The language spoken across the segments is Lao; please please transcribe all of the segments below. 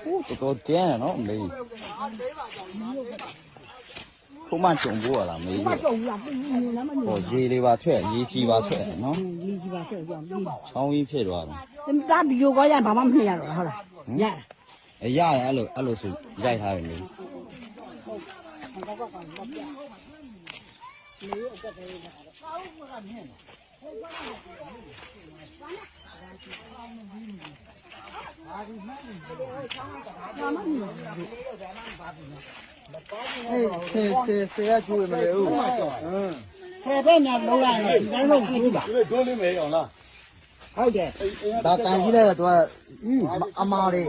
โอ้ ตัวโตแจ้งเนาะ မင်း။ ခုမှကြုံဘူးလား မင်း။ ဟော ရေတွေပါထွက် ရေကြီးပါထွက်နော်။ ရေကြီးပါထွက် ရေကြီးပါ။ ချောင်းကြီးဖြစ်သွားတယ်။ ဒါဗီဒီယိုကောရ ဘာမှမမြင်ရတော့ဘူး ဟုတ်လား။ ဟမ်။ ရလား။ အဲ ရတယ် အဲ့လို အဲ့လိုဆို ရိုက်ထားတယ် မင်း။ ဆယ်ဖက်နဲ့လုံးလိုက်ရင် ဒီတိုင်းလုံးကျိုးပါ။ ဟုတ်တယ်။ ဒါတန်ကြီးလိုက်တော့ သူက အမလေး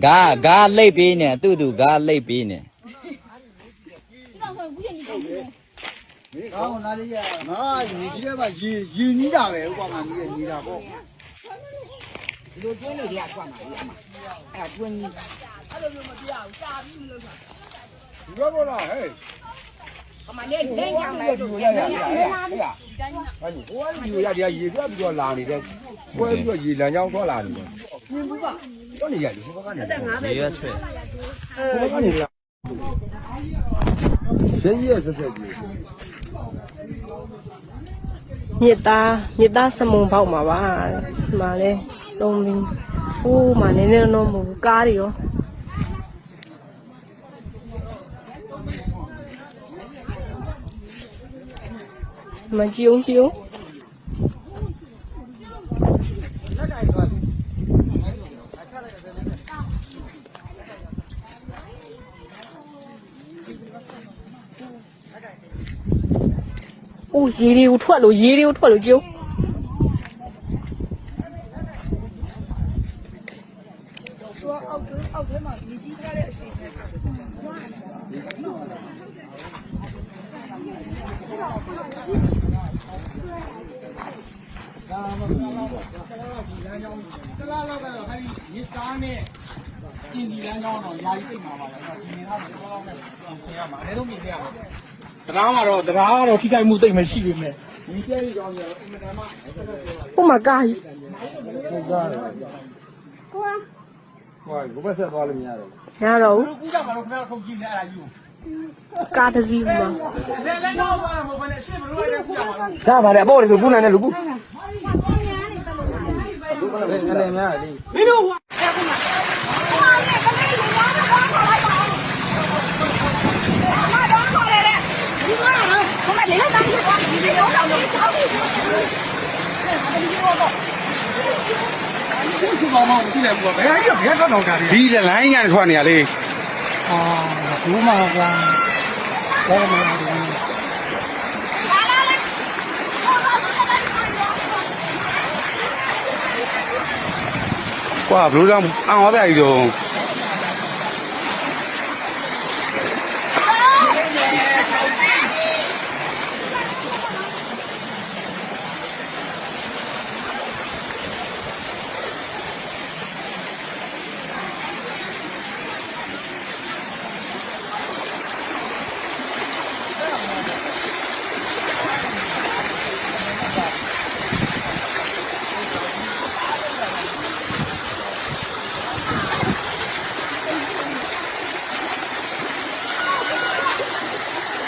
။ ကား ကားလိပ်ပေးနေ သူ့သူ ကားလိပ်ပေးနေ။ ကောင်းနားလေးရ။ ဟာ ရေကြီးထဲမှာ ရေ ရေနွံတာပဲ ဥပမာ ရေနွံတာပေါ့။ ဒီလိုတွင်းနေကြကွာမှာ အမ။ အဲ့ဒါတွင်းကြီး။ အဲ့လိုမျိုးမတရားဘူး။ ကြာပြီ မလုပ်တာ။ ဒီဘက်ပေါ်လာ ဟဲ့။ အမလေး လမ်းကြောင်းလိုက်လို့ ရရရရ။ အဲ့ဒါ ဟိုက ရေရ ဒီက ရေပြပြီးတော့လာနေတယ်။ ကွဲပြီးတော့ ရေလမ်းကြောင်းထွက်လာနေတယ်။ မြင်ဘူးပါ။ တော့နေရတယ် ဟိုဘက်ကနေ။ ရေရဆွဲ။ ဟိုဘက်ကနေလာ။ မြစ်သား မြစ်သားစမုံပေါက်မှာပါ။ ဒီမှာလည်းသုံးဘီ။ အိုး မှာ နည်းနည်းတော့မဟုတ်ဘူး။ ကားတွေရော။ ဒီမှာကြည့်ဦး ကြည့်ဦး။ အိုး ရေတွေကိုထွက်လို့ ရေတွေကိုထွက်လို့ ကြည့်ဦး။ တံတားမှာတော့ တံတားကတော့ ထိခိုက်မှုသိပ်မရှိပေမဲ့ မီးပြတ်ရွေ့ကြောင်းတွေကတော့ အင်မတန်မှ Oh my God. ကိုယ်က ဟိုဘက်ဆက်သွားလို့မရတော့ဘူး။ မရတော့ဘူး။ ဘယ်လိုကူးကြမှာတော့ ခင်ဗျားတို့ ထုတ်ကြည့်နေအဲ့ဒါကြီးကို။ ကားတစ်စီးမှာ။ လက်လက်တော့သွားတာမဟုတ်ဘဲနဲ့ ရှေ့ဘယ်လိုလဲကူးကြမှာလဲ။ စားပါတယ်။ အပေါ်တွေဆိုကူးနိုင်တယ် လူကူး။ မင်းတို့ ဒီလိုင်းကနေထွက်နေရလေ။ အာ ဘူးမှာကွာ။ ဘာမှမလုပ်ဘူး။ ကွာ ဘလူးတောင် အံ့ဩစရာကြီးတော့။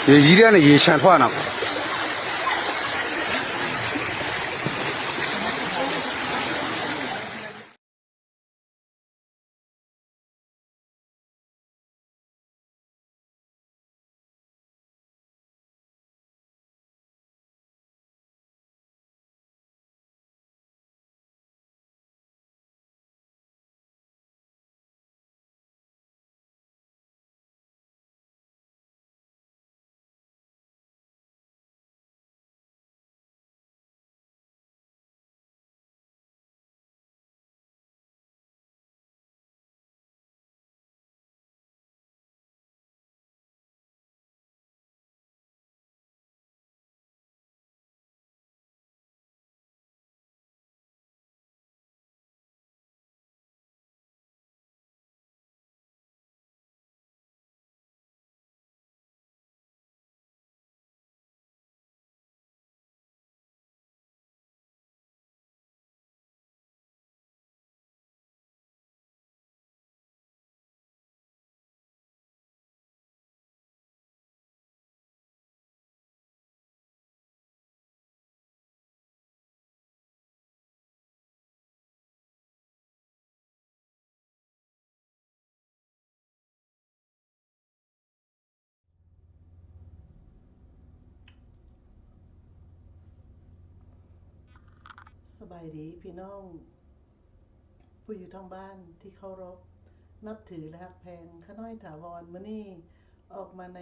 ရေကြီးတဲ့ကနေရေလျှံထွက်လာ။ ສະບາຍດີພີ່ນ້ອງຜູ້ຢູ່ທາງບ້ານທີ່ເຄົາລົບນັບຖື ແລະ ຮັກແພງ. ຂ້ານ້ອຍຖາວອນ ມື້ນີ້ອອກມາໃນ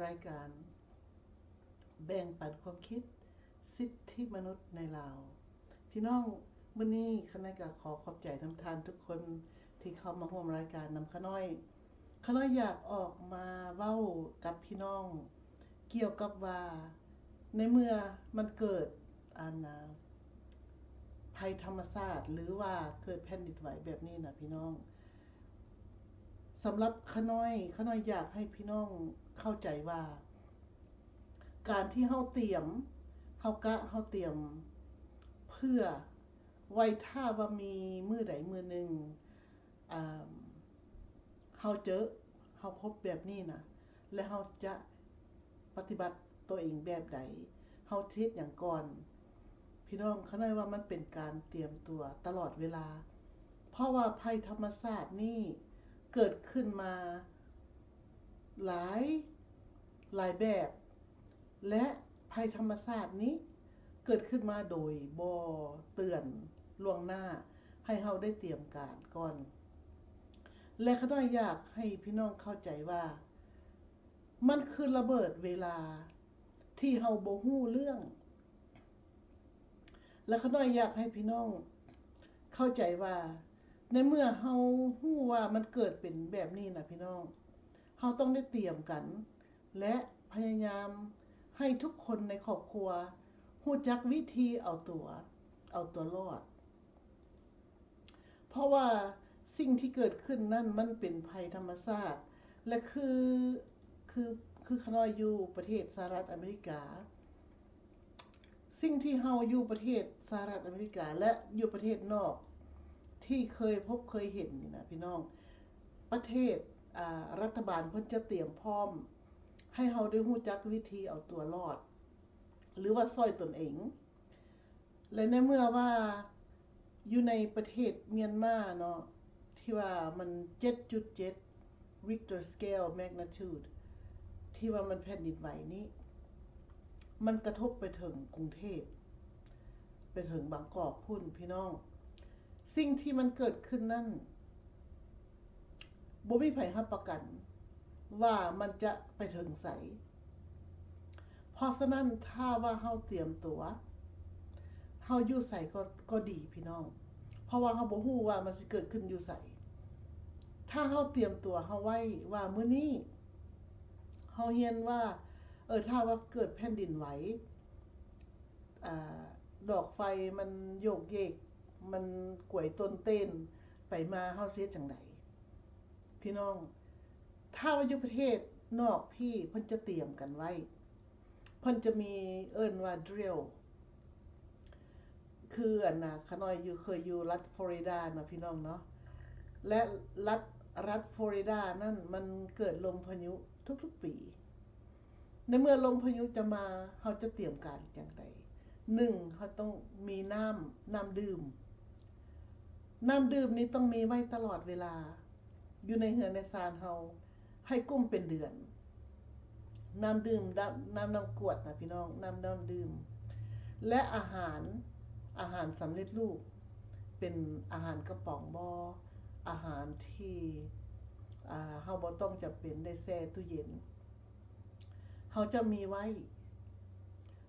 ລາຍການແບ່ງປັນຄວາມຄິດ ສິດທິມະນຸດໃນລາວ. ພີ່ນ້ອງ, ມື້ນີ້ຂ້ານ້ອຍກໍຂໍຂອບໃຈນຳທ່ານທຸກຄົນທີ່ເຂົ້າມາຮ່ວມລາຍການນຳຂ້ານ້ອຍ. ຂ້ານ້ອຍຢາກອອກມາເວົ້າກັບພີ່ນ້ອງກ່ຽວກັບວ່າ ໃນເມື່ອມັນເກີດ ອັນນາ ໄພທຳມະຊາດ ຫຼືວ່າເກີດແຜ່ນດິນໄຫວແບບນີ້ນະພີ່ນ້ອງ, ສຳລັບຂ້ານ້ອຍ, ຂ້ານ້ອຍຢາກໃຫ້ພີ່ນ້ອງເຂົ້າໃຈວ່າ ການທີ່ເຮົາຕຽມ, ເຮົາກະ, ເຮົາຕຽມເພື່ອໄວ້ຖ້າວ່າມີມື້ໃດມື້ໜຶ່ງ ອາ ເຮົາເຈີ, ເຮົາພົບແບບນີ້ນະ ແລະ ເຮົາຈະປະຕິບັດຕົວເອງແບບໃດ? ເຮົາຊິເຮັດຫຍັງກ່ອນ? ພີ່ນ້ອງ, ຂ້ານ້ອຍວ່າມັນເປັນການຕຽມຕົວຕະຫຼອດເວລາ, ເພາະວ່າໄພທຳມະຊາດນີ້ເກີດຂຶ້ນມາຫຼາຍ, ຫຼາຍແບບ ແລະ ໄພທຳມະຊາດນີ້ເກີດຂຶ້ນມາໂດຍບໍ່ເຕືອນລ່ວງໜ້າໃຫ້ເຮົາໄດ້ຕຽມການກ່ອນ. ແລະ ຂ້ານ້ອຍຢາກໃຫ້ພີ່ນ້ອງເຂົ້າໃຈວ່າ ມັນຄືລະເບີດເວລາທີ່ເຮົາບໍ່ຮູ້ເລື່ອງ. ແລະ ຂ້ານ້ອຍຢາກໃຫ້ພີ່ນ້ອງເຂົ້າໃຈວ່າ ໃນເມື່ອເຮົາຮູ້ວ່າມັນເກີດເປັນແບບນີ້ນະພີ່ນ້ອງ, ເຮົາຕ້ອງໄດ້ຕຽມກັນ ແລະ ພະຍາຍາມໃຫ້ທຸກຄົນໃນຄອບຄົວຮູ້ຈັກວິທີເອົາຕົວ, ເອົາຕົວລອດ. ເພາະວ່າສິ່ງທີ່ເກີດຂຶ້ນນັ້ນມັນເປັນໄພທຳມະຊາດ ແລະ ຄື, ຄື, ຄືຂ້ານ້ອຍຢູ່ປະເທດສະຫະລັດອາເມລິກາ, ສິ່ງທີ່ເຮົາຢູ່ປະເທດສະຫະລັດອາເມລິກາ ແລະ ຢູ່ປະເທດນອກທີ່ເຄີຍພົບເຄີຍເຫັນນີ້ນະພີ່ນ້ອງ, ປະເທດ, ອາ, ລັດຖະບານເພິ່ນຈະຕຽມພ້ອມໃຫ້ເຮົາໄດ້ຮູ້ຈັກວິທີເອົາຕົວລອດ ຫຼືວ່າຊ່ອຍຕົນເອງ. ແລະ ໃນເມື່ອວ່າຢູ່ໃນປະເທດມຽນມາເນາະ ທີ່ວ່າມັນເຈັດຈຸດເຈັດ Richter scale magnitude ທີ່ວ່າມັນແຜ່ນດິນໄຫວນີ້ ມັນກະທົບໄປເຖິງກຸງເທບ, ໄປເຖິງບາງກອກພຸ້ນ ພີ່ນ້ອງ. ສິ່ງທີ່ມັນເກີດຂຶ້ນນັ້ນ ບໍ່ມີໃຜຮັບປະກັນວ່າມັນຈະໄປເຖິງໃສ. ເພາະສະນັ້ນ ຖ້າວ່າເຮົາຕຽມຕົວ, ເຮົາຢູ່ໃສກໍ, ກໍດີພີ່ນ້ອງ, ເພາະວ່າເຮົາບໍ່ຮູ້ວ່າມັນຊິເກີດຂຶ້ນຢູ່ໃສ. ຖ້າເຮົາຕຽມຕົວເຮົາໄວ້ວ່າມື້ນີ້ເຮົາຮຽນວ່າ, ເອີ, ຖ້າວ່າເກີດແຜ່ນດິນໄຫວ, ອາ, ດອກໄຟມັນໂຍກເຢກ, ມັນກວຍຕົນເຕັ້ນໄປມາ, ເຮົາຊິເຮັດຈັ່ງໃດ? ພີ່ນ້ອງ, ຖ້າວ່າຢູ່ປະເທດນອກພີ້ ເພິ່ນຈະຕຽມກັນໄວ້, ເພິ່ນຈະມີເອີ້ນວ່າ drill ຄືອັນນາ ຂ້ານ້ອຍຢູ່ ເຄີຍຢູ່ລັດຟລໍຣິດາເນາະ ພີ່ນ້ອງເນາະ, ແລະ ລັດ, ລັດຟລໍຣິດານັ້ນມັນເກີດລົມພາຍຸທຸກໆປີ. ໃນເມື່ອລົມພາຍຸຈະມາ, ເຮົາຈະຕຽມການຈັ່ງໃດ? ໜຶ່ງ, ເຮົາຕ້ອງມີນ້ຳ, ນ້ຳດື່ມ. ນ້ຳດື່ມນີ້ຕ້ອງມີໄວ້ຕະຫຼອດເວລາ ຢູ່ໃນເຮືອນໃນຊານເຮົາ ໃຫ້ກຸ້ມເປັນເດືອນ. ນ້ຳດື່ມ, ນ້ຳ, ນ້ຳ, ນ້ຳກວດນະພີ່ນ້ອງ, ນ້ຳ, ນ້ຳດື່ມ ແລະ ອາຫານ, ອາຫານສຳເລັດຮູບ, ເປັນອາຫານກະປ໋ອງບໍ, ອາຫານທີ່, ອາ, ເຮົາບໍ່ຕ້ອງຈຳເປັນໄດ້ແຊ່ຕູ້ເຢັນ. ເຮົາຈະມີໄວ້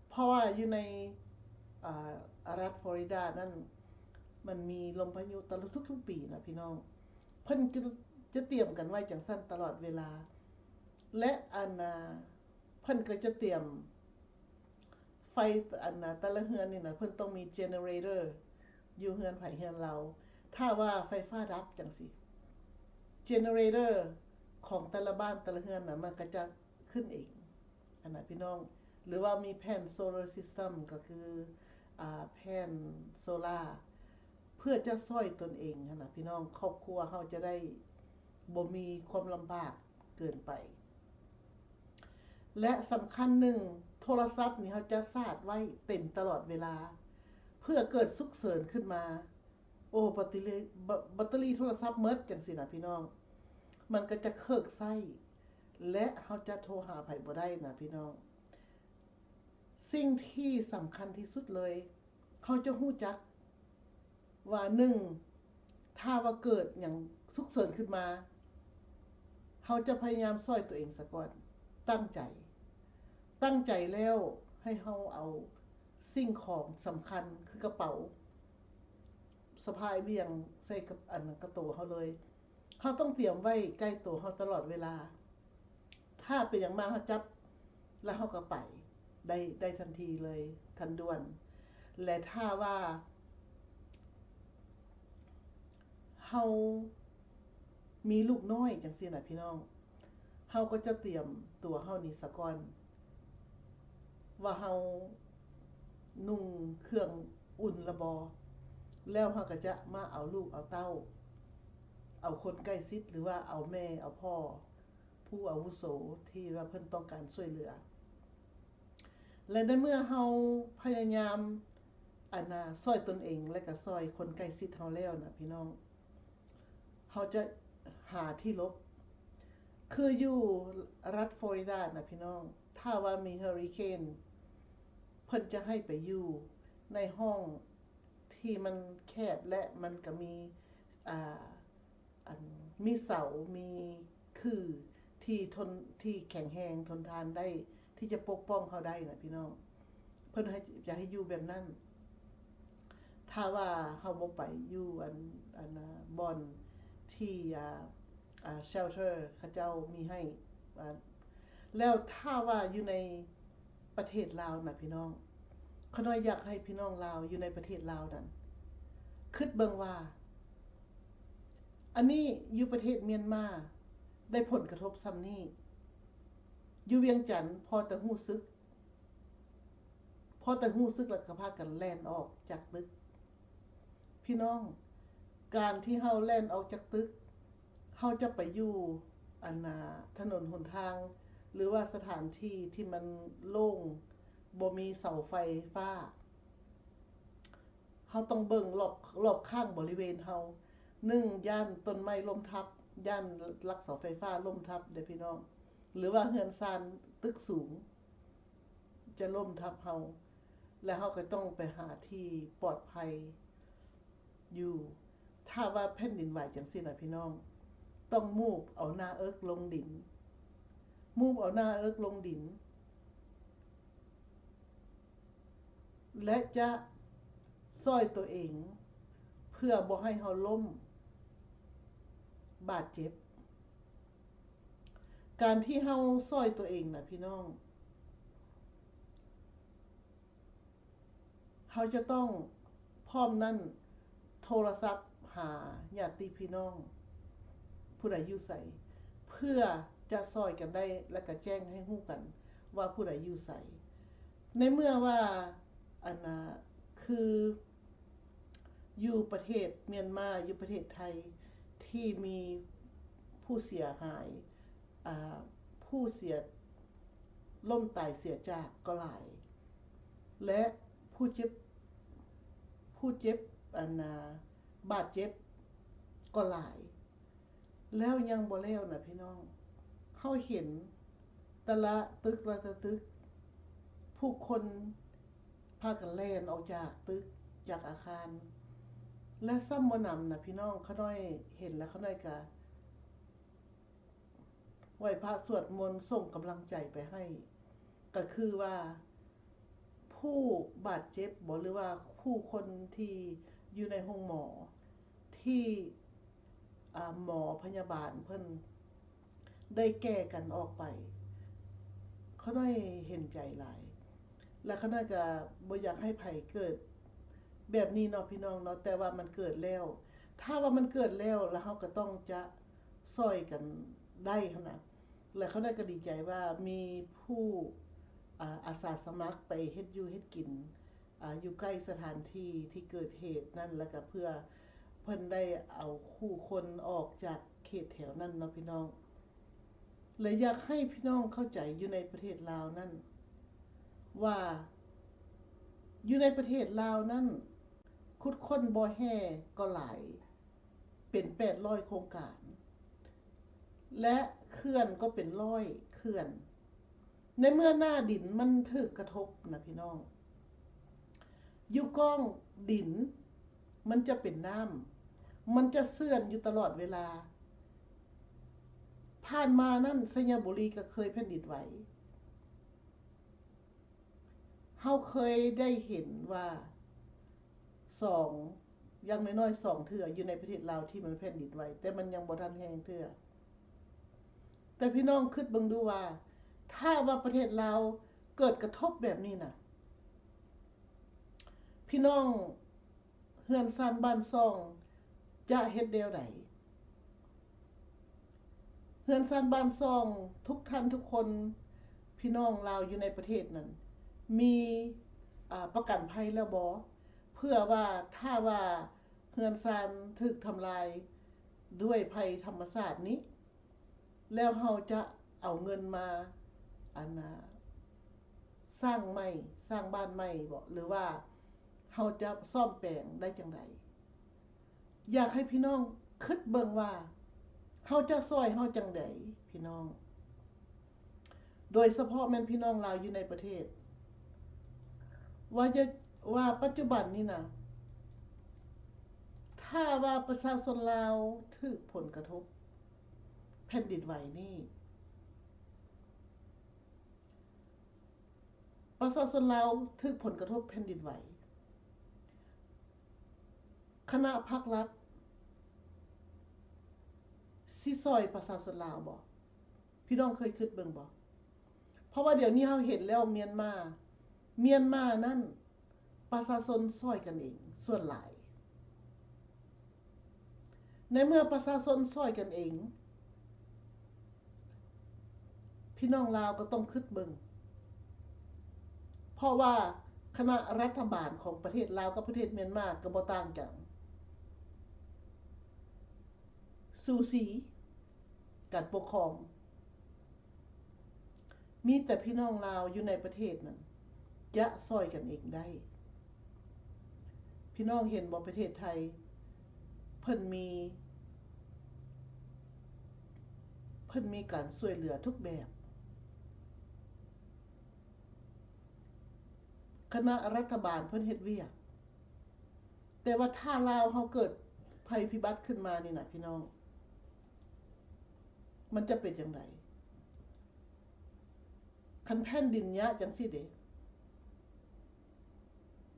ເພາະວ່າຢູ່ໃນ, ອາ, ລັດຟລໍຣິດານັ້ນ ມັນມີລົມພາຍຸຕະຫຼອດທຸກໆປີນະພີ່ນ້ອງ. ເພິ່ນຈະ, ຈະຕຽມກັນໄວ້ຈັ່ງຊັ້ນຕະຫຼອດເວລາ ແລະ ອັນນາ, ເພິ່ນກໍຈະຕຽມ ໄຟອັນນະ ແຕ່ລະເຮືອນນີ້ນະ ເພິ່ນຕ້ອງມີ generator ຢູ່ເຮືອນໃຜເຮືອນລາວ. ຖ້າວ່າໄຟຟ້າດັບຈັ່ງຊີ້ generator ຂອງແຕ່ລະບ້ານແຕ່ລະເຮືອນນະ ມັນກໍຈະຂຶ້ນເອງ ອັນນະ ພີ່ນ້ອງ. ຫຼືວ່າມີແຜ່ນ solar system ກໍຄື, ອາ, ແຜ່ນໂຊລາ ເພື່ອຈະຊ່ອຍຕົນເອງຫັ້ນນະ ພີ່ນ້ອງ. ຄອບຄົວເຮົາຈະໄດ້ບໍ່ມີຄວາມລຳບາກເກີນໄປ. ແລະ ສຳຄັນໜຶ່ງ, ໂທລະສັບນີ້ເຮົາຈະຊາດໄວ້ເຕັມຕະຫຼອດເວລາ ເພື່ອເກີດສຸກເສີນຂຶ້ນມາ, ໂອ້ ແບັດເຕີຣີ, ແບັດ, ແບັດເຕີຣີໂທລະສັບໝົດ ຈັ່ງຊີ້ນະ ພີ່ນ້ອງ, ມັນກໍຈະເຄີກໃຊ້ ແລະ ເຮົາຈະໂທຫາໃຜບໍ່ໄດ້ນະ ພີ່ນ້ອງ. ສິ່ງທີ່ສຳຄັນທີ່ສຸດເລີຍ, ເຮົາຈະຮູ້ຈັກ ວ່າ ໜຶ່ງ ຖ້າວ່າເກີດຫຍັງສຸກເສີນຂຶ້ນມາ ເຮົາຈະພະຍາຍາມຊ່ອຍຕົວເອງສາກ່ອນ. ຕັ້ງໃຈ, ຕັ້ງໃຈແລ້ວໃຫ້ເຮົາເອົາສິ່ງຂອງສຳຄັນ ຄືກະເປົາສະພາຍບ່ຽງໃສ່ກັບ ອັນ ກະໂຕເຮົາເລີຍ. ເຮົາຕ້ອງຕຽມໄວ້ໃກ້ໂຕເຮົາຕະຫຼອດເວລາ. ຖ້າເປັນຫຍັງມາ ເຮົາຈັບ ແລ້ວເຮົາກໍໄປໄດ້ ໄດ້ທັນທີເລີຍ ທັນດ່ວນ. ແລະ ຖ້າວ່າເຮົາມີລູກນ້ອຍຈັ່ງຊີ້ນະພີ່ນ້ອງ, ເຮົາກໍຈະຕຽມຕົວເຮົານີ້ສາກ່ອນ ວ່າເຮົານຸ່ງເຄື່ອງອຸ່ນລະບໍ່, ແລ້ວເຮົາກໍຈະມາເອົາລູກເອົາເຕົ້າ, ເອົາຄົນໃກ້ຊິດ ຫຼືວ່າເອົາແມ່ເອົາພໍ່ ຜູ້ອາວຸໂສທີ່ວ່າເພິ່ນຕ້ອງການຊ່ວຍເຫຼືອ. ແລະ ໃນເມື່ອເຮົາພະຍາຍາມ ອັນນ່າ ຊ່ອຍຕົນເອງ ແລະ ກະຊ່ອຍຄົນໃກ້ຊິດເຮົາແລ້ວນະພີ່ນ້ອງ, ເຮົາຈະຫາທີ່ຫຼົບ. ຄືຢູ່ລັດຟລໍຣິດານະພີ່ນ້ອງ, ຖ້າວ່າມີເຮີຣິເຄນ ເພິ່ນຈະໃຫ້ໄປຢູ່ໃນຫ້ອງທີ່ມັນແຄບ ແລະ ມັນກະມີ ອ່າ ອັນ ມີເສົາ ມີຄືທີ່ທົນ ທີ່ແຂງແຮງທົນທານໄດ້ ທີ່ຈະປົກປ້ອງເຮົາໄດ້ນະພີ່ນ້ອງ. ເພິ່ນໃຫ້ ຈະໃຫ້ຢູ່ແບບນັ້ນ. ຖ້າວ່າເຮົາບໍ່ໄປຢູ່ ອັນ ອັນ ອ່າ ບ່ອນທີ່ ອ່າ ອ່າ ເຊວເທີ ເຂົາເຈົ້າມີໃຫ້ ອ່າ ແລ້ວຖ້າວ່າຢູ່ໃນປະເທດລາວນະພີ່ນ້ອງ, ຂ້ານ້ອຍຢາກໃຫ້ພີ່ນ້ອງລາວຢູ່ໃນປະເທດລາວນັ້ນ ຄິດເບິ່ງວ່າ ອັນນີ້ຢູ່ປະເທດມຽນມາໄດ້ຜົນກະທົບຊ່ຳນີ້, ຢູ່ວຽງຈັນພໍແຕ່ຮູ້ສຶກ ພໍແຕ່ຮູ້ສຶກແລ້ວກໍພາກັນແລ່ນອອກຈາກຕຶກ. ພີ່ນ້ອງ, ການທີ່ເຮົາແລ່ນອອກຈາກຕຶກ, ເຮົາຈະໄປຢູ່ ອັນນ່າ ຖະໜົນຫົນທາງ ຫຼືວ່າສະຖານທີ່ທີ່ມັນໂລ່ງ ບໍ່ມີເສົາໄຟຟ້າ. ເຮົາຕ້ອງເບິ່ງລອບ ລອບຂ້າງບໍລິເວນເຮົາ. ໜຶ່ງ ຢ້ານຕົ້ນໄມ້ລົ້ມທັບ, ຢ້ານຫຼັກເສົາໄຟຟ້າລົ້ມທັບເດ້ພີ່ນ້ອງ, ຫຼືວ່າເຮືອນຊານຕຶກສູງຈະລົ້ມທັບເຮົາ, ແລະ ເຮົາກໍຕ້ອງໄປຫາທີ່ປອດໄພຢູ່. ຖ້າວ່າແຜ່ນດິນໄຫວຈັ່ງຊີ້ນະພີ່ນ້ອງ, ຕ້ອງມູບເອົາໜ້າເອິກລົງດິນ, ມູບເອົາໜ້າເອິກລົງດິນ. ແລະ ຈະຊ່ອຍຕົວເອງເພື່ອບໍ່ໃຫ້ເຮົາລົ້ມບາດເຈັບ. ການທີ່ເຮົາຊ່ອຍຕົວເອງນະພີ່ນ້ອງ, ເຮົາຈະຕ້ອງພ້ອມນັ້ນໂທລະສັບຫາຍາດຕິພີ່ນ້ອງຜູ້ໃດຢູ່ໃສ ເພື່ອຈະຊ່ອຍກັນໄດ້ ແລະ ກະແຈ້ງໃຫ້ຮູ້ກັນວ່າຜູ້ໃດຢູ່ໃສ. ໃນເມື່ອວ່າ ອັນນ່າ ຄືຢູ່ປະເທດມຽນມາ ຢູ່ປະເທດໄທ ທີ່ມີຜູ້ເສຍຫາຍ ອ່າ ຜູ້ເສຍ ລົ້ມຕາຍເສຍຈາກກໍຫຼາຍ ແລະ ຜູ້ເຈັບ ຜູ້ເຈັບ ອັນນ່າ ບາດເຈັບກໍຫຼາຍ. ແລ້ວຍັງບໍ່ແລ້ວນະພີ່ນ້ອງ, ເຮົາເຫັນແຕ່ລະຕຶກລະຕະຕຶກ ຜູ້ຄົນພາກັນແລ່ນອອກຈາກຕຶກ ຈາກອາຄານ ແລະ ຊ້ຳບໍ່ໜຳນະພີ່ນ້ອງ, ຂ້ານ້ອຍເຫັນແລ້ວ ຂ້ານ້ອຍກະ ໄຫວ້ພະສວດມົນສົ່ງກຳລັງໃຈໄປໃຫ້ ກໍຄືວ່າຜູ້ບາດເຈັບບໍ ຫຼືວ່າຜູ້ຄົນທີ່ຢູ່ໃນໂຮງໝໍ ທີ່ ອາ ໝໍພະຍາບານເພິ່ນໄດ້ແກ່ກັນອອກໄປ, ຂ້ານ້ອຍເຫັນໃຈຫຼາຍ ແລະ ຂ້ານ້ອຍກໍບໍ່ຢາກໃຫ້ໃຜເກີດແບບນີ້ເນາະ ພີ່ນ້ອງເນາະ, ແຕ່ວ່າມັນເກີດແລ້ວ. ຖ້າວ່າມັນເກີດແລ້ວ ແລ້ວເຮົາກໍຕ້ອງຈະ ຊ່ອຍກັນໄດ້ຫັ້ນນະ ແລະ ເຂົານັ້ນກໍດີໃຈວ່າມີຜູ້ ອາ ອາສາສະໝັກໄປເຮັດຢູ່ເຮັດກິນ ອາ ຢູ່ໃກ້ສະຖານທີ່ທີ່ເກີດເຫດນັ້ນ ແລ້ວກໍເພື່ອເພິ່ນໄດ້ເອົາຜູ້ຄົນອອກຈາກເຂດແຖວນັ້ນເນາະ ພີ່ນ້ອງ. ແລະ ຢາກໃຫ້ພີ່ນ້ອງເຂົ້າໃຈຢູ່ໃນປະເທດລາວນັ້ນວ່າ ຢູ່ໃນປະເທດລາວນັ້ນ ຂຸດຄົ້ນບໍ່ແຮ່ກໍຫຼາຍ ເປັນແປດຮ້ອຍໂຄງການ ແລະ ເຂື່ອນກໍເປັນຮ້ອຍເຂື່ອນ. ໃນເມື່ອໜ້າດິນມັນຖືກກະທົບນະ ພີ່ນ້ອງ, ຢູ່ກ້ອງດິນ ມັນຈະເປັນນ້ຳ, ມັນຈະເຊື່ອນຢູ່ຕະຫຼອດເວລາ. ຜ່ານມານັ້ນ ໄຊຍະບູລີກໍເຄີຍແຜ່ນດິນໄຫວ. ເຮົາເຄີຍໄດ້ເຫັນວ່າສອງ ຢ່າງນ້ອຍໆສອງເທື່ອຢູ່ໃນປະເທດລາວທີ່ມັນແຜ່ນດິນໄຫວ, ແຕ່ມັນຍັງບໍ່ທັນແຮງເທື່ອ. ແຕ່ພີ່ນ້ອງຄິດເບິ່ງດູວ່າ ຖ້າວ່າປະເທດລາວເກີດກະທົບແບບນີ້ນະ, ພີ່ນ້ອງ ເຮືອນຊານບ້ານຊ່ອງຈະເຮັດແນວໃດ? ເຮືອນຊານບ້ານຊ່ອງທຸກທ່ານທຸກຄົນ, ພີ່ນ້ອງລາວຢູ່ໃນປະເທດນັ້ນ ມີ ອາ ປະກັນໄພແລ້ວບໍ່? ເພື່ອວ່າຖ້າວ່າເຮືອນຊານຖືກທຳລາຍດ້ວຍໄພທຳມະຊາດນີ້ ແລ້ວເຮົາຈະເອົາເງິນມາ ອັນນ່າ ສ້າງໃໝ່, ສ້າງບ້ານໃໝ່ບໍ ຫຼືວ່າເຮົາຈະສ້ອມແປງໄດ້ຈັ່ງໃດ? ຢາກໃຫ້ພີ່ນ້ອງຄິດເບິ່ງວ່າ ເຮົາຈະຊ່ອຍເຮົາຈັ່ງໃດພີ່ນ້ອງ, ໂດຍສະເພາະແມ່ນພີ່ນ້ອງລາວຢູ່ໃນປະເທດ ວ່າຈະ ວ່າປັດຈຸບັນນີ້ນະ ຖ້າວ່າປະຊາຊົນລາວຖືກຜົນກະທົບ ແຜ່ນດິນໄຫວນີ້, ປະຊາຊົນລາວຖືກຜົນກະທົບແຜ່ນດິນໄຫວ, ຄະນະພັກລັດຊິຊ່ອຍປະຊາຊົນລາວບໍ່? ພີ່ນ້ອງເຄີຍຄິດເບິ່ງບໍ່? ເພາະວ່າດຽວນີ້ເຮົາເຫັນແລ້ວ ມຽນມາ, ມຽນມານັ້ນ ປະຊາຊົນຊ່ອຍກັນເອງສ່ວນຫຼາຍ. ໃນເມື່ອປະຊາຊົນຊ່ອຍກັນເອງ, ພີ່ນ້ອງລາວກໍຕ້ອງຄິດເບິ່ງ, ເພາະວ່າຄະນະລັດຖະບານຂອງປະເທດລາວກັບປະເທດມຽນມາກໍບໍ່ຕ່າງກັນ. ສູສີການປົກຄອງ, ມີແຕ່ພີ່ນ້ອງລາວຢູ່ໃນປະເທດນັ້ນຈະຊ່ອຍກັນເອງໄດ້. ພີ່ນ້ອງເຫັນບໍ່ ປະເທດໄທ ເພິ່ນມີ ເພິ່ນມີການຊ່ວຍເຫຼືອທຸກແບບ, ຄະນະລັດຖະບານເພິ່ນເຮັດວຽກ. ແຕ່ວ່າຖ້າລາວເຮົາເກີດໄພພິບັດຂຶ້ນມານີ້ນະ ພີ່ນ້ອງ, ມັນຈະເປັນຈັ່ງໃດ? ຄັນແຜ່ນດິນຍະຈັ່ງຊີ້ເດ,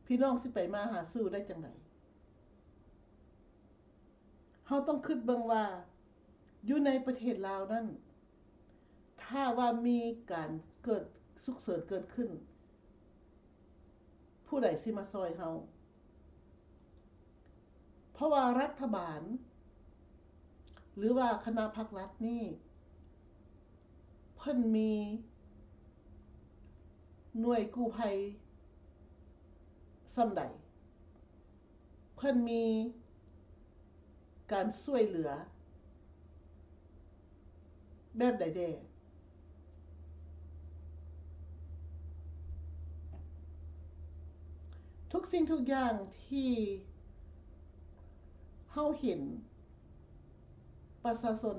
ພີ່ນ້ອງຊິໄປມາຫາສູ່ໄດ້ຈັ່ງໃດ? ເຮົາຕ້ອງຄິດເບິ່ງວ່າ ຢູ່ໃນປະເທດລາວນັ້ນ ຖ້າວ່າມີການເກີດສຸກເສີນເກີດຂຶ້ນ, ຜູ້ໃດຊິມາຊ່ອຍເຮົາ? ເພາະວ່າລັດຖະບານ ຫຼືວ່າຄະນະພັກລັດນີ້ ເພິ່ນມີໜ່ວຍກູ້ໄພສ່ຳໃດ? ເພິ່ນມີການຊ່ວຍເຫຼືອແບບໃດແດ່? ທຸກສິ່ງທຸກຢ່າງທີ່ເຮົາເຫັນ ປະຊາຊົນ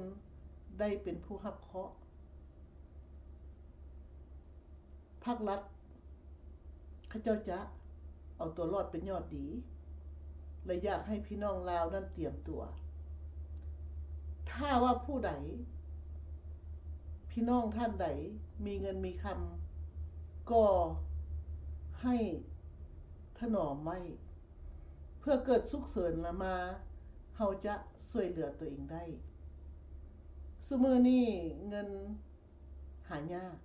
ໄດ້ເປັນຜູ້ຮັບເຄາະ. ພັກລັດ ເຂົາເຈົ້າຈະເອົາຕົວລອດເປັນຍອດດີ ແລະ ຢາກໃຫ້ພີ່ນ້ອງລາວນັ້ນຕຽມຕົວ. ຖ້າວ່າຜູ້ໃດ ພີ່ນ້ອງທ່ານໃດມີເງິນມີຄຳ ກໍໃຫ້ຖະໜອມໄວ້ ເພື່ອເກີດສຸກເສີນລະມາ ເຮົາຈະຊ່ວຍເຫຼືອຕົວເອງໄດ້. ຊຸມື້ນີ້ເງິນຫາຍາກ,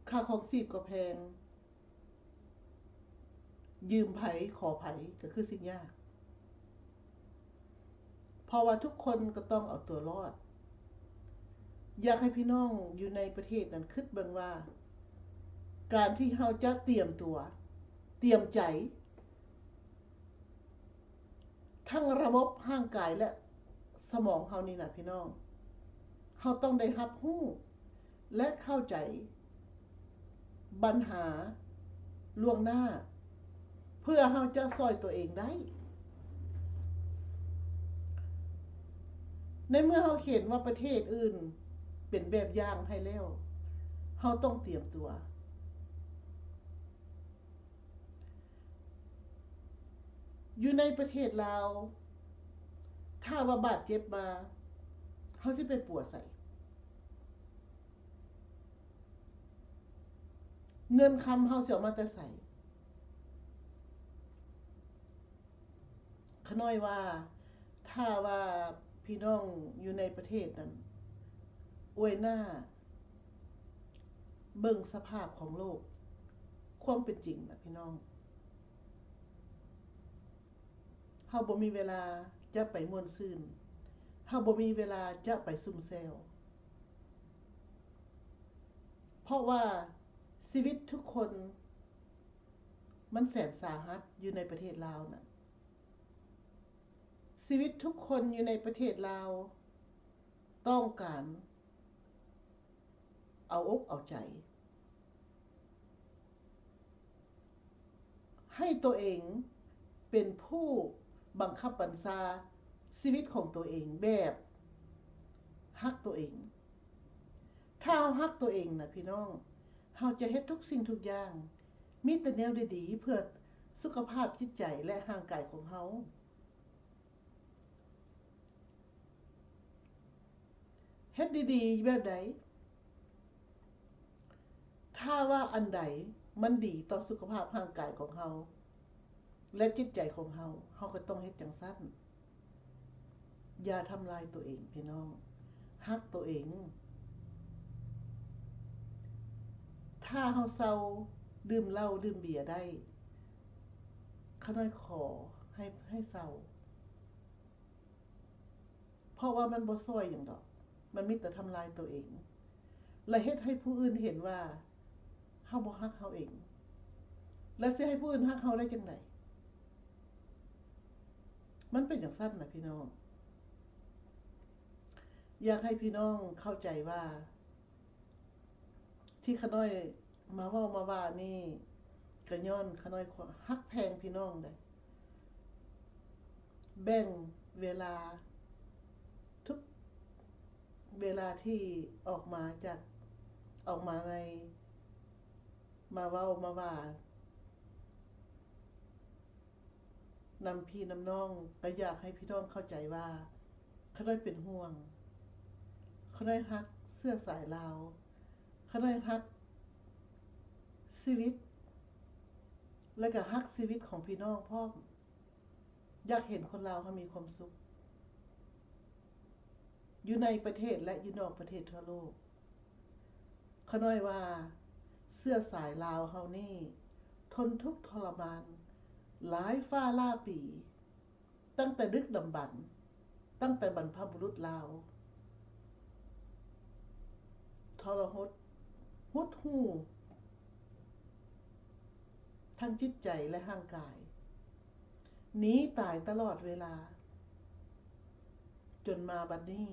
ຄ່າຄອງຊີບກໍແພງ, ຢືມໃຜຂໍໃຜກໍຄືຊິຍາກ. ເພາະວ່າທຸກຄົນກໍຕ້ອງເອົາຕົວລອດ. ຢາກໃຫ້ພີ່ນ້ອງຢູ່ໃນປະເທດນັ້ນຄິດເບິ່ງວ່າ ການທີ່ເຮົາຈະຕຽມຕົວ, ຕຽມໃຈ, ທັງລະບົບຮ່າງກາຍ ແລະ ສະໝອງເຮົານີ້ນະພີ່ນ້ອງ, ເຮົາຕ້ອງໄດ້ຮັບຮູ້ ແລະ ເຂົ້າໃຈບັນຫາລ່ວງໜ້າ ເພື່ອເຮົາຈະຊ່ອຍຕົວເອງໄດ້. ໃນເມື່ອເຮົາເຫັນວ່າປະເທດອື່ນເປັນແບບຢ່າງໃຫ້ແລ້ວ, ເຮົາຕ້ອງຕຽມຕົວ. ຢູ່ໃນປະເທດລາວ ຖ້າວ່າບາດເຈັບມາ ເຮົາຊິໄປປົວໃສ? ເງິນຄຳເຮົາຊິເອົາມາແຕ່ໃສ? ຂະນ້ອຍວ່າ ຖ້າວ່າພີ່ນ້ອງຢູ່ໃນປະເທດນັ້ນ ອວຍໜ້າເບິ່ງສະພາບຂອງໂລກ, ຄວາມເປັນຈິງນະພີ່ນ້ອງ, ເຮົາບໍ່ມີເວລາຈະໄປມ່ວນຊື່ນ, ເຮົາບໍ່ມີເວລາຈະໄປຊຸ່ມແຊວ, ເພາະວ່າຊີວິດທຸກຄົນ ມັນແສນສາຫັດຢູ່ໃນປະເທດລາວນະ. ຊີວິດທຸກຄົນຢູ່ໃນປະເທດລາວຕ້ອງການເອົາອົກເອົາໃຈ ໃຫ້ໂຕເອງເປັນຜູ້ບັງຄັບບັນຊາຊີວິດຂອງໂຕເອງແບບຮັກໂຕເອງ. ຖ້າເຮົາຮັກໂຕເອງນະພີ່ນ້ອງ, ເຮົາຈະເຮັດທຸກສິ່ງທຸກຢ່າງ ມີແຕ່ແນວດີໆ ເພື່ອສຸຂະພາບຈິດໃຈ ແລະ ຮ່າງກາຍຂອງເຮົາ. ເຮັດດີໆແບບໃດ? ຖ້າວ່າອັນໃດມັນດີຕໍ່ສຸຂະພາບຮ່າງກາຍຂອງເຮົາ ແລະ ຈິດໃຈຂອງເຮົາ, ເຮົາກໍຕ້ອງເຮັດຈັ່ງຊັ້ນ. ຢ່າທຳລາຍໂຕເອງພີ່ນ້ອງ, ຮັກໂຕເອງ. ຖ້າເຮົາເຊົາດື່ມເຫຼົ້າດື່ມເບຍໄດ້, ຂ້ານ້ອຍຂໍໃຫ້, ໃຫ້ເຊົາ. ເພາະວ່າມັນບໍ່ຊ່ອຍຫຍັງດອກ, ມັນມີແຕ່ທຳລາຍໂຕເອງ ແລະ ເຮັດໃຫ້ຜູ້ອື່ນເຫັນວ່າເຮົາບໍ່ຮັກເຮົາເອງ, ແລະ ຊິໃຫ້ຜູ້ອື່ນຮັກເຮົາໄດ້ຈັ່ງໃດ? ມັນເປັນຈັ່ງຊັ້ນນະພີ່ນ້ອງ. ຢາກໃຫ້ພີ່ນ້ອງເຂົ້າໃຈວ່າ ທີ່ຂ້ານ້ອຍມາເວົ້າມາວ່ານີ້ ກໍຍ້ອນຂ້ານ້ອຍຮັກແພງພີ່ນ້ອງເດ້. ແບ່ງເວລາ ທຸກເວລາທີ່ອອກມາຈາກ, ອອກມາໃນ, ມາເວົ້າມາວ່າ ນຳພີ່ນຳນ້ອງ, ກໍຢາກໃຫ້ພີ່ນ້ອງເຂົ້າໃຈວ່າ ຂ້ານ້ອຍເປັນຫ່ວງ, ຂ້ານ້ອຍຮັກເຊື້ອສາຍລາວ, ຂ້ານ້ອຍຮັກຊີວິດ ແລະ ກໍຮັກຊີວິດຂອງພີ່ນ້ອງພ້ອມ. ຢາກເຫັນຄົນລາວເຮົາມີຄວາມສຸກ ຢູ່ໃນປະເທດ ແລະ ຢູ່ນອກປະເທດທົ່ວໂລກ. ຂ້ານ້ອຍວ່າເຊື້ອສາຍລາວເຮົານີ້ທົນທຸກທໍລະມານຫຼາຍຟ້າຫຼ້າປີ, ຕັ້ງແຕ່ດຶກດຳບັນ, ຕັ້ງແຕ່ບັນພະບຸລຸດລາວ ທໍລະຫົດ, ຫົດຫູ່ ທັງຈິດໃຈ ແລະ ຮ່າງກາຍ, ໜີຕາຍຕະຫຼອດເວລາ. ຈົນມາບັດນີ້,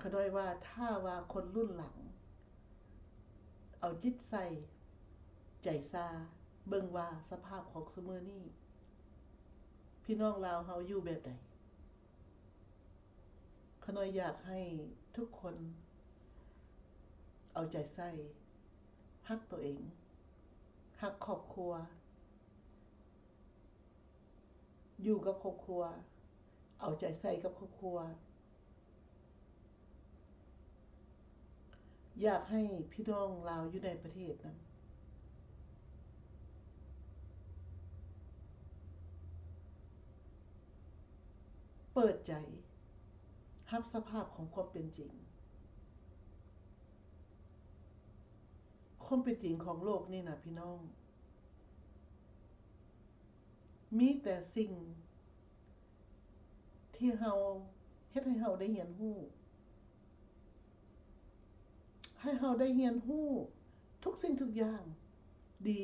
ຂ້ານ້ອຍວ່າ ຖ້າວ່າຄົນລຸ້ນຫຼັງເອົາຈິດໃສ່ໃຈຊາເບິ່ງວ່າສະພາບຂອງຊຸມື້ນີ້ ພີ່ນ້ອງລາວເຮົາຢູ່ແບບໃດ? ຂ້ານ້ອຍຢາກໃຫ້ທຸກຄົນເອົາໃຈໃສ່, ຮັກໂຕເອງ, ຮັກຄອບຄົວ, ຢູ່ກັບຄອບຄົວ, ເອົາໃຈໃສ່ກັບຄອບຄົວ. ຢາກໃຫ້ພີ່ນ້ອງລາວຢູ່ໃນປະເທດນັ້ນ ເປີດໃຈຮັບສະພາບຂອງຄວາມເປັນຈິງ. ຄວາມເປັນຈິງຂອງໂລກນີ້ນະ ພີ່ນ້ອງ, ມີແຕ່ສິ່ງ ທີ່ເຮົາ ເຮັດໃຫ້ເຮົາໄດ້ຮຽນຮູ້, ໃຫ້ເຮົາໄດ້ຮຽນຮູ້ທຸກສິ່ງທຸກຢ່າງ, ດີ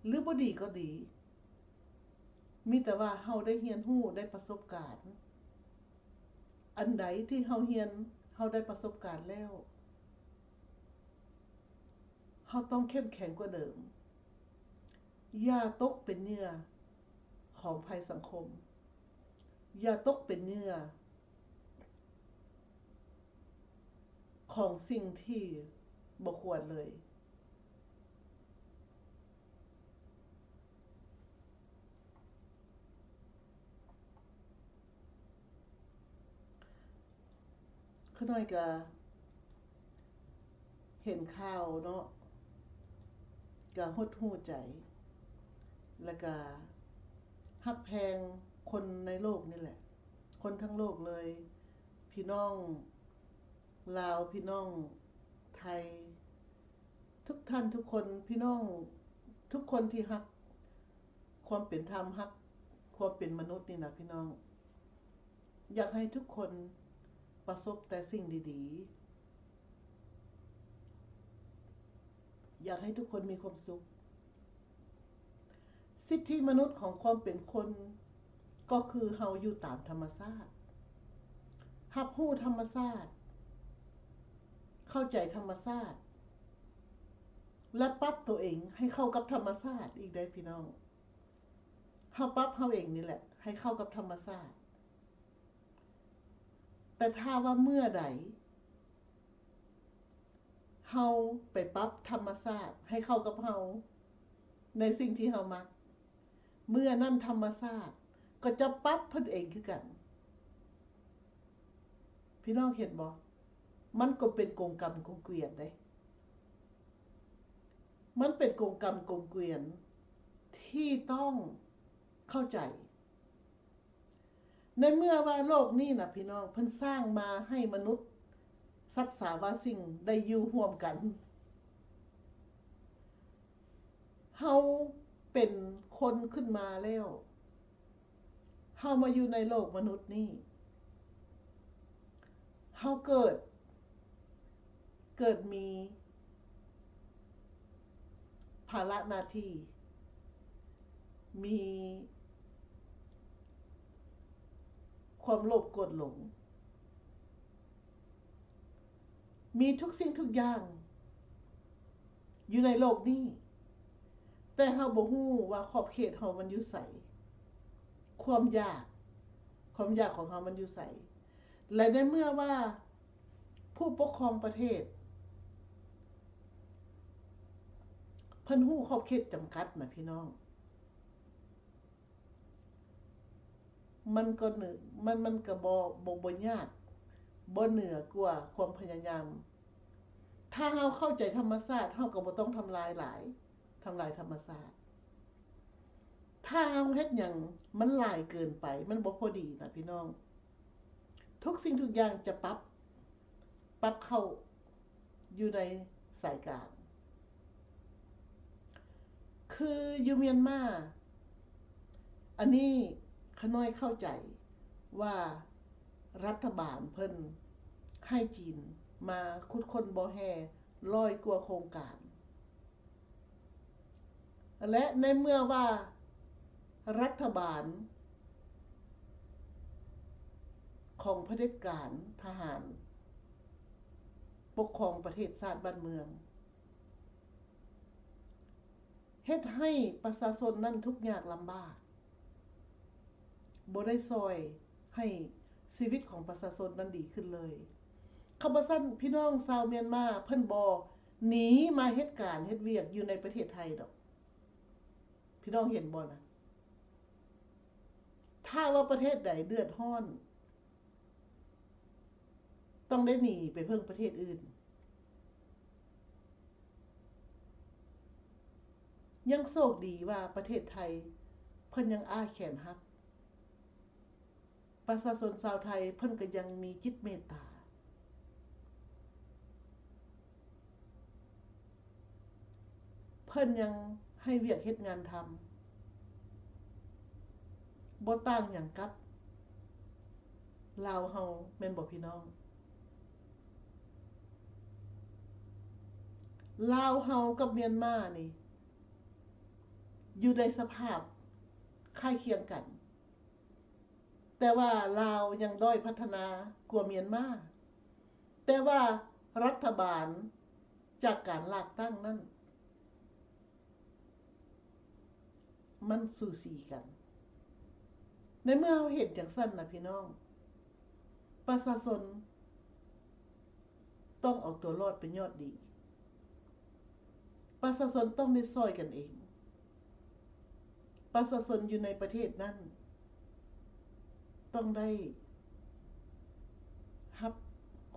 ຫຼື ບໍ່ດີກໍດີ, ມີແຕ່ວ່າເຮົາໄດ້ຮຽນຮູ້, ໄດ້ປະສົບການ. ອັນໃດທີ່ເຮົາຮຽນ, ເຮົາໄດ້ປະສົບການແລ້ວ, ເຮົາຕ້ອງເຂັ້ມແຂງກວ່າເດີມ. ຢ່າຕົກເປັນເຫຍື່ອຂອງໄພສັງຄົມ, ຢ່າຕົກເປັນເຫຍື່ອຂອງສິ່ງທີ່ບໍ່ຄວນເລີຍ. ຂ້ານ້ອຍກະເຫັນຂ່າວເນາະ ກະຫົດຫູ່ໃຈ ແລະກະຮັກແພງຄົນໃນໂລກນີ້ແຫຼະ ຄົນທັງໂລກເລີຍ ພີ່ນ້ອງລາວ ພີ່ນ້ອງໄທ ທຸກທ່ານທຸກຄົນ ພີ່ນ້ອງທຸກຄົນທີ່ຮັກຄວາມເປັນທຳ ຮັກຄວາມເປັນມະນຸດນີ້ນະ ພີ່ນ້ອງ. ຢາກໃຫ້ທຸກຄົນປະສົບແຕ່ສິ່ງດີໆ ຢາກໃຫ້ທຸກຄົນມີຄວາມສຸກ. ສິດທິມະນຸດຂອງຄວາມເປັນຄົນ ກໍຄືເຮົາຢູ່ຕາມທຳມະຊາດ, ຮັບຮູ້ທຳມະຊາດ, ເຂົ້າໃຈທຳມະຊາດ ແລະ ປັບຕົວເອງໃຫ້ເຂົ້າກັບທຳມະຊາດອີກເດ້ ພີ່ນ້ອງ. ເຮົາປັບເຮົາເອງນີ້ແຫຼະໃຫ້ເຂົ້າກັບທຳມະຊາດ. ແຕ່ຖ້າວ່າເມື່ອໃດເຮົາໄປປັບທຳມະຊາດໃຫ້ເຂົ້າກັບເຮົາ ໃນສິ່ງທີ່ເຮົາມັກ, ເມື່ອນັ້ນທຳມະຊາດກໍຈະປັບເພິ່ນເອງຄືກັນ. ພີ່ນ້ອງເຫັນບໍ່? ມັນກໍເປັນກົງກຳກົງກວຽນເດ້. ມັນເປັນກົງກຳກົງກວຽນທີ່ຕ້ອງເຂົ້າໃຈ. ໃນເມື່ອວ່າໂລກນີ້ນະ ພີ່ນ້ອງ, ເພິ່ນສ້າງມາໃຫ້ມະນຸດ ສັດສາວາສິ່ງໄດ້ຢູ່ຮ່ວມກັນ. ເຮົາເປັນຄົນຂຶ້ນມາແລ້ວ, ເຮົາມາຢູ່ໃນໂລກມະນຸດນີ້, ເຮົາເກີດ, ເກີດມີພາລະໜ້າທີ່, ມີຄວາມໂລບໂກດຫຼົງ, ມີທຸກສິ່ງທຸກຢ່າງຢູ່ໃນໂລກນີ້, ແຕ່ເຮົາບໍ່ຮູ້ວ່າຂອບເຂດເຮົາມັນຢູ່ໃສ, ຄວາມຢາກ, ຄວາມຢາກຂອງເຮົາມັນຢູ່ໃສ. ແລະ ໃນເມື່ອວ່າຜູ້ປົກຄອງປະເທດ ເພິ່ນຮູ້ຂອບເຂດຈຳກັດນະ ພີ່ນ້ອງ, ມັນກໍເໜືອ, ມັນ, ມັນກໍບໍ່, ບໍ່, ບໍ່ຍາກ, ບໍ່ເໜືອກວ່າຄວາມພະຍາຍາມ. ຖ້າເຮົາເຂົ້າໃຈທຳມະຊາດ, ເຮົາກໍບໍ່ຕ້ອງທຳລາຍຫຼາຍ, ທຳລາຍທຳມະຊາດ. ຖ້າເຮົາເຮັດຫຍັງມັນຫຼາຍເກີນໄປ, ມັນບໍ່ພໍດີນະ ພີ່ນ້ອງ. ທຸກສິ່ງທຸກຢ່າງຈະປັບ, ປັບເຂົ້າຢູ່ໃນສາຍກາງ. ຄືຢູ່ມຽນມາ, ອັນນີ້ຂ້ານ້ອຍເຂົ້າໃຈວ່າລັດຖະບານເພິ່ນໃຫ້ຈີນມາຂຸດຄົ້ນບໍ່ແຮ່ຮ້ອຍກວ່າໂຄງການ. ແລະ ໃນເມື່ອວ່າລັດຖະບານຂອງຜະເດັດການທະຫານປົກຄອງປະເທດຊາດບ້ານເມືອງ ເຮັດໃຫ້ປະຊາຊົນນັ້ນທຸກຍາກລຳບາກ, ບໍ່ໄດ້ຊ່ອຍໃຫ້ຊີວິດຂອງປະຊາຊົນນັ້ນດີຂຶ້ນເລີຍ. ຄັນບໍ່ຊັ້ນ ພີ່ນ້ອງຊາວມຽນມາເພິ່ນບໍ່ໜີມາເຮັດການເຮັດວຽກຢູ່ໃນປະເທດໄທດອກ. ພີ່ນ້ອງເຫັນບໍ່ນະ? ຖ້າວ່າປະເທດໃດເດືອດຮ້ອນ ຕ້ອງໄດ້ໜີໄປເພິ່ງປະເທດອື່ນ. ຍັງໂຊກດີວ່າປະເທດໄທເພິ່ນຍັງອ້າແຂນຮັບ. ປະຊາຊົນຊາວໄທເພິ່ນກໍຍັງມີຈິດເມດຕາ. ເພິ່ນຍັງໃຫ້ວຽກເຮັດງານທຳ, ບໍ່ຕ່າງຫຍັງກັບລາວເຮົາ ແມ່ນບໍ່ພີ່ນ້ອງ? ລາວເຮົາກັບມຽນມານີ້ ຢູ່ໃນສະພາບຄ້າຍຄຽງກັນ. ແຕ່ວ່າລາວຍັງດ້ອຍພັດທະນາກວ່າມຽນມາ, ແຕ່ວ່າລັດຖະບານຈາກການລາກຕັ້ງນັ້ນ ມັນສູສີກັນ. ໃນເມື່ອເຮົາເຫັນຈັ່ງຊັ້ນນະ ພີ່ນ້ອງ, ປະຊາຊົນ ຕ້ອງເອົາຕົວລອດເປັນຍອດດີ. ປະຊາຊົນຕ້ອງໄດ້ຊ່ອຍກັນເອງ. ປະຊາຊົນຢູ່ໃນປະເທດນັ້ນ ຕ້ອງໄດ້ຮັບ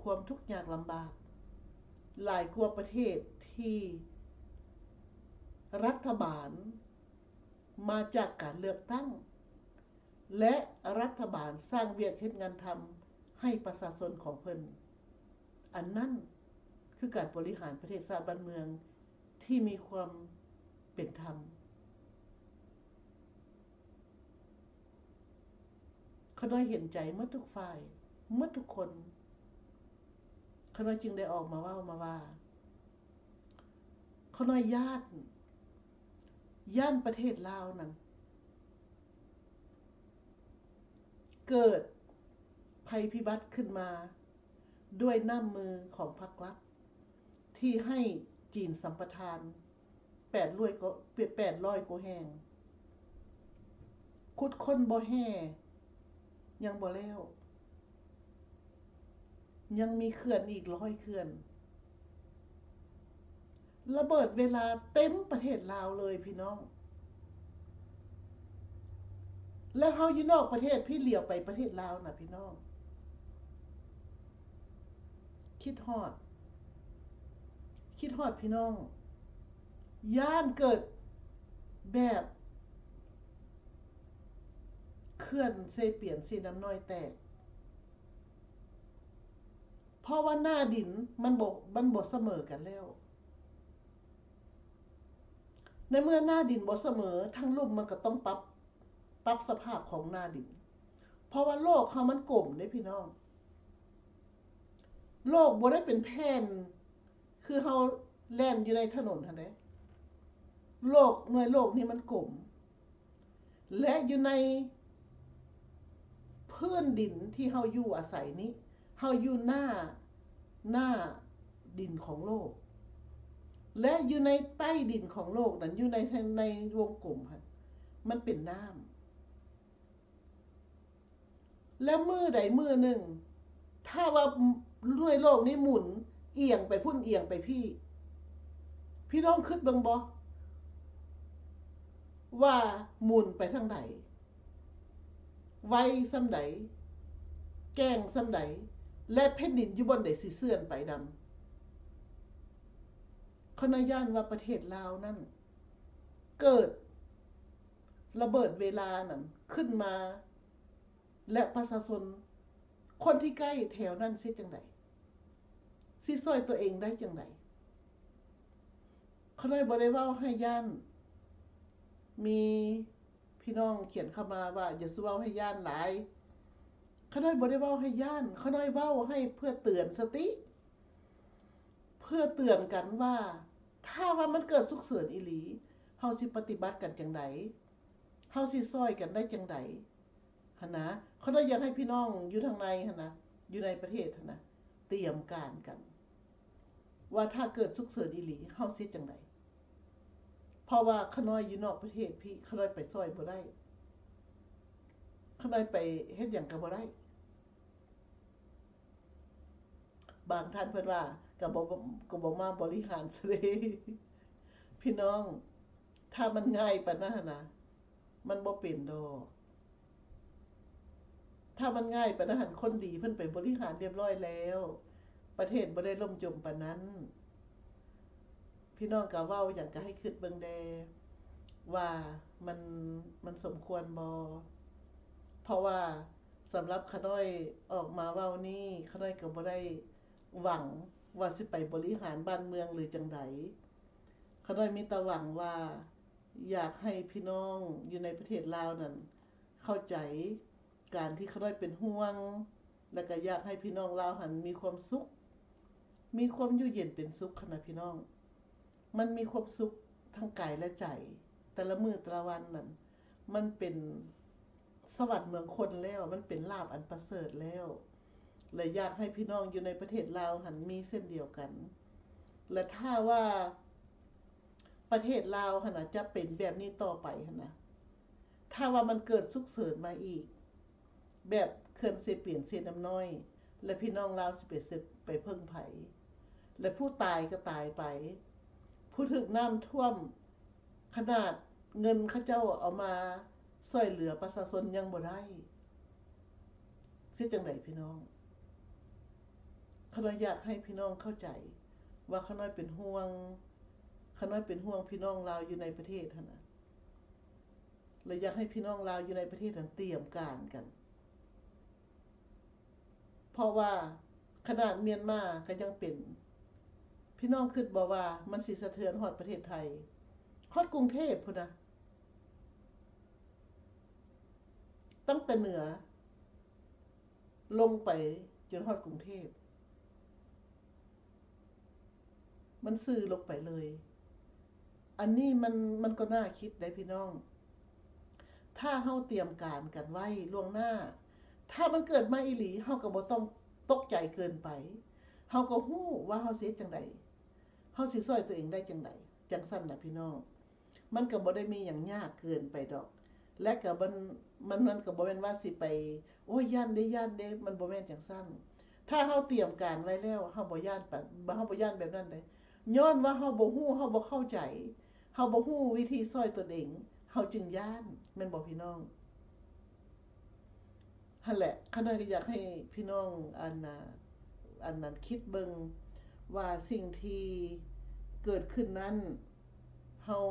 ຄ ຄວາມທຸກຍາກລຳບາກ ຫຼາຍກວ່າປະເທດທີ່ລັດຖະບານມາຈາກການເລືອກຕັ້ງ ແລະ ລັດຖະບານສ້າງວຽກເຮັດງານທຳໃຫ້ປະຊາຊົນຂອງເພິ່ນ. ອັນນັ້ນຄືການບໍລິຫານປະເທດຊາດບ້ານເມືອງທີ່ມີຄວາມເປັນທຳ. ຂ້ານ້ອຍເຫັນໃຈໝົດທຸກຝ່າຍ, ໝົດທຸກຄົນ. ຂ້ານ້ອຍຈຶ່ງໄດ້ອອກມາເວົ້າມາວ່າ ຂ້ານ້ອຍຢ້ານ, ຢ້ານປະເທດລາວນັ້ນເກີດໄພພິບັດຂຶ້ນມາດ້ວຍນ້ຳມືຂອງພັກລັດ ທີ່ໃຫ້ຈີນສຳປະທານ ແປດຮ້ອຍກວ່າ ແປດຮ້ອຍກວ່າແຫ່ງ, ຂຸດຄົ້ນບໍ່ແຮ່ຍັງບໍ່ແລ້ວ, ຍັງມີເຂື່ອນອີກຮ້ອຍເຂື່ອນ. ລະເບີດເວລາເຕັມປະເທດລາວເລີຍພີ່ນ້ອງ. ແລ້ວເຮົາຢູ່ນອກປະເທດ ພີ່ຫຼຽວໄປປະເທດລາວນະພີ່ນ້ອງ ຄິດຮອດ, ຄິດຮອດພີ່ນ້ອງ. ຢ້ານເກີດແບບເຂື່ອນເຊປຽນເຊນ້ຳນ້ອຍແຕກ ເພາະວ່າໜ້າດິນມັນບໍ່, ມັນບໍ່ສະເໝີກັນແລ້ວ. ໃນເມື່ອໜ້າດິນບໍ່ສະເໝີ, ທັງລຸ່ມມັນກໍຕ້ອງປັບ, ປັບສະພາບຂອງໜ້າດິນ. ເພາະວ່າໂລກເຮົາມັນກົມເດ້ພີ່ນ້ອງ. ໂລກບໍ່ໄດ້ເປັນແຜ່ນຄືເຮົາແລ່ນຢູ່ໃນຖະໜົນຫັ້ນເດ້. ໂລກ, ໜ່ວຍໂລກນີ້ມັນກົມ. ແລະ ຢູ່ໃນພື້ນດິນທີ່ເຮົາຢູ່ອາໄສນີ້, ເຮົາຢູ່ໜ້າ, ໜ້າດິນຂອງໂລກ ແລະ ຢູ່ໃນໃຕ້ດິນຂອງໂລກນັ້ນ, ຢູ່ໃນ, ໃນວົງກົມຫັ້ນ, ມັນເປັນນ້ຳ. ແລ້ວມື້ໃດມື້ໜຶ່ງ ຖ້າວ່າໜ່ວຍໂລກນີ້ໝູນອຽງໄປພຸ້ນອຽງໄປພີ້, ພີ່ນ້ອງຄິດເບິ່ງບໍ່ວ່າໝູນໄປທາງໃດ, ໄວສ່ຳໃດ, ແກ່ງສ່ຳໃດ ແລະ ແຜ່ນດິນຢູ່ບ່ອນໃດຊິເຊື່ອນໄປນຳ? ຂ້ານ້ອຍຢ້ານວ່າປະເທດລາວນັ້ນເກີດ ລະເບີດເວລານັ້ນຂຶ້ນມາ ແລະ ປະຊາຊົນຄົນທີ່ໃກ້ແຖວນັ້ນຊິເຮັດຈັ່ງໃດ? ຊິຊ່ອຍຕົວເອງໄດ້ຈັ່ງໃດ? ຂ້ານ້ອຍບໍ່ໄດ້ເວົ້າໃຫ້ຢ້ານ. ມີພີ່ນ້ອງຂຽນເຂົ້າມາວ່າ ຢ່າສູ່ເວົ້າໃຫ້ຢ້ານຫຼາຍ. ຂ້ານ້ອຍບໍ່ໄດ້ເວົ້າໃຫ້ຢ້ານ, ຂ້ານ້ອຍເວົ້າໃຫ້ເພື່ອເຕືອນສະຕິ, ເພື່ອເຕືອນກັນວ່າ ຖ້າວ່າມັນເກີດສຸກເສີນອີ່ຫຼີ, ເຮົາຊິປະຕິບັດກັນຈັ່ງໃດ? ເຮົາຊິຊ່ອຍກັນໄດ້ຈັ່ງໃດຫັ້ນນະ? ຂ້ານ້ອຍຢາກໃຫ້ພີ່ນ້ອງຢູ່ທາງໃນຫັ້ນນະ, ຢູ່ໃນປະເທດຫັ້ນນະ, ຕຽມການກັນ ວ່າຖ້າເກີດສຸກເສີນອີ່ຫຼີ ເຮົາຊິເຮັດຈັ່ງໃດ? ເພາະວ່າຂ້ານ້ອຍຢູ່ນອກປະເທດພີ້, ຂ້ານ້ອຍໄປຊ່ອຍບໍ່ໄດ້, ຂ້ານ້ອຍໄປເຮັດຫຍັງກໍບໍ່ໄດ້. ບາງທ່ານເພິ່ນວ່າ ກໍບໍ່, ກໍບໍ່ມາບໍລິຫານຊະເດ. ພີ່ນ້ອງ, ຖ້າມັນງ່າຍປານນັ້ນນະ, ມັນບໍ່ເປັນດອກ. ຖ້າມັນງ່າຍປານນັ້ນ, ຄົນດີເພິ່ນໄປບໍລິຫານຮຽບຮ້ອຍແລ້ວ, ປະເທດບໍ່ໄດ້ລົ້ມຈົມປານນັ້ນ. ພີ່ນ້ອງກໍເວົ້າຫຍັງກໍໃຫ້ຄິດເບິ່ງແດ່ວ່າມັນ, ມັນສົມຄວນບໍ່? ເພາະວ່າ ສຳລັບຂ້ານ້ອຍອອກມາເວົ້ານີ້, ຂ້ານ້ອຍກໍບໍ່ໄດ້ຫວັງວ່າຊິໄປບໍລິຫານບ້ານເມືອງຫຼືຈັ່ງໃດ. ຂ້ານ້ອຍມີແຕ່ຫວັງວ່າ ຢາກໃຫ້ພີ່ນ້ອງຢູ່ໃນປະເທດລາວນັ້ນເຂົ້າໃຈການທີ່ຂ້ານ້ອຍເປັນຫ່ວງ ແລະ ກໍຢາກໃຫ້ພີ່ນ້ອງລາວຫັ້ນມີຄວາມສຸກ, ມີຄວາມຢູ່ເຢັນເປັນສຸກຫັ້ນນະພີ່ນ້ອງ. ມັນມີຄວາມສຸກທັງກາຍ ແລະ ໃຈ, ແຕ່ລະມື້ແຕ່ລະວັນນັ້ນ ມັນເປັນສະຫວັນເມືອງຄົນແລ້ວ, ມັນເປັນລາບອັນປະເສີດແລ້ວ ແລະ ຢາກໃຫ້ພີ່ນ້ອງຢູ່ໃນປະເທດລາວຫັ້ນມີເຊັ່ນດຽວກັນ. ແລະ ຖ້າວ່າປະເທດລາວຫັ້ນນະ ຈະເປັນແບບນີ້ຕໍ່ໄປຫັ້ນນະ, ຖ້າວ່າມັນເກີດສຸກເສີນມາອີກ ແບບເຂື່ອນເຊປຽນເຊນ້ຳນ້ອຍ ແລະ ພີ່ນ້ອງລາວຊິໄປເຊິ່ງ, ໄປເພິ່ງໃຜ? ແລະ ຜູ້ຕາຍກໍຕາຍໄປ, ຜູ້ຖືກນ້ຳຖ້ວມ ຂະໜາດເງິນເຂົາເຈົ້າເອົາມາຊ່ວຍເຫຼືອປະຊາຊົນຍັງບໍ່ໄດ້, ຊິເຮັດຈັ່ງໃດພີ່ນ້ອງ? ຂ້ານ້ອຍຢາກໃຫ້ພີ່ນ້ອງເຂົ້າໃຈວ່າຂ້ານ້ອຍເປັນຫ່ວງ, ຂ້ານ້ອຍເປັນຫ່ວງພີ່ນ້ອງລາວຢູ່ໃນປະເທດຫັ້ນນະ ແລະ ຢາກໃຫ້ພີ່ນ້ອງລາວຢູ່ໃນປະເທດຫັ້ນຕຽມການກັນ. ເພາະວ່າຂະໜາດມຽນມາກໍຍັງເປັນ, ພີ່ນ້ອງຄິດບໍ່ວ່າມັນຊິສະເທືອນຮອດປະເທດໄທ, ຮອດກຸງເທບພຸ້ນນະ, ຕັ້ງແຕ່ເໜືອລົງໄປຈົນຮອດກຸງເທບ. ມັນຊື່ລົງໄປເລີຍ. ອັນນີ້ມັນ, ມັນກໍໜ້າຄິດໄດ໋ພີ່ນ້ອງ. ຖ້າເຮົາຕຽມການກັນໄວ້ລ່ວງໜ້າ, ຖ້າມັນເກີດມາອີ່ຫຼີ, ເຮົາກໍບໍ່ຕ້ອງຕົກໃຈເກີນໄປ. ເຮົາກໍຮູ້ວ່າເຮົາຊິເຮັດຈັ່ງໃດ, ເຮົາຊິຊ່ອຍຕົວເອງໄດ້ຈັ່ງໃດ, ຈັ່ງຊັ້ນນະພີ່ນ້ອງ. ມັນກໍບໍ່ໄດ້ມີຫຍັງຍາກເກີນໄປດອກ ແລະ ກໍມັນ, ມັນ, ມັນກໍບໍ່ແມ່ນວ່າຊິໄປ ໂອ້ຍ ຢ້ານເດ້ ຢ້ານເດ້, ມັນບໍ່ແມ່ນຈັ່ງຊັ້ນ. ຖ້າເຮົາຕຽມການໄວ້ແລ້ວ ເຮົາບໍ່ຢ້ານປານ, ເຮົາບໍ່ຢ້ານແບບນັ້ນເດ້. ຍ້ອນວ່າເຮົາບໍ່ຮູ້, ເຮົາບໍ່ເຂົ້າໃຈ, ເຮົາບໍ່ຮູ້ວິທີຊ່ອຍຕົນເອງ, ເຮົາຈຶ່ງຢ້ານ, ແມ່ນບໍ່ພີ່ນ້ອງ? ຫັ້ນແຫຼະ, ຂ້ານ້ອຍກໍຢາກໃຫ້ພີ່ນ້ອງ ອັນນ່າ, ອັນນັ້ນ ຄິດເບິ່ງວ່າສິ່ງທີ່ເກີດຂຶ້ນນັ້ນ ເຮົາ,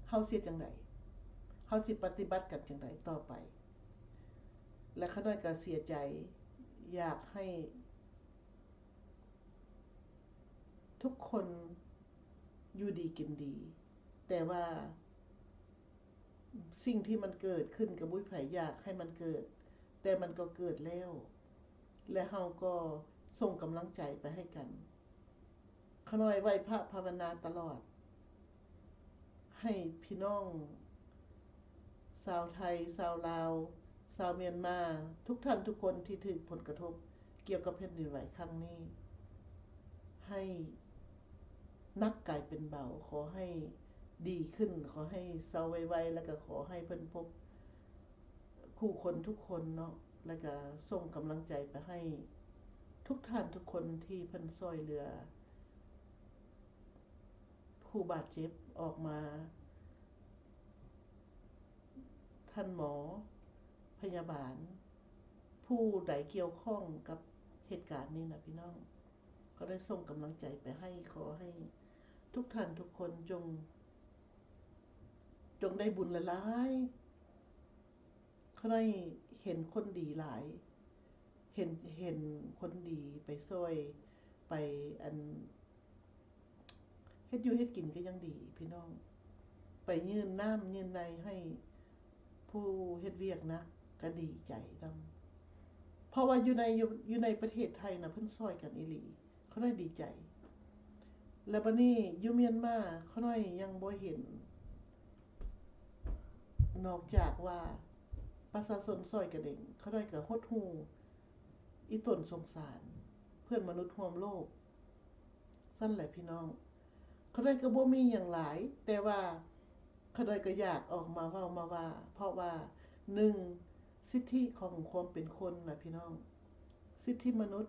ເຮົາຊິເຮັດຈັ່ງໃດ? ເຮົາຊິປະຕິບັດກັນຈັ່ງໃດຕໍ່ໄປ? ແລະ ຂ້ານ້ອຍກໍເສຍໃຈ, ຢາກໃຫ້ທຸກຄົນຢູ່ດີກິນດີ, ແຕ່ວ່າ ສິ່ງທີ່ມັນເກີດຂຶ້ນກໍບໍ່ມີໃຜຢາກໃຫ້ມັນເກີດ, ແຕ່ມັນກໍເກີດແລ້ວ ແລະ ເຮົາກໍສົ່ງກຳລັງໃຈໄປໃຫ້ກັນ. ຂ້ານ້ອຍໄຫວ້ພະພາວະນາຕະຫຼອດ ໃຫ້ພີ່ນ້ອງຊາວໄທ, ຊາວລາວ, ຊາວມຽນມາ, ທຸກທ່ານທຸກຄົນທີ່ຖືກຜົນກະທົບກ່ຽວກັບແຜ່ນດິນໄຫວຄັ້ງນີ້ ໃຫ້ ໜັກກາຍເປັນເບົາ, ຂໍໃຫ້ດີຂຶ້ນ, ຂໍໃຫ້ເຊົາໄວໆ ແລ້ວກໍຂໍໃຫ້ເພິ່ນພົບຜູ້ຄົນທຸກຄົນເນາະ, ແລ້ວກໍສົ່ງກຳລັງໃຈໄປໃຫ້ທຸກທ່ານທຸກຄົນທີ່ເພິ່ນຊ່ອຍເຫຼືອຜູ້ບາດເຈັບອອກມາ, ທ່ານໝໍ, ພະຍາບານ, ຜູ້ໃດກ່ຽວຂ້ອງກັບເຫດການນີ້ນະ ພີ່ນ້ອງ. ກໍໄດ້ສົ່ງກຳລັງໃຈໄປໃຫ້, ຂໍໃຫ້ທຸກທ່ານທຸກຄົນຈົ່ງ, ຈົ່ງໄດ້ບຸນຫຼາຍໆ. ຂ້ານ້ອຍເຫັນຄົນດີຫຼາຍ, ເຫັນ, ເຫັນຄົນດີໄປຊ່ອຍ, ໄປ ອັນ ເຮັດຢູ່ເຮັດກິນກໍຍັງດີພີ່ນ້ອງ, ໄປຍື່ນນ້ຳຍື່ນໃນໃຫ້ຜູ້ເຮັດວຽກນະ ກໍດີໃຈນຳ. ເພາະວ່າຢູ່ໃນ, ຢູ່, ຢູ່ໃນປະເທດໄທນະ ເພິ່ນຊ່ອຍກັນອີ່ຫຼີ, ຂ້ານ້ອຍດີໃຈ. ແລ້ວບັດນີ້ຢູ່ມຽນມາ ຂ້ານ້ອຍຍັງບໍ່ເຫັນ, ນອກຈາກວ່າປະຊາຊົນຊ່ອຍກັນເອງ, ຂ້ານ້ອຍກໍຫົດຫູ່ອີ່ຕົນສົງສານເພື່ອນມະນຸດຮ່ວມໂລກ. ຊັ້ນແຫຼະພີ່ນ້ອງ, ຂ້ານ້ອຍກໍບໍ່ມີຫຍັງຫຼາຍ, ແຕ່ວ່າຂ້ານ້ອຍກໍຢາກອອກມາເວົ້າມາວ່າ, ເພາະວ່າ ໜຶ່ງ ສິດທິຂອງຄວາມເປັນຄົນນະພີ່ນ້ອງ, ສິດທິມະນຸດ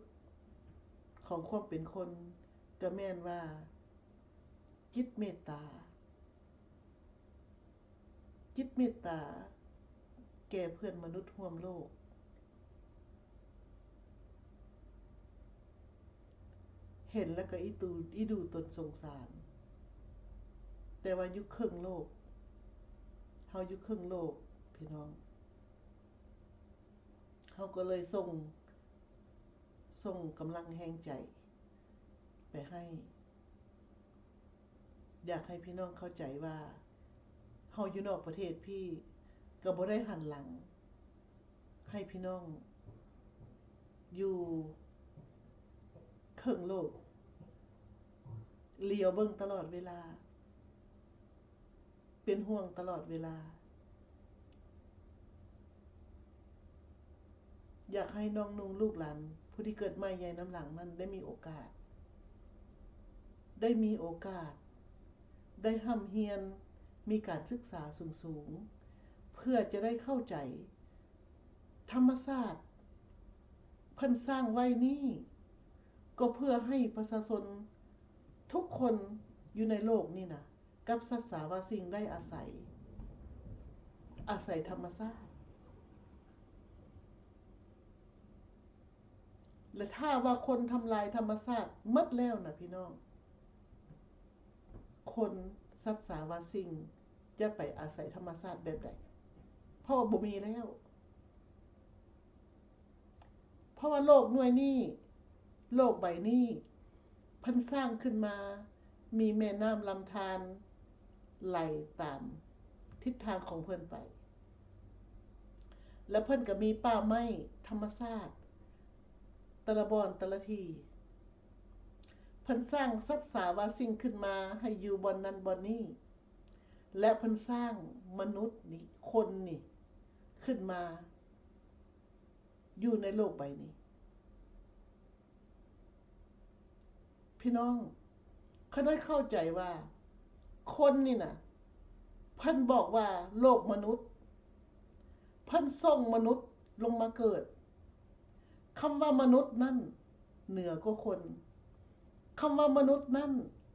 ຂອງຄວາມເປັນຄົນ ກໍແມ່ນວ່າ ຈິດເມດຕາ, ຈິດເມດຕາແກ່ເພື່ອນມະນຸດຮ່ວມໂລກ, ເຫັນແລ້ວກໍອີ່ຕູ, ອີ່ດູຕົນສົງສານ, ແຕ່ວ່າຢູ່ເຄິ່ງໂລກ, ເຮົາຢູ່ເຄິ່ງໂລກພີ່ນ້ອງ, ເຮົາກໍເລີຍສົ່ງ, ສົ່ງກຳລັງແຮງໃຈໄປໃຫ້. ຢາກໃຫ້ພີ່ນ້ອງເຂົ້າໃຈວ່າ ເຮົາຢູ່ນອກປະເທດພີ້ ກໍບໍ່ໄດ້ຫັນຫຼັງໃຫ້ພີ່ນ້ອງຢູ່ເຄິ່ງໂລກ, ຫຼຽວເບິ່ງຕະຫຼອດເວລາ, ເປັນຫ່ວງຕະຫຼອດເວລາ. ຢາກໃຫ້ນ້ອງນຸ່ງລູກຫຼານຜູ້ທີ່ເກີດໃໝ່ໃຫຍ່ນຳຫຼັງນັ້ນໄດ້ມີໂອກາດ, ໄດ້ມີໂອກາດ, ໄດ້ຮ່ຳຮຽນ, ມີການສຶກສາສູງໆ ເພື່ອຈະໄດ້ເຂົ້າໃຈທຳມະຊາດເພິ່ນສ້າງໄວ້ນີ້ ກໍເພື່ອໃຫ້ປະຊາຊົນທຸກຄົນຢູ່ໃນໂລກນີ້ນະ ກັບສັດສາວາສິ່ງໄດ້ອາໄສ, ອາໄສທຳມະຊາດ ແລະ ຖ້າວ່າຄົນທຳລາຍທຳມະຊາດໝົດແລ້ວນະພີ່ນ້ອງ, ຄົນ ສັດສາວາສິ່ງ ຈະໄປອາໄສທຳມະຊາດແບບໃດ? ເພາະວ່າບໍ່ມີແລ້ວ. ເພາະວ່າໂລກໜ່ວຍນີ້, ໂລກໃບນີ້ ເພິ່ນສ້າງຂຶ້ນມາ ມີແມ່ນ້ຳລຳທານໄຫຼຕາມທິດທາງຂອງເພິ່ນໄປ ແລະ ເພິ່ນກໍມີປ່າໄມ້ທຳມະຊາດແຕ່ລະບ່ອນແຕ່ລະທີ່. ເພິ່ນສ້າງສັດສາວາສິ່ງຂຶ້ນມາໃຫ້ຢູ່ບ່ອນນັ້ນບ່ອນນີ້ ແລະ ເພິ່ນສ້າງມະນຸດນີ້, ຄົນນີ້ ຂຶ້ນມາຢູ່ໃນໂລກໃບນີ້. ພີ່ນ້ອງ, ຂ້ານ້ອຍເຂົ້າໃຈວ່າຄົນນີ້ນະ, ເພິ່ນບອກວ່າໂລກມະນຸດ, ເພິ່ນສົ່ງມະນຸດລົງມາເກີດ. ຄຳວ່າມະນຸດນັ້ນເໜືອກວ່າຄົນ. ຄຳວ່າມະນຸດນັ້ນ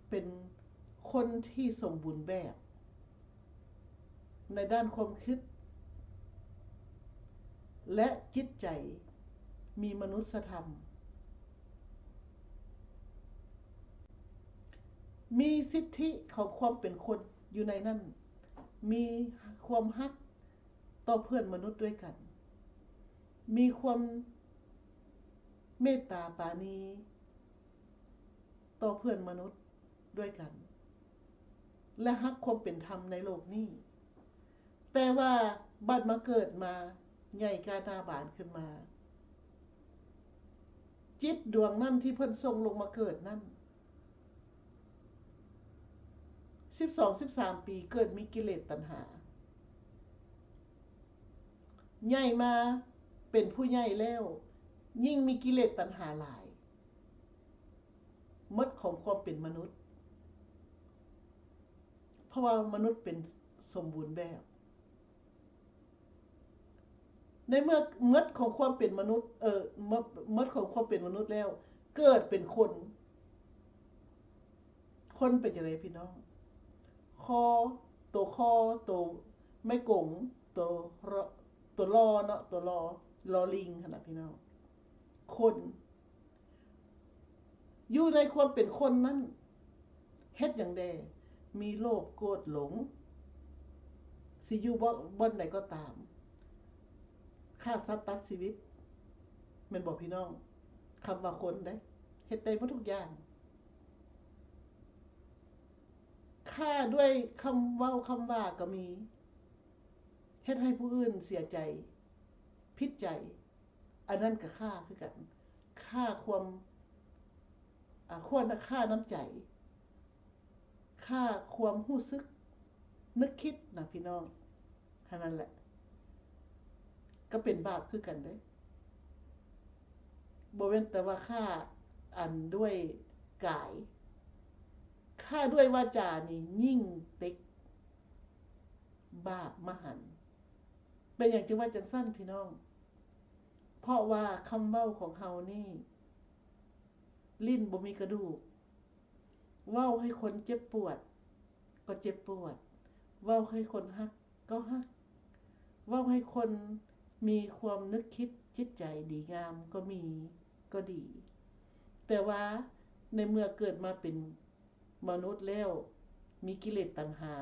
ເປັນຄົນທີ່ສົມບູນແບບໃນດ້ານຄວາມຄິດ ແລະ ຈິດໃຈ, ມີມະນຸດສະທຳ, ມີສິດທິຂອງຄວາມເປັນຄົນຢູ່ໃນນັ້ນ, ມີຄວາມຮັກຕໍ່ເພື່ອນມະນຸດດ້ວຍກັນ, ມີຄວາມເມດຕາປານີຕໍ່ເພື່ອນມະນຸດ ດ້ວຍກັນ ແລະ ຮັກຄວາມເປັນທຳໃນໂລກນີ້. ແຕ່ວ່າບັດມາເກີດມາ ໃຫຍ່ກ້າໜ້າບານຂຶ້ນມາ, ຈິດດວງນັ້ນທີ່ເພິ່ນສົ່ງລົງມາເກີດນັ້ນ ສິບສອງ ສິບສາມປີ ເກີດມີກິເລດຕັນຫາ, ໃຫຍ່ມາເປັນຜູ້ໃຫຍ່ແລ້ວ ຍິ່ງມີກິເລດຕັນຫາຫຼາຍ. ໝົດຂອງຄວາມເປັນມະນຸດ, ເພາະວ່າມະນຸດເປັນສົມບູນແບບ. ໃນເມື່ອໝົດຂອງຄວາມເປັນມະນຸດ, ເອີ, ໝົດ, ໝົດຂອງຄວາມເປັນມະນຸດແລ້ວ ເກີດເປັນຄົນ. ຄົນເປັນຈັ່ງໃດພີ່ນ້ອງ? ຄໍ, ໂຕຄໍ, ໂຕໄມ້ກົງ, ໂຕ, ໂຕລໍເນາະ, ໂຕລໍ, ລໍລິງຫັ້ນນະພີ່ນ້ອງ. ຄົນ ຢູ່ໃນຄວາມເປັນຄົນນັ້ນ ເຮັດຫຍັງແດ່? ມີໂລບໂກດຫຼົງ, ຊິຢູ່ບ່ອນ, ບ່ອນໃດກໍຕາມ, ຂ້າສັດຕັດຊີວິດ, ແມ່ນບໍ່ພີ່ນ້ອງ? ຄຳວ່າຄົນເດ້, ເຮັດໄດ້ໝົດທຸກຢ່າງ. ຂ້າດ້ວຍຄຳເວົ້າຄຳວ່າກໍມີ, ເຮັດໃຫ້ຜູ້ອື່ນເສຍໃຈ, ຜິດໃຈ. ອັນນັ້ນກໍຂ້າຄືກັນ, ຂ້າຄວາມ, ອາ, ຂ້ານ້ຳໃຈ, ຂ້າຄວາມຮູ້ສຶກ, ນຶກຄິດນະພີ່ນ້ອງ, ເທົ່ານັ້ນແຫຼະ, ກໍເປັນບາບຄືກັນເດ້. ບໍ່ແມ່ນແຕ່ວ່າຂ້າອັນດ້ວຍກາຍ, ຂ້າດ້ວຍວາຈານີ້ຍິ່ງເຕັກ ບາບມະຫັນ. ເປັນຫຍັງຈຶ່ງວ່າຈັ່ງຊັ້ນພີ່ນ້ອງ? ເພາະວ່າຄຳເວົ້າຂອງເຮົານີ້ ລີ້ນບໍ່ມີກະດູກ, ເວົ້າໃຫ້ຄົນເຈັບປວດກໍເຈັບປວດ, ເວົ້າໃຫ້ຄົນຮັກກໍຮັກ, ເວົ້າໃຫ້ຄົນມີຄວາມນຶກຄິດຈິດໃຈດີງາມກໍມີ, ກໍດີ. ແຕ່ວ່າໃນເມື່ອເກີດມາເປັນ ມະນຸດແລ້ວ ມີກິເລດຕັນຫາ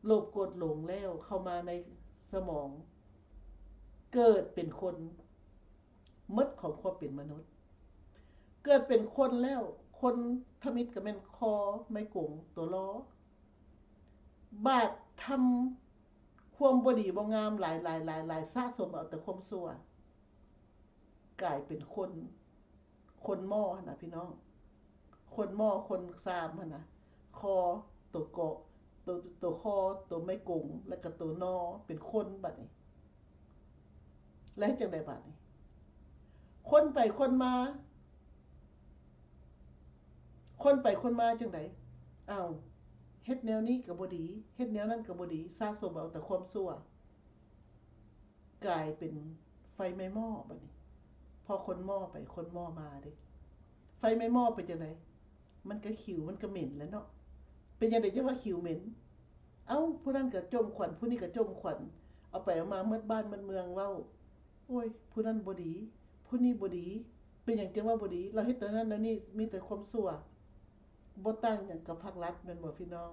ໂລບໂກດຫຼົງແລ້ວເຂົ້າມາໃນສະໝອງ, ເກີດເປັນຄົນ ໝົດຂອງຄວາມເປັນມະນຸດ. ເກີດເປັນຄົນແລ້ວ ຄົນທຳອິດກໍແມ່ນຄໍ, ໄມ້ກົງ, ຕົວລໍ. ບາດທຳຄວາມບໍ່ດີບໍ່ງາມຫຼາຍໆໆ ສະສົມເອົາແຕ່ຄວາມຊົ່ວ. ກາຍເປັນຄົນ, ຄົນໝໍຫັ້ນນະພີ່ນ້ອງ, ຄົນໝໍຄົນຊາມຫັ້ນນະ, ຄໍ, ໂຕເກາະ, ໂຕ, ໂຕຄໍ, ໂຕໄມ້ກົງ ແລ້ວກໍໂຕນໍ ເປັນຄົນບາດນີ້. ແລ້ວເຮັດຈັ່ງໃດບາດນີ້? ຄົນໄປຄົນມາ, ຄົນໄປຄົນມາຈັ່ງໃດ? ອ້າວ, ເຮັດແນວນີ້ກໍບໍ່ດີ, ເຮັດແນວນັ້ນກໍບໍ່ດີ, ສະສົມເອົາແຕ່ຄວາມຊົ່ວ. ກາຍເປັນໄຟໄໝ້ໝໍ້ບາດນີ້, ພໍຄົນໝໍໄປຄົນໝໍມາເດ້. ໄຟໄໝ້ໝໍເປັນຈັ່ງໃດ? ມັນກະຂິວ ມັນກະເໝັນແຫຼະເນາະ. ເປັນຈັ່ງໃດຈັ່ງວ່າຂິວເໝັນ? ເອົ້າ, ຜູ້ນັ້ນກະຈົ່ມຄວັນ, ຜູ້ນີ້ກະຈົ່ມຄວັນ, ເອົາໄປເອົາມາໝົດບ້ານໝົດເມືອງເວົ້າ, ໂອ້ຍ, ຜູ້ນັ້ນບໍ່ດີ, ຜູ້ນີ້ບໍ່ດີ, ເປັນຫຍັງຈຶ່ງວ່າບໍ່ດີ? ລາວເຮັດແນວນັ້ນແນວນີ້ ມີແຕ່ຄວາມຊົ່ວ. ບໍ່ຕ່າງຫຍັງກັບພາກລັດແມ່ນບໍ່ພີ່ນ້ອງ?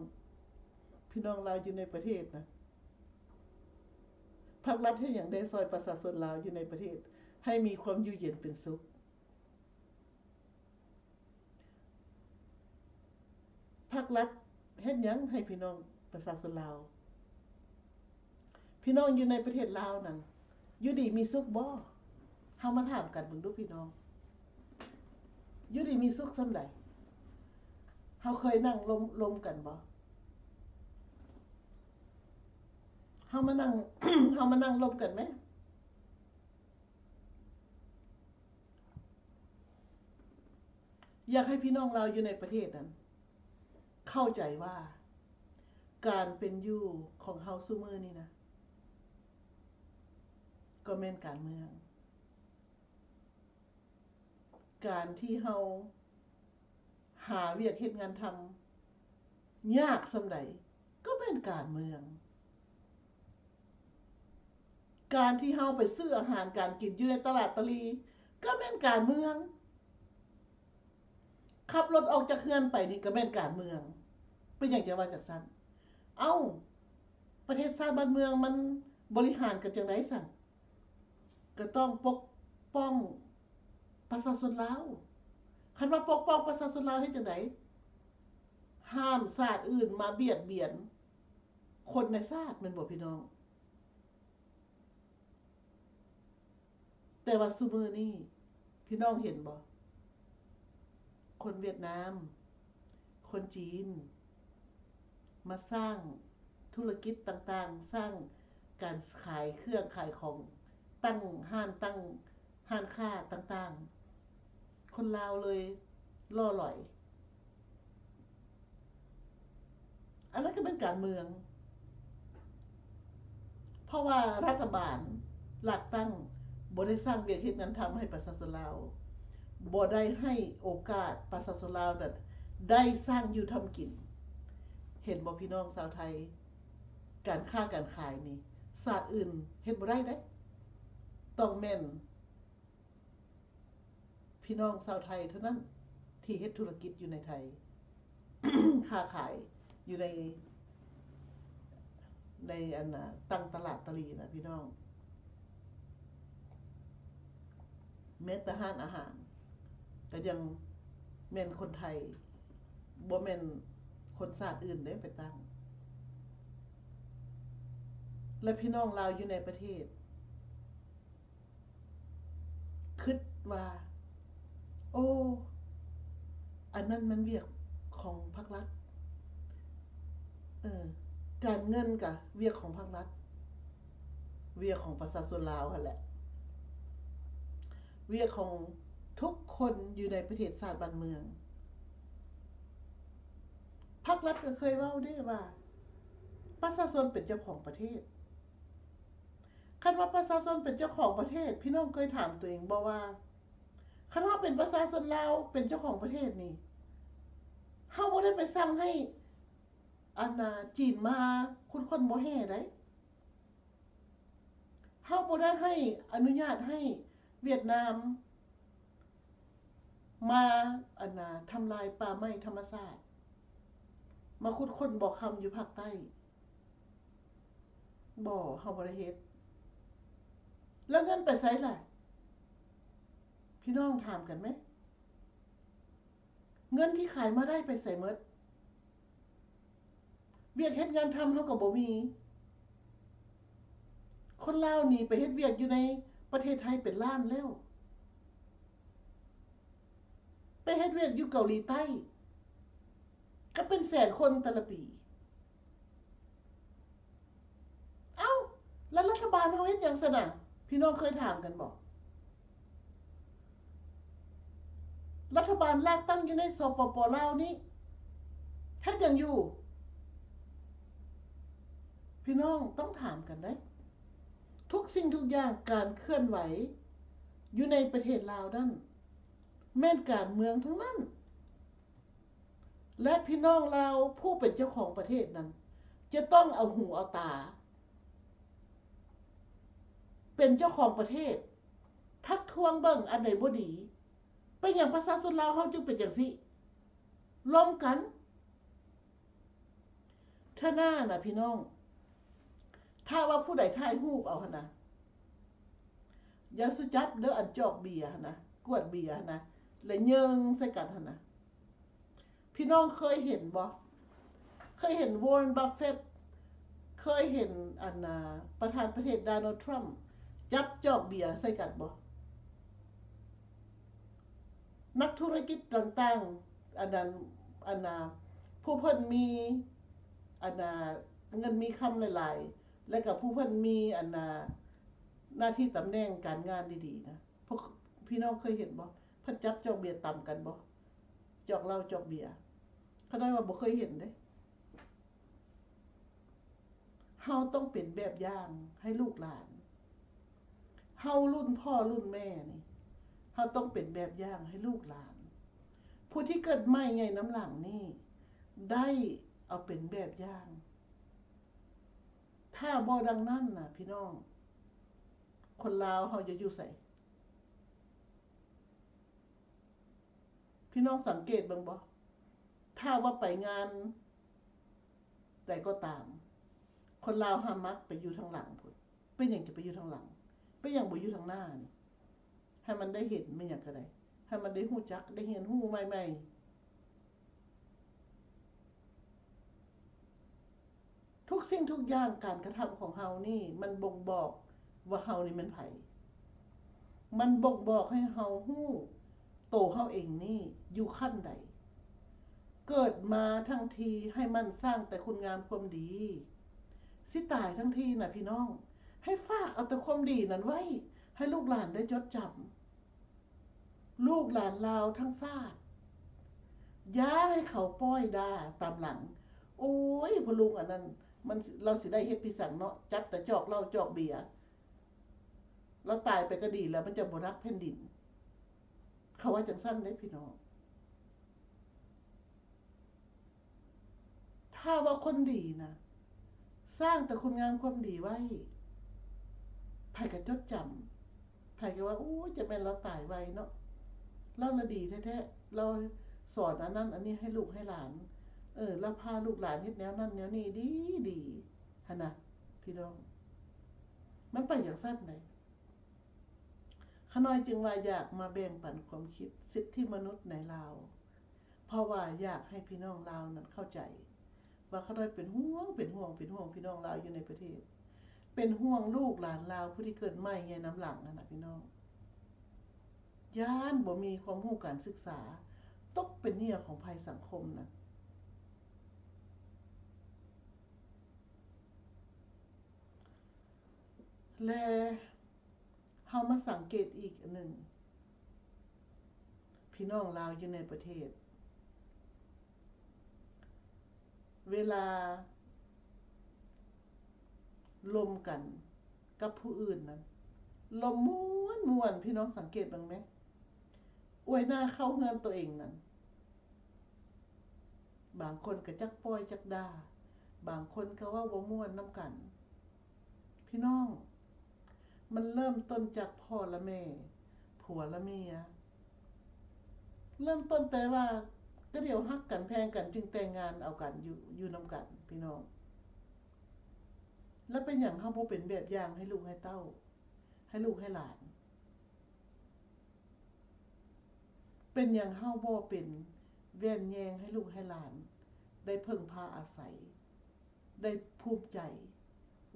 ພີ່ນ້ອງລາວຢູ່ໃນປະເທດນະ ພາກລັດເຮັດຫຍັງໄດ້ຊ່ອຍປະຊາຊົນລາວຢູ່ໃນປະເທດ ໃຫ້ມີຄວາມຢູ່ເຢັນເປັນສຸກ? ພາກລັດເຮັດຫຍັງໃຫ້ພີ່ນ້ອງປະຊາຊົນລາວ? ພີ່ນ້ອງຢູ່ໃນປະເທດລາວນັ້ນ ຢູ່ດີມີສຸກບໍ່? ເຮົາມາຖາມກັນເບິ່ງດູພີ່ນ້ອງ ຢູ່ດີມີສຸກສ່ຳໃດ? ເຮົາເຄີຍນັ່ງລົມ ລົມກັນບໍ່? ເຮົາມານັ່ງ ເຮົາມານັ່ງລົມກັນແມ? ຢາກໃຫ້ພີ່ນ້ອງລາວຢູ່ໃນປະເທດນັ້ນ ເຂົ້າໃຈວ່າ ການເປັນຢູ່ຂອງເຮົາຊຸມື້ນີ້ນະ ກໍແມ່ນການເມືອງ. ການທີ່ເຮົາຫາວຽກເຮັດງານທຳຍາກສ່ຳໃດ ກໍແມ່ນການເມືອງ. ການທີ່ເຮົາໄປຊື້ອາຫານການກິນຢູ່ໃນຕະຫຼາດຕະຫຼີ ກໍແມ່ນການເມືອງ. ຂັບລົດອອກຈາກເຮືອນໄປນີ້ກໍແມ່ນການເມືອງ. ເປັນຫຍັງຈະວ່າຈັ່ງຊັ້ນ? ເອົ້າ, ປະເທດຊາດບ້ານເມືອງມັນບໍລິຫານກັນຈັ່ງໃດຊັ້ນ? ກໍຕ້ອງປົກປ້ອງປະຊາຊົນລາວ. ຄັນວ່າປົກປ້ອງປະຊາຊົນລາວເຮັດຈັ່ງໃດ? ຫ້າມຊາດອື່ນມາບຽດບຽນຄົນໃນຊາດ ແມ່ນບໍ່ພີ່ນ້ອງ? ແຕ່ວ່າຊຸມື້ນີ້ ພີ່ນ້ອງເຫັນບໍ່? ຄົນຫວຽດນາມ, ຄົນຈີນ ມາສ້າງທຸລະກິດຕ່າງໆ, ສ້າງການຂາຍເຄື່ອງຂາຍຂອງ, ຕັ້ງຮ້ານ, ຕັ້ງຮ້ານຄ້າຕ່າງໆ, ຄົນລາວເລີຍຫຼໍ່ຫຼອຍ. ອັນນັ້ນກໍແມ່ນການເມືອງ ເພາະວ່າລັດຖະບານລັດຕັ້ງບໍ່ໄດ້ສ້າງວຽກເຮັດງານທຳໃຫ້ປະຊາຊົນລາວ, ບໍ່ໄດ້ໃຫ້ໂອກາດປະຊາຊົນລາວນັ້ນໄດ້ສ້າງຢູ່ທຳກິນ. ເຫັນບໍ່ພີ່ນ້ອງຊາວໄທ? ການຄ້າການຂາຍນີ້ ຊາດອື່ນເຮັດບໍ່ໄດ້ເດ້, ຕ້ອງແມ່ນ ພີ່ນ້ອງຊາວໄທເທົ່ານັ້ນທີ່ເຮັດທຸລະກິດຢູ່ໃນໄທ, ຄ້າຂາຍຢູ່ໃນ, ໃນອັນນ່າ ຕັ້ງຕະຫຼາດຕະຫຼີນະພີ່ນ້ອງ. ແມ້ແຕ່ຮ້ານອາຫານກໍຍັງແມ່ນຄົນໄທ, ບໍ່ແມ່ນຄົນຊາດອື່ນເດ້ໄປຕັ້ງ. ແລະ ພີ່ນ້ອງລາວຢູ່ໃນປະເທດ ຄິດວ່າ ໂອ້ ອັນນັ້ນມັນວຽກຂອງພາກລັດ, ເອີ ການເງິນກະວຽກຂອງພາກລັດ, ວຽກຂອງປະຊາຊົນລາວຫັ້ນແຫຼະ, ວຽກຂອງທຸກຄົນຢູ່ໃນປະເທດຊາດບ້ານເມືອງ. ພາກລັດກໍເຄີຍເວົ້າເດ້ວ່າ ປະຊາຊົນເປັນເຈົ້າຂອງປະເທດ. ຄັນວ່າປະຊາຊົນເປັນເຈົ້າຂອງປະເທດ, ພີ່ນ້ອງເຄີຍຖາມຕົວເອງບໍ່ວ່າ ຄັນເຮົາເປັນປະຊາຊົນລາວ ເປັນເຈົ້າຂອງປະເທດນີ້, ເຮົາບໍ່ໄດ້ໄປສັ່ງໃຫ້ ອັນນ່າ ຈີນມາຂຸດຄົ້ນບໍ່ແຮ່ໃດ. ເຮົາບໍ່ໄດ້ໃຫ້ອະນຸຍາດໃຫ້ຫວຽດນາມ ມາ ອັນນ່າ ທຳລາຍປ່າໄມ້ທຳມະຊາດ, ມາຂຸດຄົ້ນບໍ່ຄຳຢູ່ພາກໃຕ້. ບໍ່, ເຮົາບໍ່ໄດ້ເຮັດ. ແລ້ວເງິນໄປໃສລະ? ພີ່ນ້ອງຖາມກັນແມ? ເງິນທີ່ຂາຍມາໄດ້ໄປໃສໝົດ? ວຽກເຮັດງານທຳເຮົາກໍບໍ່ມີ. ຄົນລາວໜີໄປເຮັດວຽກຢູ່ໃນປະເທດໄທເປັນລ້ານແລ້ວ, ໄປເຮັດວຽກຢູ່ເກົາຫຼີໃຕ້ກໍເປັນແສນຄົນແຕ່ລະປີ. ເອົ້າ, ແລ້ວລັດຖະບານເຮົາເຮັດຫຍັງຊັ້ນນະ? ພີ່ນ້ອງເຄີຍຖາມກັນບໍ່? ລັດຖະບານລາກຕັ້ງຢູ່ໃນ ສປປ ລາວນີ້ ເຮັດຫຍັງຢູ່? ພີ່ນ້ອງຕ້ອງຖາມກັນເດ້. ທຸກສິ່ງທຸກຢ່າງ ການເຄື່ອນໄຫວຢູ່ໃນປະເທດລາວນັ້ນ ແມ່ນການເມືອງທັງນັ້ນ. ແລະ ພີ່ນ້ອງລາວຜູ້ເປັນເຈົ້າຂອງປະເທດນັ້ນ ຈະຕ້ອງເອົາຫູເອົາຕາ ເປັນເຈົ້າຂອງປະເທດ, ທັກທ້ວງເບິ່ງອັນໃດບໍ່ດີ, ເປັນຫຍັງປະຊາຊົນລາວເຮົາຈຶ່ງເປັນຈັ່ງຊີ້? ລົມກັນ. ເທື່ອໜ້ານະພີ່ນ້ອງ, ຖ້າວ່າຜູ້ໃດຖ່າຍຮູບເອົາຫັ້ນນະ, ຢ່າສູ່ຈັບເດີ ອັນຈອກເບຍຫັ້ນນະ, ກວດເບຍຫັ້ນນະ ແລະ ເຍິ່ງໃສ່ກັນຫັ້ນນະ. ພີ່ນ້ອງເຄີຍເຫັນບໍ່? ເຄີຍເຫັນ Warren Buffett? ເຄີຍເຫັນ ອັນນາ ປະທານປະເທດ Donald Trump ຈັບຈອກເບຍໃສ່ກັນບໍ່? ນັກທຸລະກິດຕ່າງໆ ອັນນັ້ນ ອັນນາ ຜູ້ເພິ່ນມີ ອັນນາ ເງິນມີຄຳຫຼາຍໆ ແລະກະຜູ້ເພິ່ນມີ ອັນນາ ໜ້າທີ່ຕຳແໜ່ງການງານດີໆນະ ພວກ ພີ່ນ້ອງເຄີຍເຫັນບໍ່? ເພິ່ນຈັບຈອກເບຍຕຳກັນບໍ່? ຈອກເຫຼົ້າຈອກເບຍ? ຂ້ານ້ອຍວ່າບໍ່ເຄີຍເຫັນເດ້. ເຮົາຕ້ອງເປັນແບບຢ່າງໃຫ້ລູກຫຼານ. ເຮົາລຸ້ນພໍ່ລຸ້ນແມ່ນີ້ ເຮົາຕ້ອງເປັນແບບຢ່າງໃຫ້ລູກຫຼານ. ຜູ້ທີ່ເກີດໃໝ່ໃຫຍ່ນຳຫຼັງນີ້ ໄດ້ເອົາເປັນແບບຢ່າງ. ຖ້າບໍ່ດັ່ງນັ້ນນະ ພີ່ນ້ອງ, ຄົນລາວເຮົາຈະຢູ່ໃສ? ພີ່ນ້ອງສັງເກດເບິ່ງບໍ່? ຖ້າວ່າໄປງານໃດກໍຕາມ, ຄົນລາວຫາມັກໄປຢູ່ທາງຫຼັງພຸ້ນ. ເປັນຫຍັງຈະໄປຢູ່ທາງຫຼັງ? ເປັນຫຍັງບໍ່ຢູ່ທາງໜ້ານີ້? ໃຫ້ມັນໄດ້ເຫັນແມ່ນຫຍັງກະໄດ້, ໃຫ້ມັນໄດ້ຮູ້ຈັກ, ໄດ້ຮຽນຮູ້ໃໝ່ໆ. ທຸກສິ່ງທຸກຢ່າງ ການກະທຳຂອງເຮົານີ້ ມັນບົ່ງບອກວ່າເຮົານີ້ແມ່ນໃຜ. ມັນບົ່ງບອກໃຫ້ເຮົາຮູ້ໂຕເຮົາເອງນີ້ຢູ່ຂັ້ນໃດ. ເກີດມາທັງທີໃຫ້ໝັ່ນສ້າງແຕ່ຄຸນງາມຄວາມດີ. ຊິຕາຍທັງທີນະ ພີ່ນ້ອງ, ໃຫ້ຝາກເອົາແຕ່ຄວາມດີນັ້ນໄວ້ ໃຫ້ລູກຫຼານໄດ້ຈົດຈຳ. ລູກຫຼານລາວທັງຊາດ ຢ່າໃຫ້ເຂົາປ້ອຍດ່າຕາມຫຼັງ. ໂອ້ຍ ພໍ່ລຸງອັນນັ້ນ ມັນ ລາວຊິໄດ້ເຮັດພິສັງເນາະ, ຈັບແຕ່ຈອກເຫຼົ້າຈອກເບຍ, ລາວຕາຍໄປກໍດີແລ້ວ, ມັນຈະບໍ່ຮັກແຜ່ນດິນ. ເຂົາວ່າຈັ່ງຊັ້ນເດ້ ພີ່ນ້ອງ. ຖ້າວ່າຄົນດີນະ ສ້າງແຕ່ຄຸນງາມຄວາມດີໄວ້, ໃຜກໍຈົດຈຳ, ໃຜກໍວ່າ ໂອ້ຍ ຈະແມ່ນລາວຕາຍໄວເນາະ, ລາວລະດີແທ້ໆ, ລາວສອນອັນນັ້ນອັນນີ້ໃຫ້ລູກໃຫ້ຫຼານ, ເອີ ລາວພາລູກຫຼານເຮັດແນວນັ້ນແນວນີ້ດີໆ ຫັ້ນນະ ພີ່ນ້ອງ. ມັນໄປຈັ່ງຊັ້ນໃດ. ຂ້ານ້ອຍຈຶ່ງວ່າຢາກມາແບ່ງປັນຄວາມຄິດສິດທິມະນຸດໃນລາວ. ເພາະວ່າຢາກໃຫ້ພີ່ນ້ອງລາວນັ້ນເຂົ້າໃຈວ່າຂ້ານ້ອຍເປັນຫ່ວງ, ເປັນຫ່ວງ, ເປັນຫ່ວງພີ່ນ້ອງລາວຢູ່ໃນປະເທດ, ເປັນຫ່ວງລູກຫຼານລາວຜູ້ທີ່ເກີດໃໝ່ໃຫຍ່ນຳຫຼັງຫັ້ນນະພີ່ນ້ອງ. ຢ້ານບໍ່ມີຄວາມຮູ້ການສຶກສາ, ຕົກເປັນເຫຍື່ອຂອງໄພສັງຄົມນະ. ແລະ ເຮົາມາສັງເກດອີກອັນໜຶ່ງ, ພີ່ນ້ອງລາວຢູ່ໃນປະເທດ ເວລາລົມກັນກັບຜູ້ອື່ນນັ້ນ ລົມມ່ວນໆ, ພີ່ນ້ອງສັງເກດເບິ່ງແມ, ອວຍໜ້າເຂົ້າເຮືອນໂຕເອງນັ້ນ, ບາງຄົນກໍຈັກປ້ອຍຈັກດ່າ, ບາງຄົນກໍເວົ້າບໍ່ມ່ວນນຳກັນ. ພີ່ນ້ອງ, ມັນເລີ່ມຕົ້ນຈາກພໍ່ລະແມ່, ຜົວລະເມຍ, ເລີ່ມຕົ້ນແຕ່ວ່າກະດຽວຮັກກັນແພງກັນຈຶ່ງແຕ່ງງານເອົາກັນຢູ່, ຢູ່ນຳກັນ ພີ່ນ້ອງ. ແລ້ວເປັນຫຍັງເຮົາບໍ່ເປັນແບບຢ່າງໃຫ້ລູກໃຫ້ເຕົ້າ, ໃຫ້ລູກໃຫ້ຫຼານ? ເປັນຫຍັງເຮົາບໍ່ເປັນແວ່ນແຍງໃຫ້ລູກໃຫ້ຫຼານໄດ້ເພິ່ງພາອາໄສ, ໄດ້ພູມໃຈ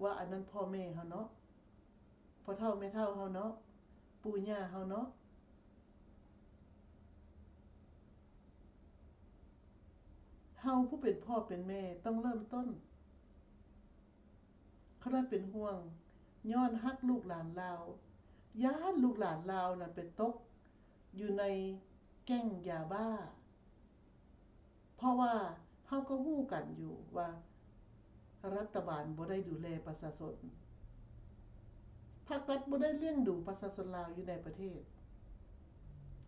ວ່າອັນນັ້ນພໍ່ແມ່ເຮົາເນາະ, ພໍ່ເຖົ້າແມ່ເຖົ້າເຮົາເນາະ, ປູ່ຍ່າເຮົາເນາະ? ເຮົາຜູ້ເປັນພໍ່ເປັນແມ່ຕ້ອງເລີ່ມຕົ້ນ. ຂ້ານ້ອຍເປັນຫ່ວງ, ຍ້ອນຮັກລູກຫຼານລາວ, ຢ້ານລູກຫຼານລາວນັ້ນໄປຕົກຢູ່ໃນແກ້ງຢາບ້າ, ເພາະວ່າເຮົາກໍຮູ້ກັນຢູ່ວ່າລັດຖະບານບໍ່ໄດ້ດູແລປະຊາຊົນ, ພາກລັດບໍ່ໄດ້ລ້ຽງດູປະຊາຊົນລາວຢູ່ໃນປະເທດ.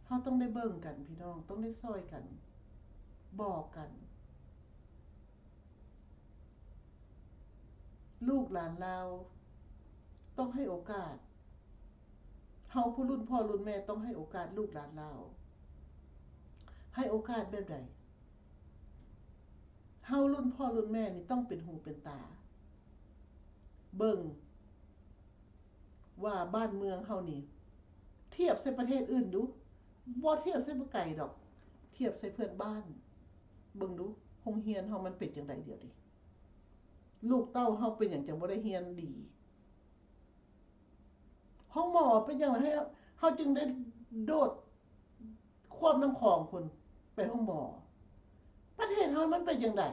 ເຮົາຕ້ອງໄດ້ເບິ່ງກັນ ພີ່ນ້ອງ, ຕ້ອງໄດ້ຊ່ອຍກັນ, ບອກກັນ. ລູກຫຼານລາວຕ້ອງໃຫ້ໂອກາດ, ເຮົາຜູ້ລຸ້ນພໍ່ລຸ້ນແມ່ຕ້ອງໃຫ້ໂອກາດລູກຫຼານລາວ. ໃຫ້ໂອກາດແບບໃດ? ເຮົາລຸ້ນພໍ່ລຸ້ນແມ່ນີ້ຕ້ອງເປັນຫູເປັນຕາເບິ່ງວ່າບ້ານເມືອງເຮົານີ້ ທຽບໃສ່ປະເທດອື່ນດູ, ບໍ່ທຽບໃສ່ ບໍ່ໄກດອກ, ທຽບໃສ່ເພື່ອນບ້ານເບິ່ງດູ, ໂຮງຮຽນເຮົາມັນເປັນຈັ່ງໃດດຽວນີ້? ລູກເຕົ້າເຮົາເປັນຫຍັງຈັ່ງບໍ່ໄດ້ຮຽນດີ? ໂຮງໝໍເປັນຫຍັງໃຫ້ເຮົາຈຶ່ງໄດ້ໂດດຄວບນ້ຳຂອງພຸ້ນໄປໂຮງໝໍ? ປະເທດເຮົາມັນເປັນຈັ່ງໃດ?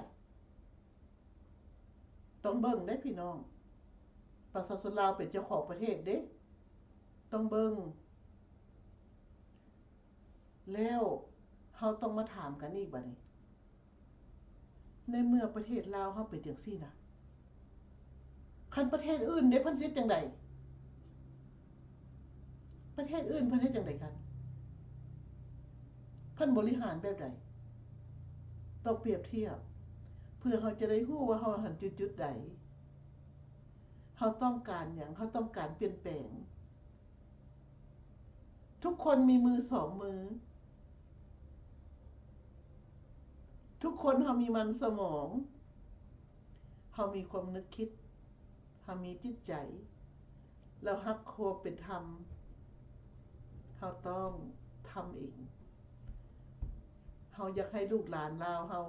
ຕ້ອງເບິ່ງເດ້ພີ່ນ້ອງ, ປະຊາຊົນລາວເປັນເຈົ້າຂອງປະເທດເດ້, ຕ້ອງເບິ່ງ. ແລ້ວເຮົາຕ້ອງມາຖາມກັນອີກບາດນີ້, ໃນເມື່ອປະເທດລາວເຮົາເປັນຈັ່ງຊີ້ນະ, ຄັນປະເທດອື່ນເດ ເພິ່ນເຮັດຈັ່ງໃດ? ປະເທດອື່ນເພິ່ນເຮັດຈັ່ງໃດກັນ? ເພິ່ນບໍລິຫານແບບໃດ? ຕ້ອງປຽບທຽບ ເພື່ອເຮົາຈະໄດ້ຮູ້ວ່າເຮົາຫັ້ນຢູ່ຈຸດໃດ, ເຮົາຕ້ອງການຫຍັງ, ເຮົາຕ້ອງການປ່ຽນແປງ. ທຸກຄົນມີມືສອງມື, ທຸກຄົນເຮົາມີມັນສະໝອງ, ເຮົາມີຄວາມນຶກຄິດ, ເຮົາມີຈິດໃຈ, ແລ້ວຮັກຄວາມເປັນທຳ, ເຮົາຕ້ອງທຳເອງ. ເຮົາຢາກໃຫ້ລູກຫຼານລາວເຮົາ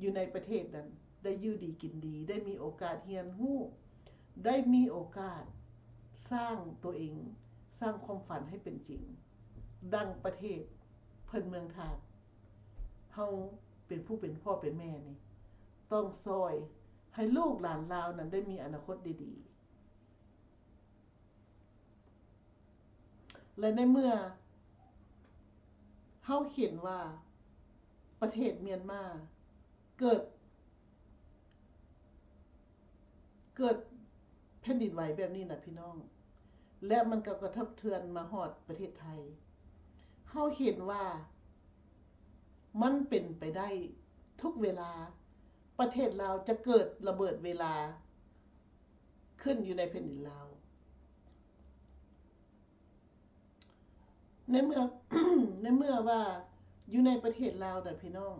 ຢູ່ໃນປະເທດນັ້ນ ໄດ້ຢູ່ດີກິນດີ, ໄດ້ມີໂອກາດຮຽນຮູ້, ໄດ້ມີໂອກາດສ້າງຕົວເອງ, ສ້າງຄວາມຝັນໃຫ້ເປັນຈິງ, ດັ່ງປະເທດເພິ່ນເມືອງທາດ. ເຮົາເປັນຜູ້ເປັນພໍ່ເປັນແມ່ນີ້ ຕ້ອງຊ່ອຍໃຫ້ລູກຫຼານລາວນັ້ນໄດ້ມີອະນາຄົດທີ່ດີ. ແລະ ໃນເມື່ອເຮົາເຫັນວ່າປະເທດມຽນມາເກີດ ເກີດແຜ່ນດິນໄຫວແບບນີ້ນະພີ່ນ້ອງ, ແລະ ມັນກໍກະທົບເທືອນມາຮອດປະເທດໄທ. ເຮົາເຫັນວ່າມັນເປັນໄປໄດ້ທຸກເວລາ ປະເທດລາວຈະເກີດລະເບີດເວລາ ຂຶ້ນຢູ່ໃນແຜ່ນດິນລາວ. ໃນເມື່ອ ໃນເມື່ອວ່າຢູ່ໃນປະເທດລາວນະພີ່ນ້ອງ,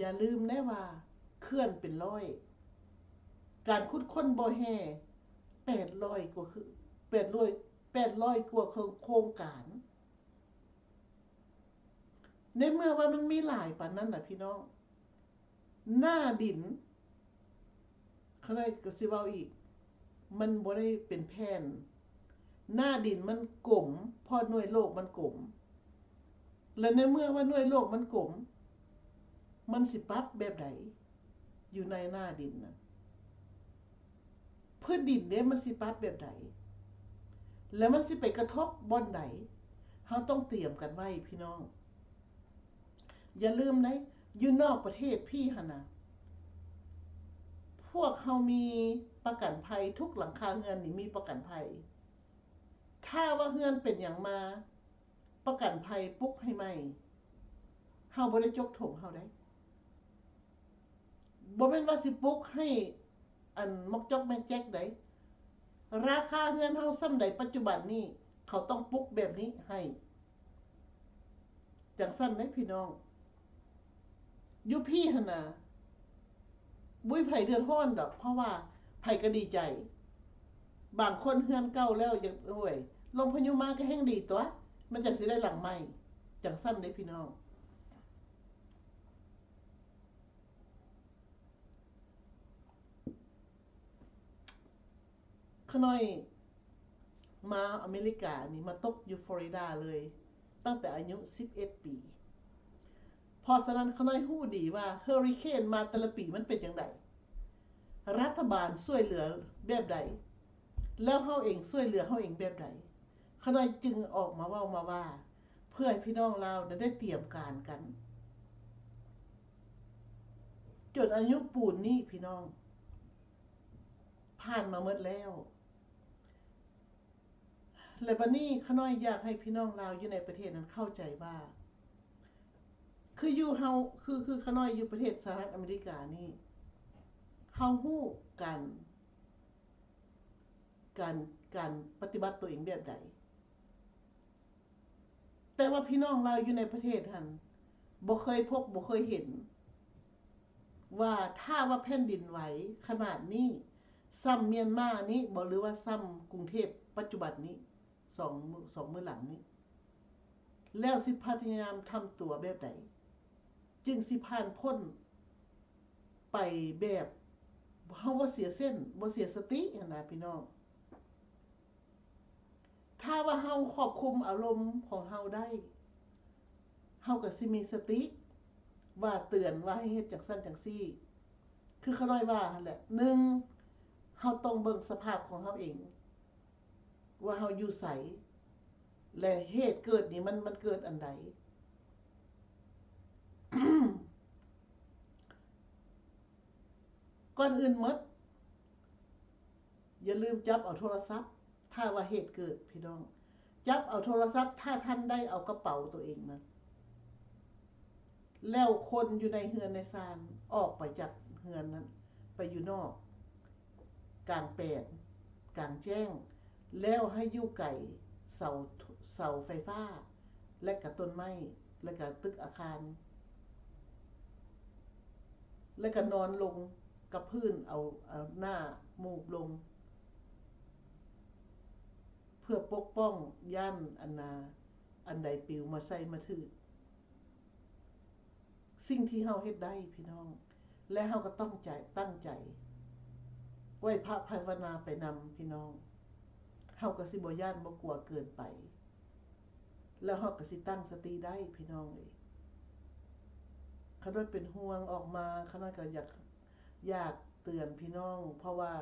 ຢ່າລືມແດ່ວ່າເຂື່ອນເປັນຮ້ອຍ, ການຂຸດຄົ້ນບໍ່ແຮ່ແປດຮ້ອຍກວ່າ ແປດຮ້ອຍ ແປດຮ້ອຍກວ່າໂຄງການ. ໃນເມື່ອວ່າມັນມີຫຼາຍປານນັ້ນນະພີ່ນ້ອງ, ໜ້າດິນ ຂ້ານ້ອຍກໍຊິເວົ້າອີກ, ມັນບໍ່ໄດ້ເປັນແຜ່ນ, ໜ້າດິນມັນກົມ ເພາະໜ່ວຍໂລກມັນກົມ. ແລະ ໃນເມື່ອວ່າໜ່ວຍໂລກມັນກົມ, ມັນຊິປັບແບບໃດ? ຢູ່ໃນໜ້າດິນນະ ພື້ນດິນເດ້ ມັນຊິປັບແບບໃດ ແລະ ມັນຊິໄປກະທົບບ່ອນໃດ? ເຮົາຕ້ອງຕຽມກັນໄວ້ພີ່ນ້ອງ. ຢ່າລືມເດ້ ຢູ່ນອກປະເທດພີ້ຫັ້ນນະ ພວກເຮົາມີປະກັນໄພ, ທຸກຫຼັງຄາເຮືອນນີ້ມີປະກັນໄພ. ຖ້າວ່າເຮືອນເປັນຫຍັງມາ, ປະກັນໄພປຸກໃຫ້ໃໝ່, ເຮົາບໍ່ໄດ້ຈົກຖົງເຮົາໃດ. ບໍ່ແມ່ນວ່າຊິປຸກໃຫ້ອັນໝອກຈອກແມກແຈັກໃດ. ລາຄາເຮືອນເຮົາສ່ຳໃດປັດຈຸບັນນີ້, ເຂົາຕ້ອງປຸກແບບນີ້ໃຫ້. ຈັ່ງຊັ້ນເດ້ພີ່ນ້ອງ. ຢູ່ພີ້ຫັ້ນນະ ບໍ່ມີໃຜເດືອດຮ້ອນດອກ, ເພາະວ່າໃຜກໍດີໃຈ. ບາງຄົນເຮືອນເກົ່າແລ້ວ ຢາກ ໂອ້ຍ ລົມພາຍຸມາກໍແຮ່ງດີຕົວະ, ມັນຈັ່ງຊິໄດ້ຫຼັງໃໝ່. ຈັ່ງຊັ້ນເດ້ພີ່ນ້ອງ. ຂ້ານ້ອຍມາອາເມລິການີ້ ມາຕົກຢູ່ຟລໍຣິດາເລີຍ ຕັ້ງແຕ່ອາຍຸສິບເອັດປີ. ເພາະສະນັ້ນ ຂ້ານ້ອຍຮູ້ດີວ່າເຮີຣິເຄນມາແຕ່ລະປີມັນເປັນຈັ່ງໃດ, ລັດຖະບານຊ່ວຍເຫຼືອແບບໃດ, ແລ້ວເຮົາເອງຊ່ວຍເຫຼືອເຮົາເອງແບບໃດ. ຂ້ານ້ອຍຈຶ່ງອອກມາເວົ້າມາວ່າ ເພື່ອໃຫ້ພີ່ນ້ອງລາວນັ້ນໄດ້ຕຽມການກັນ. ຈົນອາຍຸປູນນີ້ພີ່ນ້ອງ ຜ່ານມາໝົດແລ້ວ. ແລະ ບັດນີ້ຂ້ານ້ອຍຢາກໃຫ້ພີ່ນ້ອງລາວຢູ່ໃນປະເທດນັ້ນເຂົ້າໃຈວ່າ ຄືຢູ່ເຮົາ ຄື ຄືຂ້ານ້ອຍຢູ່ປະເທດສະຫະລັດອາເມລິການີ້ ເຮົາຮູ້ການ ການ ການປະຕິບັດຕົວເອງແບບໃດ. ແຕ່ ແຕ່ວ່າພີ່ນ້ອງລາວຢູ່ໃນປະເທດຫັ້ນ ບໍ່ເຄີຍພົບ ບໍ່ເຄີຍເຫັນວ່າ ຖ້າວ່າແຜ່ນດິນໄຫວຂະໜາດນີ້ ສ່ຳມຽນມານີ້ບໍ ຫຼືວ່າສ່ຳກຸງເທບປັດຈຸບັນນີ້ ສອງມື້ ສອງມື້ຫຼັງນີ້ ແລ້ວຊິພະຍາຍາມທຳຕົວແບບໃດ ຈຶ່ງຊິຜ່ານພົ້ນໄປແບບເຮົາບໍ່ເສຍເສັ້ນ ບໍ່ເສຍສະຕິຫັ້ນນະພີ່ນ້ອງ. ຖ້າວ່າເຮົາຄວບຄຸມອາລົມຂອງເຮົາໄດ້ ເຮົາກໍຊິມີສະຕິວ່າເຕືອນວ່າໃຫ້ເຮັດຈັ່ງຊັ້ນຈັ່ງຊີ້ ຄືຂ້ານ້ອຍວ່າຫັ້ນແຫຼະ ໜຶ່ງ ເຮົາຕ້ອງເບິ່ງສະພາບຂອງເຮົາເອງ ວ່າເຮົາຢູ່ໃສ ແລະ ເຫດເກີດນີ້ມັນ ມັນເກີດອັນໃດ? ກ່ອນອື່ນໝົດ ຢ່າລືມຈັບເອົາໂທລະສັບ ຖ້າວ່າເຫດເກີດ ພີ່ນ້ອງ ຈັບເອົາໂທລະສັບ ຖ້າທ່ານໄດ້ເອົາກະເປົາໂຕເອງນັ້ນ ແລ້ວຄົນຢູ່ໃນເຮືອນໃນຊານອອກໄປຈາກເຮືອນນັ້ນ ໄປຢູ່ນອກ ກາງແປງ ກາງແຈ້ງ ແລ້ວໃຫ້ຢູ່ໄກເສົາ ເສົາໄຟຟ້າ ແລະກະຕົ້ນໄມ້ ແລະກະຕຶກອາຄານ ແລະກະນອນລົງກັບພື້ນ ເອົາ ເອົາໜ້າໝູບລົງ ເພື່ອປົກປ້ອງ ຢ້ານອັນນາ ອັນໃດປິວມາໃສ່ມາຖືກ. ສິ່ງທີ່ເຮົາເຮັດໄດ້ພີ່ນ້ອງ ແລະເຮົາກໍຕ້ອງໃຈ ຕັ້ງໃຈໄຫວ້ພະພາວະນາໄປນຳພີ່ນ້ອງ ເຮົາກໍຊິບໍ່ຢ້ານບໍ່ກົວເກີນໄປ ແລ້ວເຮົາກໍຊິຕັ້ງສະຕິໄດ້ພີ່ນ້ອງເອີຍ. ຂະນ້ອຍເປັນຫ່ວງອອກມາ ຂະນ້ອຍກໍຢາກ ຢາກເຕືອນພີ່ນ້ອງ ເພາະວ່າ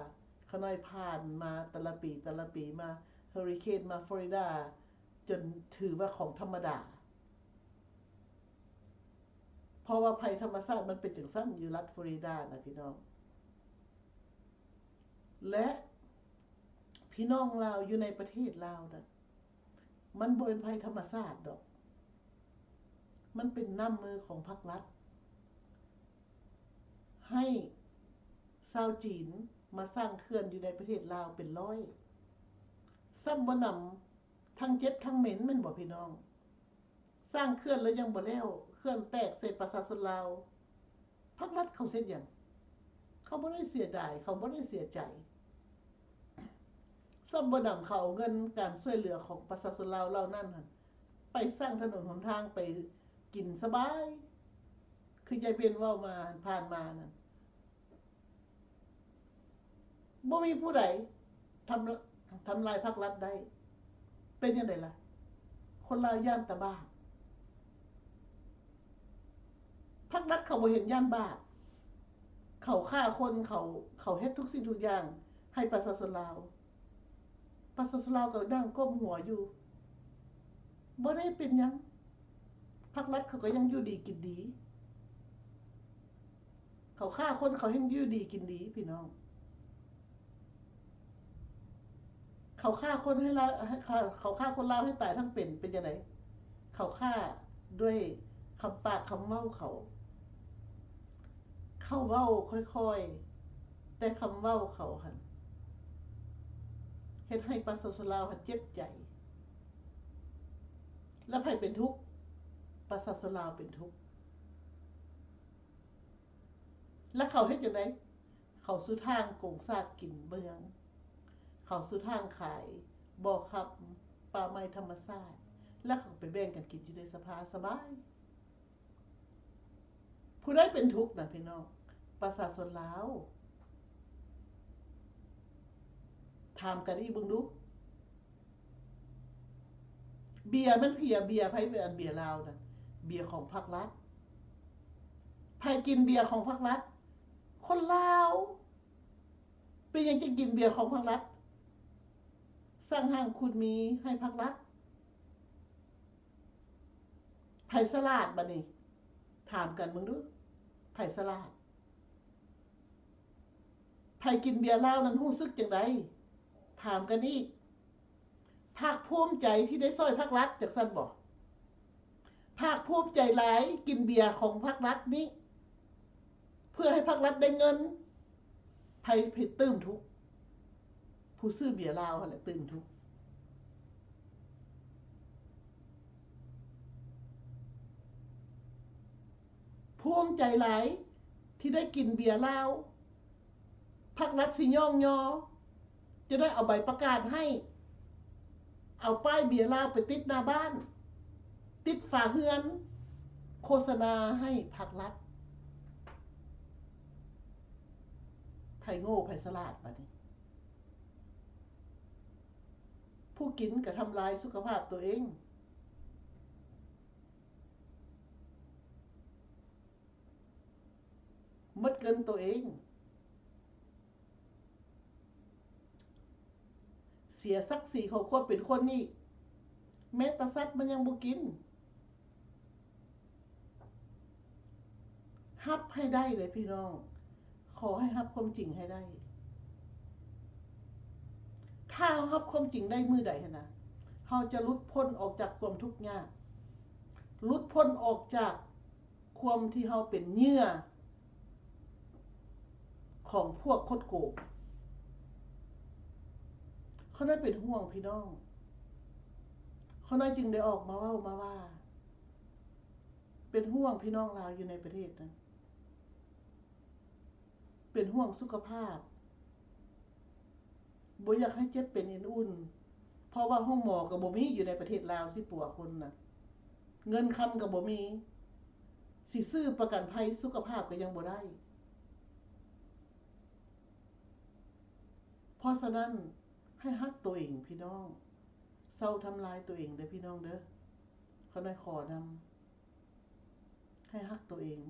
ຂະນ້ອຍຜ່ານມາແຕ່ລະປີ ແຕ່ລະປີ ມາເຮີຣິເຄນ ມາຟລໍຣິດາ ຈົນຖືວ່າຂອງທຳມະດາ ເພາະວ່າໄພທຳມະຊາດມັນເປັນຈັ່ງຊັ້ນ ຢູ່ລັດຟລໍຣິດານະພີ່ນ້ອງ ແລະ ພີ່ນ້ອງລາວຢູ່ໃນປະເທດລາວນະ ມັນບໍ່ແມ່ນໄພທຳມະຊາດດອກ ມັນເປັນນ້ຳມືຂອງພາກລັດ ໃຫ້ຊາວຈີນມາສ້າງເຂື່ອນຢູ່ໃນປະເທດລາວເປັນຮ້ອຍ ຊ້ຳບໍ່ໜຳ ທັງເຈັບທັງເໝັນແມ່ນບໍ່ພີ່ນ້ອງ? ສ້າງເຂື່ອນແລ້ວຍັງບໍ່ແລ້ວ ເຂື່ອນແຕກໃສ່ປະຊາຊົນລາວ ພາກລັດເຂົາເຮັດຫຍັງ? ເຂົາບໍ່ໄດ້ເສຍດາຍ ເຂົາບໍ່ໄດ້ເສຍໃຈ ຊ້ຳບໍ່ໜຳ ເຂົາເອົາເງິນການຊ່ວຍເຫຼືອຂອງປະຊາຊົນລາວເຫຼົ່ານັ້ນຫັ້ນ ໄປສ້າງຖະໜົນຫົນທາງ ໄປກິນສະບາຍ ຄືຍາຍເພັນເວົ້າມາ ຜ່ານມານັ້ນ ບໍ່ມີຜູ້ໃດທຳ ທຳລາຍພາກລັດໄດ້. ເປັນຈັ່ງໃດລະ? ຄົນລາວຢ້ານແຕ່ບາບ. ພາກລັດເຂົາບໍ່ເຫັນຢ້ານບາບ. ເຂົາຂ້າຄົນ, ເຂົາ, ເຂົາເຮັດທຸກສິ່ງທຸກຢ່າງໃຫ້ປະຊາຊົນລາວ. ປະຊາຊົນລາວກໍນັ່ງກົ້ມຫົວຢູ່. ບໍ່ໄດ້ເປັນຫຍັງ. ພາກລັດເຂົາກໍຍັງຢູ່ດີກິນດີ. ເຂົາຂ້າຄົນ ເຂົາແຮ່ງຢູ່ດີກິນດີ ພີ່ນ້ອງ. ເຂົາຂ້າຄົນໃຫ້ລາວ ເຂົາ ເຂົາຂ້າຄົນລາວໃຫ້ຕາຍທັງເປັນ ເປັນຈັ່ງໃດ? ເຂົາຂ້າດ້ວຍຄຳປາກຄຳເວົ້າເຂົາ. ເຂົາເວົ້າຄ່ອຍໆ ແຕ່ຄຳເວົ້າເຂົາຫັ້ນ ເຮັດໃຫ້ປະຊາຊົນລາວຫັ້ນເຈັບໃຈ. ແລ້ວໃຜເປັນທຸກ? ປະຊາຊົນລາວເປັນທຸກ. ແລ້ວເຂົາເຮັດຈັ່ງໃດ? ເຂົາສູ່ທາງໂກງຊາດກິນເມືອງ. ເຂົາສູ່ທາງຂາຍບໍ່ຄຳປ່າໄມ້ທຳມະຊາດ. ແລ້ວເຂົາໄປແບ່ງກັນກິນຢູ່ໃນສະພາສະບາຍ. ຜູ້ໃດເປັນທຸກນະພີ່ນ້ອງ? ປະຊາຊົນລາວ. ຖາມກັນອີກເບິ່ງດູ. ເບຍມັນເພຍ ເບຍໃຜເປັນອັນເບຍລາວນະ? ເບຍຂອງພາກລັດ. ໃຜກິນເບຍຂອງພາກລັດ? ຄົນລາວ. ເປັນຫຍັງຈຶ່ງກິນເບຍຂອງພາກລັດ? ສ້າງຮ່າງຄູນມີໃຫ້ພາກລັດ. ໃຜສະຫຼາດບາດນີ້? ຖາມກັນເບິ່ງດູ. ໃຜສະຫຼາດ? ໃຜກິນເບຍລາວນັ້ນຮູ້ສຶກຈັ່ງໃດ? ຖາມກັນອີກ. ພາກພູມໃຈທີ່ໄດ້ຊ່ອຍພາກລັດ ຈັ່ງຊັ້ນບໍ່? ພາກພູມໃຈຫຼາຍ ກິນເບຍຂອງພາກລັດນີ້ ເພື່ອໃຫ້ພາກລັດໄດ້ເງິນ. ໃຜ ໃຜຕື່ມທຸກ? ຜູ້ຊື້ເບຍລາວຫັ້ນແຫຼະຕື່ມທຸກ. ພູມໃຈຫຼາຍທີ່ໄດ້ກິນເບຍລາວ. ພັກລັດຊິຍ້ອງຍໍ ຈະໄດ້ເອົາໃບປະກາດໃຫ້ ເອົາປ້າຍເບຍລາວໄປຕິດໜ້າບ້ານ ຕິດຝາເຮືອນ ໂຄສະນາໃຫ້ພັກລັດ. ໃຜໂງ່ໃຜສະຫຼາດບາດນີ້? ຜູ້ກິນກໍທຳລາຍສຸຂະພາບຕົວເອງ. ໝົດເງິນໂຕເອງ, ເສຍສັກສີຂອງຄວາມເປັນຄົນອີກ. ແມ້ແຕ່ສັດມັນຍັງບໍ່ກິນ. ຮັບໃຫ້ໄດ້ເດີພີ່ນ້ອງ, ຂໍໃຫ້ຮັບຄວາມຈິງໃຫ້ໄດ້. ຖ້າເຮົາຮັບຄວາມຈິງໄດ້ມື້ໃດຫັ້ນນະ, ເຮົາຈະຫຼຸດພົ້ນອອກຈາກຄວາມທຸກຍາກ, ຫຼຸດພົ້ນອອກຈາກ ຄວາມທີ່ເຮົາເປັນເຫຍື່ອຂອງພວກຄົດໂກງ. ຂ້ານ້ອຍເປັນຫ່ວງພີ່ນ້ອງ, ຂ້ານ້ອຍຈຶ່ງໄດ້ອອກມາເວົ້າມາວ່າ ເປັນຫ່ວງພີ່ນ້ອງລາວຢູ່ໃນປະເທດນັ້ນ, ເປັນຫ່ວງສຸຂະພາບ. ບໍ່ຢາກໃຫ້ເຈັບເປັນເອັນອຸ່ນ, ເພາະວ່າໂຮງໝໍກໍບໍ່ມີຢູ່ໃນປະເທດລາວ ສິປົວຄົນນະ, ເງິນຄຳກໍບໍ່ມີ, ຊິຊື້ປະກັນໄພສຸຂະພາບກໍຍັງບໍ່ໄດ້. ເພາະສະນັ້ນ ໃຫ້ຮັກໂຕເອງພີ່ນ້ອງ, ເຊົາທຳລາຍໂຕເອງເດີພີ່ນ້ອງເດີ, ຂ້ານ້ອຍຂໍນຳ ໃຫ້ຮັກໂຕເອງ.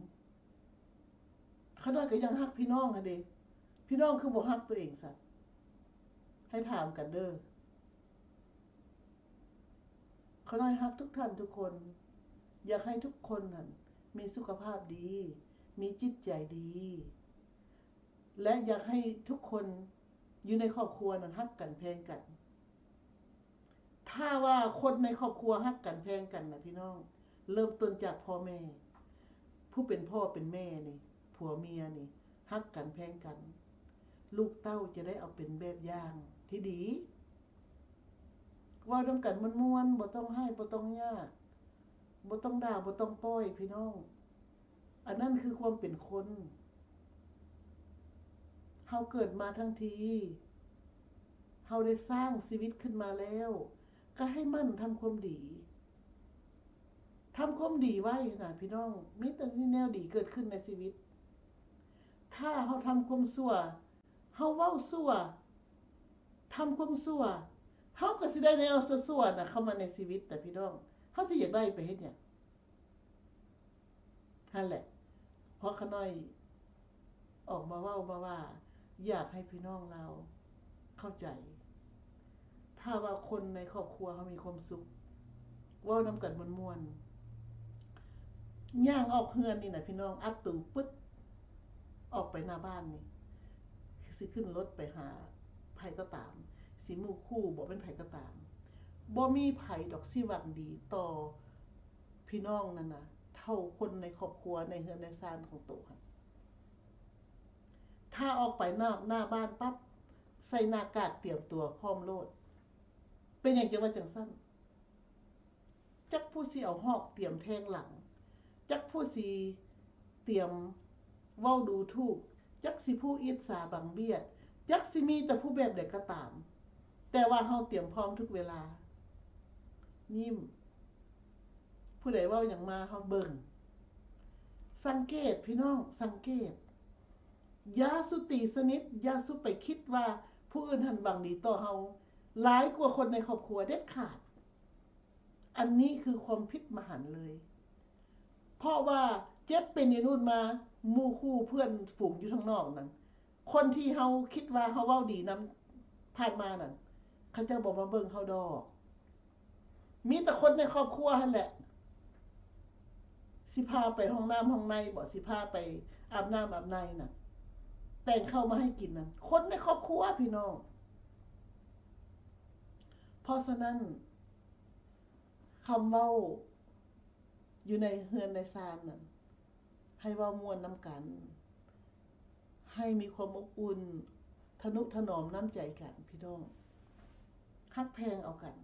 ຂ້ານ້ອຍກໍຍັງຮັກພີ່ນ້ອງຫັ້ນເດ, ພີ່ນ້ອງຄືບໍ່ຮັກໂຕເອງຊະ? ໃຫ້ຖາມກັນເດີ. ຂ້ານ້ອຍຮັກທຸກທ່ານທຸກຄົນ, ຢາກໃຫ້ທຸກຄົນຫັ້ນມີສຸຂະພາບດີ, ມີຈິດໃຈດີ ແລະ ຢາກໃຫ້ທຸກຄົນຢູ່ໃນຄອບຄົວນັ້ນຮັກກັນແພງກັນ. ຖ້າວ່າຄົນໃນຄອບຄົວຮັກກັນແພງກັນນະພີ່ນ້ອງ, ເລີ່ມຕົ້ນຈາກພໍ່ແມ່, ຜູ້ເປັນພໍ່ເປັນແມ່ນີ້, ຜົວເມຍນີ້, ຮັກກັນແພງກັນ, ລູກເຕົ້າຈະໄດ້ເອົາເປັນແບບຢ່າງທີ່ດີ. ເວົ້ານຳກັນມ່ວນໆ, ບໍ່ຕ້ອງຮ້າຍ, ບໍ່ຕ້ອງຍາກ, ບໍ່ຕ້ອງດ່າ, ບໍ່ຕ້ອງປ້ອຍ, ພີ່ນ້ອງ. ອັນນັ້ນຄືຄວາມເປັນຄົນ. ເຮົາເກີດມາທັງທີ, ເຮົາໄດ້ສ້າງຊີວິດຂຶ້ນມາແລ້ວ, ກໍໃຫ້ໝັ່ນທຳຄວາມດີ. ທຳຄວາມດີໄວ້ນະພີ່ນ້ອງ, ມີແຕ່ແນວດີເກີດຂຶ້ນໃນຊີວິດ. ຖ້າເຮົາທຳຄວາມຊົ່ວ, ເຮົາເວົ້າຊົ່ວ, ທຳຄວາມຊົ່ວ, ເຮົາກໍຊິໄດ້ແນວຊົ່ວໆນະເຂົ້າມາໃນຊີວິດນະພີ່ນ້ອງ. ເຮົາຊິຢາກໄດ້ໄປເຮັດຫຍັງ? ຫັ້ນແຫຼະ ເພາະຂ້ານ້ອຍອອກມາເວົ້າມາວ່າ ຢາກໃຫ້ພີ່ນ້ອງລາວເຂົ້າໃຈ. ຖ້າວ່າຄົນໃນຄອບຄົວເຮົາມີຄວາມສຸກ, ເວົ້ານຳກັນມ່ວນໆ, ຍ່າງອອກເຮືອນນີ້ນະພີ່ນ້ອງ, ອັດຕູປຶດ ອອກໄປໜ້າບ້ານນີ້, ຊິຂຶ້ນລົດໄປຫາໃຜກໍຕາມ, ຊິໝູ່ຄູ່ບໍ ແມ່ນໃຜກໍຕາມ, ບໍ່ມີໃຜດອກຊິຫວັງດີຕໍ່ ພີ່ນ້ອງນັ້ນນະ ເທົ່າຄົນໃນຄອບຄົວ ໃນເຮືອນໃນຊານຂອງໂຕຫັ້ນ. ຖ້າອອກໄປນອກໜ້າບ້ານປັບ ໃສ່ໜ້າກາກຕຽມຕົວພ້ອມໂລດ. ເປັນຫຍັງຈຶ່ງວ່າຈັ່ງຊັ້ນ? ຈັກຜູ້ຊິເອົາຫອກຕຽມແທງຫຼັງ, ຈັກຜູ້ຊິຕຽມເວົ້າດູຖູກ, ຈັກຊິຜູ້ອິດສາບັງບຽດ, ຈັກຊິມີແຕ່ຜູ້ແບບໃດກໍຕາມ, ແຕ່ວ່າເຮົາຕຽມພ້ອມທຸກເວລາ. ຍິ້ມ. ຜູ້ໃດເວົ້າຫຍັງມາ ເຮົາເບິ່ງ. ສັງເກດ ພີ່ນ້ອງ, ສັງເກດ. ຢ່າສູ່ຕີສະໜິດ, ຢ່າສູ່ໄປຄິດວ່າຜູ້ອື່ນຫັ້ນຫວັງດີຕໍ່ເຮົາຫຼາຍກວ່າຄົນໃນຄອບຄົວເດັດຂາດ. ອັນນີ້ຄືຄວາມຜິດມະຫັນເລີຍ. ເພາະວ່າເຈັບເປັນເອັນອຸ່ນມາ, ໝູ່ຄູ່ເພື່ອນຝູງຢູ່ທາງນອກນັ້ນ, ຄົນທີ່ເຮົາຄິດວ່າເຮົາເວົ້າດີນຳຜ່ານມານັ້ນ, ເຂົາເຈົ້າບໍ່ມາເບິ່ງເຮົາດອກ. ມີແຕ່ຄົນໃນຄອບຄົວຫັ້ນແຫຼະ ຊິພາໄປຫ້ອງນ້ຳຫ້ອງໃນບໍ, ຊິພາໄປອາບນ້ຳອາບໃນນັ້ນ, ແຕ່ງເຂົ້າມາໃຫ້ກິນນັ້ນ, ຄົນໃນຄອບຄົວ ພີ່ນ້ອງ. ເພາະສະນັ້ນ ຄຳເວົ້າຢູ່ໃນເຮືອນໃນຊານນັ້ນ ໃຫ້ເວົ້າມ່ວນນຳກັນ, ໃຫ້ມີຄວາມອົບອຸ່ນ, ທະນຸຖະໜອມນ້ຳໃຈກັນ ພີ່ນ້ອງ, ຮັກແພງເອົາກັນ.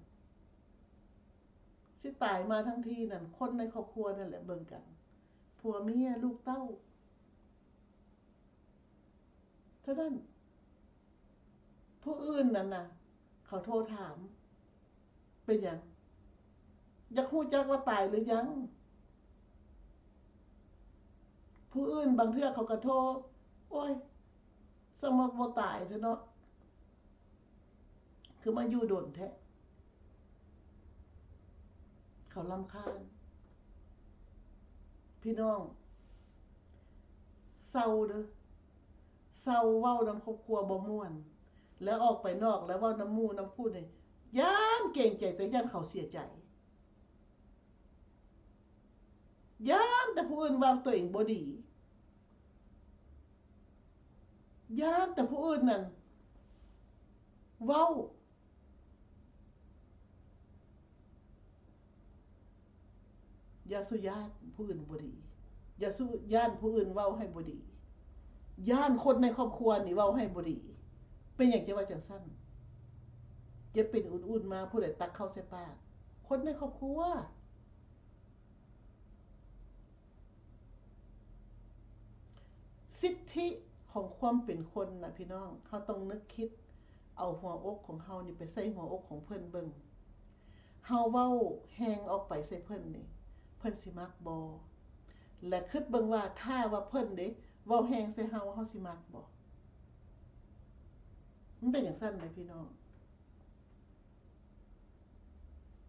ຊິຕາຍມາທັງທີນັ້ນ ຄົນໃນຄອບຄົວນັ້ນແຫຼະເບິ່ງກັນ. ຜົວເມຍ ລູກເຕົ້າ ເທົ່ານັ້ນ. ຜູ້ອື່ນນັ້ນນະ ເຂົາໂທຖາມ ເປັນຫຍັງ? ຢາກຮູ້ຈັກວ່າຕາຍຫຼືຍັງ? ຜູ້ອື່ນບາງເທື່ອເຂົາກໍໂທ, ໂອ້ຍ ຊ່າງມາບໍ່ຕາຍເຖາະເນາະ, ຄືມາຢູ່ດົນແທ້. ເຂົາລຳຄານ. ພີ່ນ້ອງ ເຊົາເດີ້. ເຊົາເວົ້ານຳຄອບຄົວບໍ່ມ່ວນ ແລ້ວອອກໄປນອກ ແລ້ວເວົ້ານຳໝູ່ນຳຜູ້ນີ້ ຢ້ານເກງໃຈ ແຕ່ຢ້ານເຂົາເສຍໃຈ, ຢ້ານແຕ່ຜູ້ອື່ນວ່າຕົວເອງບໍ່ດີ, ຢ້ານແຕ່ຜູ້ອື່ນນັ້ນເວົ້າ. ຢ່າສູ່ຢ້ານຜູ້ອື່ນບໍ່ດີ, ຢ່າສູ່ຢ້ານຜູ້ອື່ນເວົ້າໃຫ້ບໍ່ດີ, ຢ້ານຄົນໃນຄອບຄົວນີ້ເວົ້າໃຫ້ບໍ່ດີ. ເປັນຫຍັງຈະວ່າຈັ່ງຊັ້ນ? ເຈັບເປັນອຸ່ນໆມາ ຜູ້ໃດຕັກເຂົ້າໃສ່ປາກ? ຄົນໃນຄອບຄົວ. ສິດທິຂອງຄວາມເປັນຄົນນະພີ່ນ້ອງ, ເຮົາຕ້ອງນຶກຄິດເອົາຫົວອົກຂອງເຮົານີ້ໄປໃສ່ຫົວອົກຂອງເພິ່ນເບິ່ງ. ເຮົາເວົ້າແຮງອອກໄປໃສ່ເພິ່ນນີ້ ເພິ່ນຊິມັກບໍ່? ແລະ ຄິດເບິ່ງວ່າ ຖ້າວ່າເພິ່ນເດ້ເວົ້າແຮງໃສ່ເຮົາ ເຮົາຊິມັກບໍ່? ມັນເປັນຈັ່ງຊັ້ນເດ້ພີ່ນ້ອງ.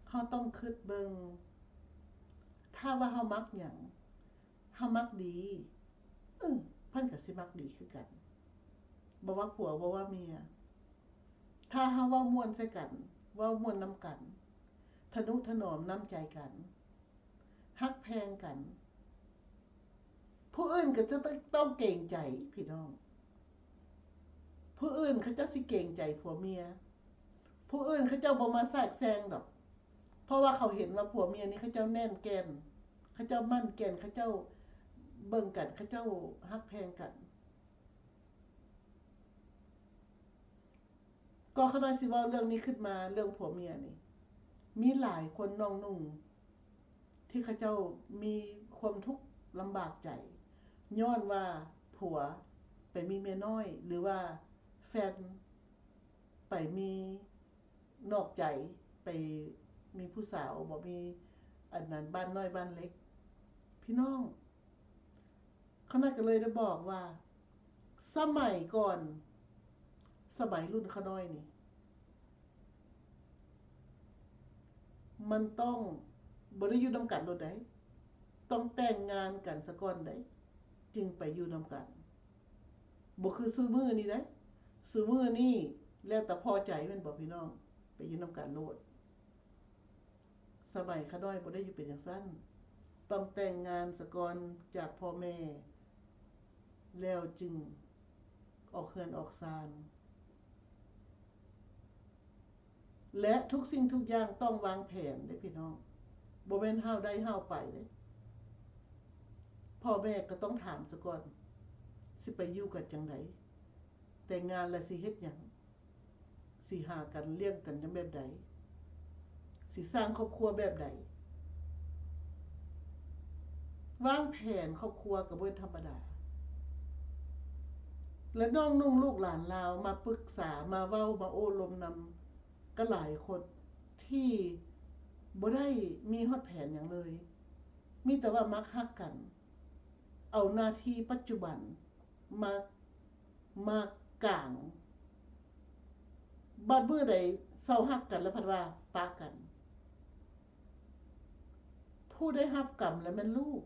ເຮົາຕ້ອງຄິດເບິ່ງ, ຖ້າວ່າເຮົາມັກຫຍັງ, ເຮົາມັກດີ, ເອີ ເພິ່ນກໍຊິມັກດີຄືກັນ, ບໍ່ວ່າຜົວ ບໍ່ວ່າເມຍ. ຖ້າເຮົາເວົ້າມ່ວນໃສ່ກັນ, ເວົ້າມ່ວນນຳກັນ, ທະນຸຖະໜອມນ້ຳໃຈກັນ, ຮັກແພງກັນ, ຜູ້ອື່ນກໍຈະຕ້ອງເກງໃຈພີ່ນ້ອງ. ຜູ້ອື່ນເຂົາເຈົ້າຊິເກງໃຈຜົວເມຍ, ຜູ້ອື່ນເຂົາເຈົ້າບໍ່ມາແຊກແຊງດອກ, ເພາະວ່າເຂົາເຫັນວ່າຜົວເມຍນີ້ເຂົາເຈົ້າແໜ້ນແກ່ນ, ເຂົາເຈົ້າໝັ້ນແກ່ນ, ເຂົາເຈົ້າເບິ່ງກັນ, ເຂົາເຈົ້າຮັກແພງກັນ. ກໍຂ້ານ້ອຍຊິເວົ້າເລື່ອງນີ້ຂຶ້ນມາ, ເລື່ອງຜົວເມຍນີ້ ມີຫຼາຍຄົນນ້ອງນຸ່ງ ທີ່ເຂົາເຈົ້າມີຄວາມທຸກລຳບາກໃຈ ຍ້ອນວ່າຜົວໄປມີເມຍນ້ອຍ ຫຼືວ່າແຟນໄປມີນອກໃຈ ໄປມີຜູ້ສາວ ບໍ່ມີອັນນັ້ນ ບ້ານນ້ອຍບ້ານເລັກ. ພີ່ນ້ອງ ຂ້ານ້ອຍກໍເລີຍໄດ້ບອກວ່າ ສະໄໝກ່ອນ ສະໄໝລຸ້ນຂ້ານ້ອຍນີ້ ມັນຕ້ອງບໍ່ໄດ້ຢູ່ນຳກັນໂລດໃດ໋, ຕ້ອງແຕ່ງງານກັນສາກ່ອນໃດ໋ ຈຶ່ງໄປຢູ່ນຳກັນ. ບໍ່ຄືຊຸມື້ນີ້ໃດ໋, ຊຸມື້ນີ້ແລ້ວແຕ່ພໍໃຈແມ່ນບໍ່ພີ່ນ້ອງ? ໄປຢູ່ນຳກັນໂລດ. ສະໄໝຂ້ານ້ອຍບໍ່ໄດ້ຢູ່ເປັນຈັ່ງຊັ້ນ, ຕ້ອງແຕ່ງງານສາກ່ອນຈາກພໍ່ແມ່ ແລ້ວຈຶ່ງອອກເຮືອນອອກຊານ ແລະ ທຸກສິ່ງທຸກຢ່າງຕ້ອງວາງແຜນເດ້ພີ່ນ້ອງ, ບໍ່ແມ່ນຫ້າວໄດ້ຫ້າວໄປເດ້. ພໍ່ແມ່ກໍຕ້ອງຖາມສາກ່ອນ, ຊິໄປຢູ່ກັນຈັ່ງໃດ? ແຕ່ງງານແລ້ວຊິເຮັດຫຍັງ? ຊິຫາກັນລ້ຽງກັນແບບໃດ? ຊິສ້າງຄອບຄົວແບບໃດ? ວາງແຜນຄອບຄົວກໍບໍ່ແມ່ນທຳມະດາ. ແລະ ນ້ອງນຸ່ງລູກຫຼານລາວມາປຶກສາ, ມາເວົ້າ, ມາໂອ້ລົມນຳ ກໍຫຼາຍຄົນທີ່ບໍ່ໄດ້ມີຮອດແຜນຫຍັງເລີຍ, ມີແຕ່ວ່າມັກຮັກກັນ, ເອົາໜ້າທີ່ປັດຈຸບັນ ມາ ມາກາງ, ບັດມື້ໃດເຊົາຮັກກັນແລ້ວພັດວ່າປະກັນ. ຜູ້ໄດ້ຮັບກຳລະແມ່ນລູກ.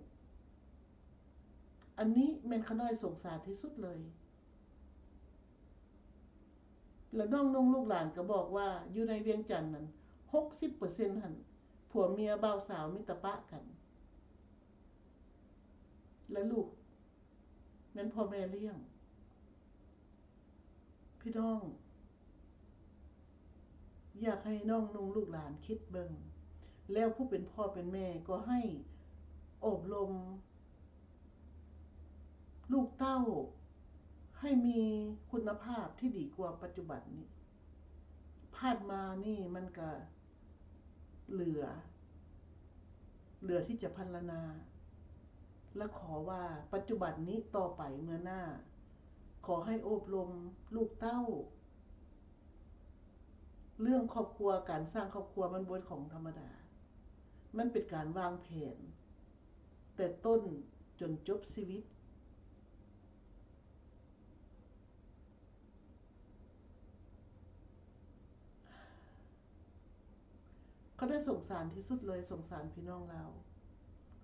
ອັນນີ້ແມ່ນຂ້ານ້ອຍສົງສານທີ່ສຸດເລີຍ. ລະນ້ອງນຸ່ງລູກຫຼານກໍບອກວ່າ ຢູ່ໃນວຽງຈັນນັ້ນ ຫົກສິບເປີເຊັນຫັ້ນ ຜົວເມຍບ່າວສາວມີແຕ່ປະກັນ. ແລະລູກ ແມ່ນພໍ່ແມ່ລ້ຽງ. ພີ່ນ້ອງ ຢາກໃຫ້ນ້ອງນຸ່ງລູກຫຼານຄິດເບິ່ງ, ແລ້ວຜູ້ເປັນພໍ່ເປັນແມ່ກໍໃຫ້ອົບຮົມລູກເຕົ້າໃຫ້ມີຄຸນນະພາບທີ່ດີກວ່າປັດຈຸບັນນີ້. ຜ່ານມານີ້ມັນກະ ເຫຼືອ ເຫຼືອທີ່ຈະພັນລະນາ. ແລະ ຂໍວ່າປັດຈຸບັນນີ້ຕໍ່ໄປເມືອໜ້າ ຂໍໃຫ້ໂອບລົມລູກເຕົ້າ. ເລື່ອງຄອບຄົວ, ການສ້າງຄອບຄົວມັນບໍ່ແມ່ນຂອງທຳມະດາ. ມັນເປັນການວາງແຜນແຕ່ຕົ້ນຈົນຈົບຊີວິດ. ຂ້ານ້ອຍສົງສານທີ່ສຸດເລີຍ, ສົງສານພີ່ນ້ອງລາວ,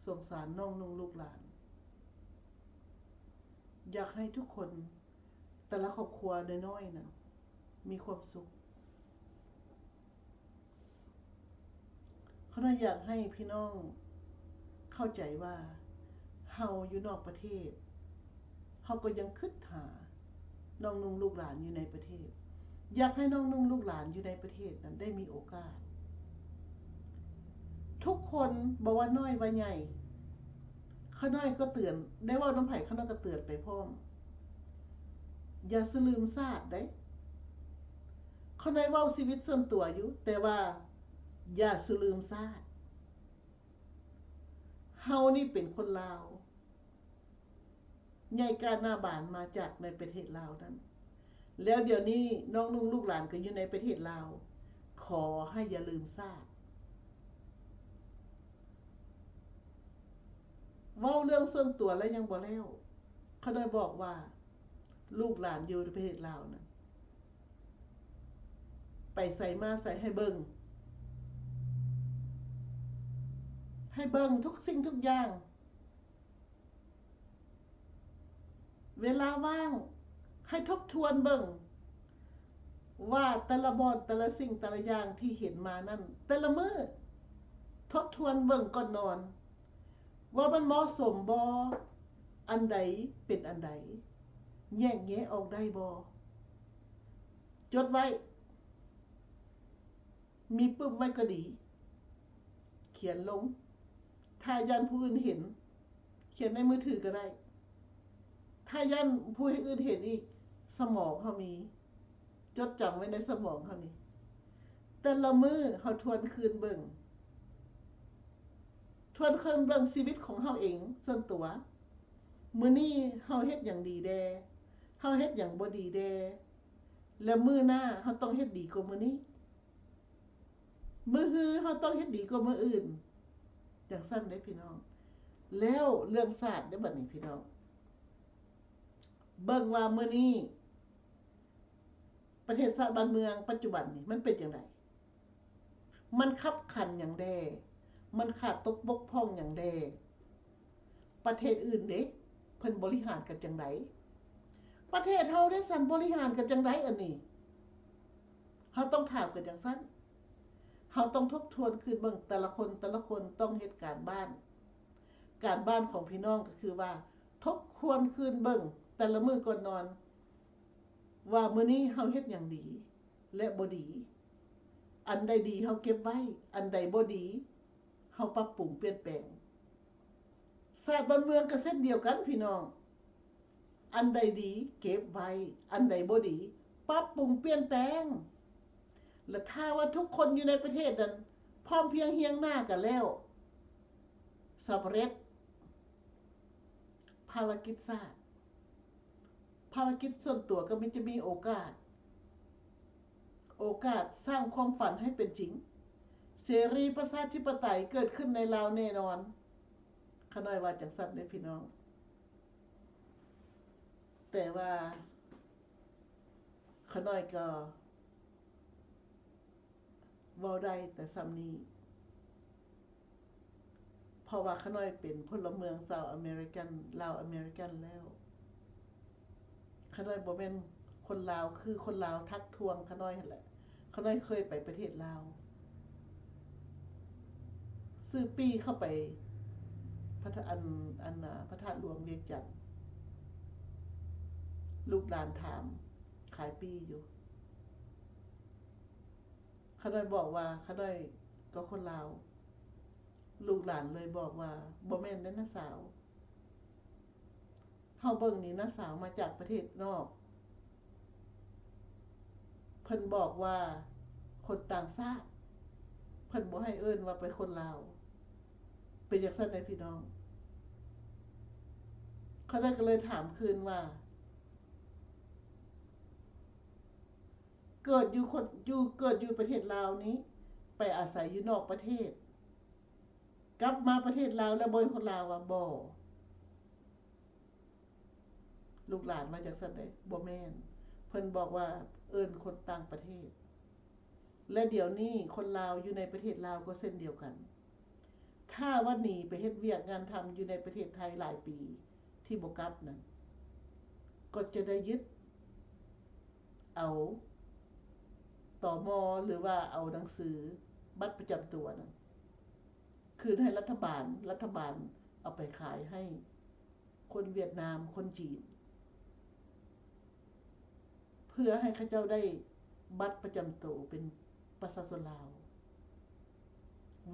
ສົງສານນ້ອງນຸ່ງລູກຫຼານ. ຢາກໃຫ້ທຸກຄົນ, ແຕ່ລະຄອບຄົວນ້ອຍໆນະ ມີຄວາມສຸກ. ຂ້ານ້ອຍຢາກໃຫ້ພີ່ນ້ອງເຂົ້າໃຈວ່າ ເຮົາຢູ່ນອກປະເທດ, ເຮົາກໍຍັງຄິດຫານ້ອງນຸ່ງລູກຫຼານຢູ່ໃນປະເທດ. ຢາກໃຫ້ນ້ອງນຸ່ງລູກຫຼານຢູ່ໃນປະເທດນັ້ນໄດ້ມີໂອກາດ. ທຸກຄົນ, ບໍ່ວ່ານ້ອຍວ່າໃຫຍ່, ຂ້ານ້ອຍກໍເຕືອນ, ໄດ້ເວົ້ານຳໃຜ ຂ້ານ້ອຍກໍເຕືອນໄປພ້ອມ. ຢ່າສູ່ລືມຊາດເດ້. ຂ້ານ້ອຍເວົ້າຊີວິດສ່ວນຕົວຢູ່, ແຕ່ວ່າຢ່າສູ່ລືມຊາດ. ເຮົານີ້ເປັນຄົນລາວ, ໃຫຍ່ກ້າໜ້າບານມາຈາກໃນປະເທດລາວນັ້ນ, ແລ້ວດຽວນີ້ນ້ອງນຸ່ງລູກຫຼານກໍຢູ່ໃນປະເທດລາວ. ຂໍໃຫ້ຢ່າລືມຊາດ. ເວົ້າເລື່ອງສ່ວນຕົວແລ້ວຍັງບໍ່ແລ້ວ, ຂ້ານ້ອຍບອກວ່າ ລູກຫຼານຢູ່ປະເທດລາວນັ້ນ ໄປໃສມາໃສໃຫ້ເບິ່ງ, ໃຫ້ເບິ່ງທຸກສິ່ງທຸກຢ່າງ. ເວລາວ່າງໃຫ້ທົບທວນເບິ່ງວ່າແຕ່ລະບ່ອນ, ແຕ່ລະສິ່ງ, ແຕ່ລະຢ່າງທີ່ເຫັນມານັ້ນ, ແຕ່ລະມື້ທົບທວນເບິ່ງກ່ອນນອນ ວ່າມັນເໝາະສົມບໍ່? ອັນໃດເປັນອັນໃດ? ແຍກແຍະອອກໄດ້ບໍ່? ຈົດໄວ້. ມີປຶ້ມໄວ້ກໍດີ, ຂຽນລົງ. ຖ້າຢ້ານຜູ້ອື່ນເຫັນ, ຂຽນໃນມືຖືກໍໄດ້. ຖ້າຢ້ານຜູ້ອື່ນເຫັນອີກ, ສະໝອງເຮົາມີ, ຈົດຈຳໄວ້ໃນສະໝອງເຮົານີ້. ແຕ່ລະມື້ເຮົາທວນຄືນເບິ່ງ, ທວນຄືນເບິ່ງຊີວິດຂອງເຮົາເອງສ່ວນຕົວ. ມື້ນີ້ເຮົາເຮັດຫຍັງດີແດ່? ເຮົາເຮັດຫຍັງບໍ່ດີແດ່? ແລະ ມື້ໜ້າເຮົາຕ້ອງເຮັດດີກວ່າມື້ນີ້. ມື້ຮືເຮົາຕ້ອງເຮັດດີກວ່າມື້ອື່ນ. ຈັ່ງຊັ້ນເດ້ພີ່ນ້ອງ. ແລ້ວເລື່ອງຊາດເດ້ບັດນີ້ພີ່ນ້ອງ. ເບິ່ງວ່າມື້ນີ້ປະເທດຊາດບ້ານເມືອງປັດຈຸບັນນີ້ມັນເປັນຈັ່ງໃດ? ມັນຂັບຂັນຫຍັງແດ່? ມັນຂາດຕົກບົກຜ່ອງຫຍັງແດ່? ປະເທດອື່ນເດ້ ເພິ່ນບໍລິຫານກັນຈັ່ງໃດ? ປະເທດເຮົາເດ້ ສັນບໍລິຫານກັນຈັ່ງໃດ? ອັນນີ້ ເຮົາຕ້ອງຖາມກັນຈັ່ງຊັ້ນ. ເຮົາຕ້ອງທົບທວນຄືນເບິ່ງ, ແຕ່ລະຄົນ, ແຕ່ລະຄົນຕ້ອງເຮັດການບ້ານ. ການບ້ານຂອງພີ່ນ້ອງກໍຄືວ່າ ທົບທວນຄືນເບິ່ງແຕ່ລະມື້ກ່ອນນອນ ວ່າມື້ນີ້ເຮົາເຮັດຫຍັງດີ ແລະ ບໍ່ດີ. ອັນໃດດີເຮົາເກັບໄວ້, ອັນໃດບໍ່ດີ ເຮົາປັບປຸງປ່ຽນແປງ. ຊາດບ້ານເມືອງກໍເຊັ່ນດຽວກັນພີ່ນ້ອງ, ອັນໃດດີເກັບໄວ້, ອັນໃດບໍ່ດີປັບປຸງປ່ຽນແປງ. ແລະ ຖ້າວ່າທຸກຄົນຢູ່ໃນປະເທດນັ້ນພ້ອມພຽງຮຽງໜ້າກັນແລ້ວ, ສຳເລັດ ພາລະກິດຊາດ. ພາລະກິດສ່ວນຕົວກໍມີ ຈະມີໂອກາດ, ໂອກາດສ້າງຄວາມຝັນໃຫ້ເປັນຈິງ. ເສລີປະຊາທິປະໄຕເກີດຂຶ້ນໃນລາວແນ່ນອນ. ຂ້ານ້ອຍວ່າຈັ່ງຊັ້ນເດ້ພີ່ນ້ອງ. ແຕ່ວ່າຂ້ານ້ອຍກໍ ເວົ້າໄດ້ແຕ່ສ່ຳນີ້ ເພາະວ່າຂ້ານ້ອຍເປັນພົນລະເມືອງຊາວອາເມລິກັນ, ລາວອາເມລິກັນແລ້ວ. ຂ້ານ້ອຍບໍ່ແມ່ນຄົນລາວ ຄືຄົນລາວທັກທ້ວງຂ້ານ້ອຍຫັ້ນແຫຼະ. ຂ້ານ້ອຍເຄີຍໄປປະເທດລາວ, ຊື້ປີ້ເຂົ້າໄປພະທະ ອັນ ອັນ ອາ ພະທາດຫຼວງວຽງຈັນ, ລູກຫຼານຖາມຂາຍປີ້ຢູ່. ຂ້ານ້ອຍບອກວ່າ ຂ້ານ້ອຍກໍຄົນລາວ. ລູກຫຼານເລີຍບອກວ່າ ບໍ່ແມ່ນເດ້ນ້າສາວ, ເຮົາເບິ່ງນີ້ ນ້າສາວມາຈາກປະເທດນອກ. ເພິ່ນບອກວ່າຄົນຕ່າງຊາດ, ເພິ່ນບໍ່ໃຫ້ເອີ້ນວ່າເປັນຄົນລາວ. ເປັນຈັ່ງຊັ້ນເດ້ພີ່ນ້ອງ. ຂ້ານ້ອຍກໍເລີຍຖາມຄືນວ່າ ເກີດຢູ່ຄົນ ຢູ່ ເກີດຢູ່ປະເທດລາວນີ້ ໄປອາໄສຢູ່ນອກປະເທດ ກັບມາປະເທດລາວແລ້ວບໍ່ເປັນຄົນລາວຫວາ? ບໍ່. ລູກຫຼານວ່າຈັ່ງຊັ້ນເດ້. ບໍ່ແມ່ນ. ເພິ່ນບອກວ່າເອີ້ນຄົນຕ່າງປະເທດ. ແລະ ດຽວນີ້ຄົນລາວຢູ່ໃນປະເທດລາວກໍເຊັ່ນດຽວກັນ. ຖ້າວ່າໜີໄປເຮັດວຽກງານທຳຢູ່ໃນປະເທດໄທຫຼາຍປີທີ່ບໍ່ກັບນັ້ນ ກໍຈະໄດ້ຍຶດເອົາ ຕມ ຫຼືວ່າເອົາໜັງສືບັດປະຈຳຕົວນັ້ນຄືນໃຫ້ລັດຖະບານ, ລັດຖະບານເອົາໄປຂາຍໃຫ້ ຄົນຫວຽດນາມ, ຄົນຈີນ ເພື່ອໃຫ້ເຂົາເຈົ້າໄດ້ບັດປະຈຳໂຕເປັນປະຊາຊົນລາວ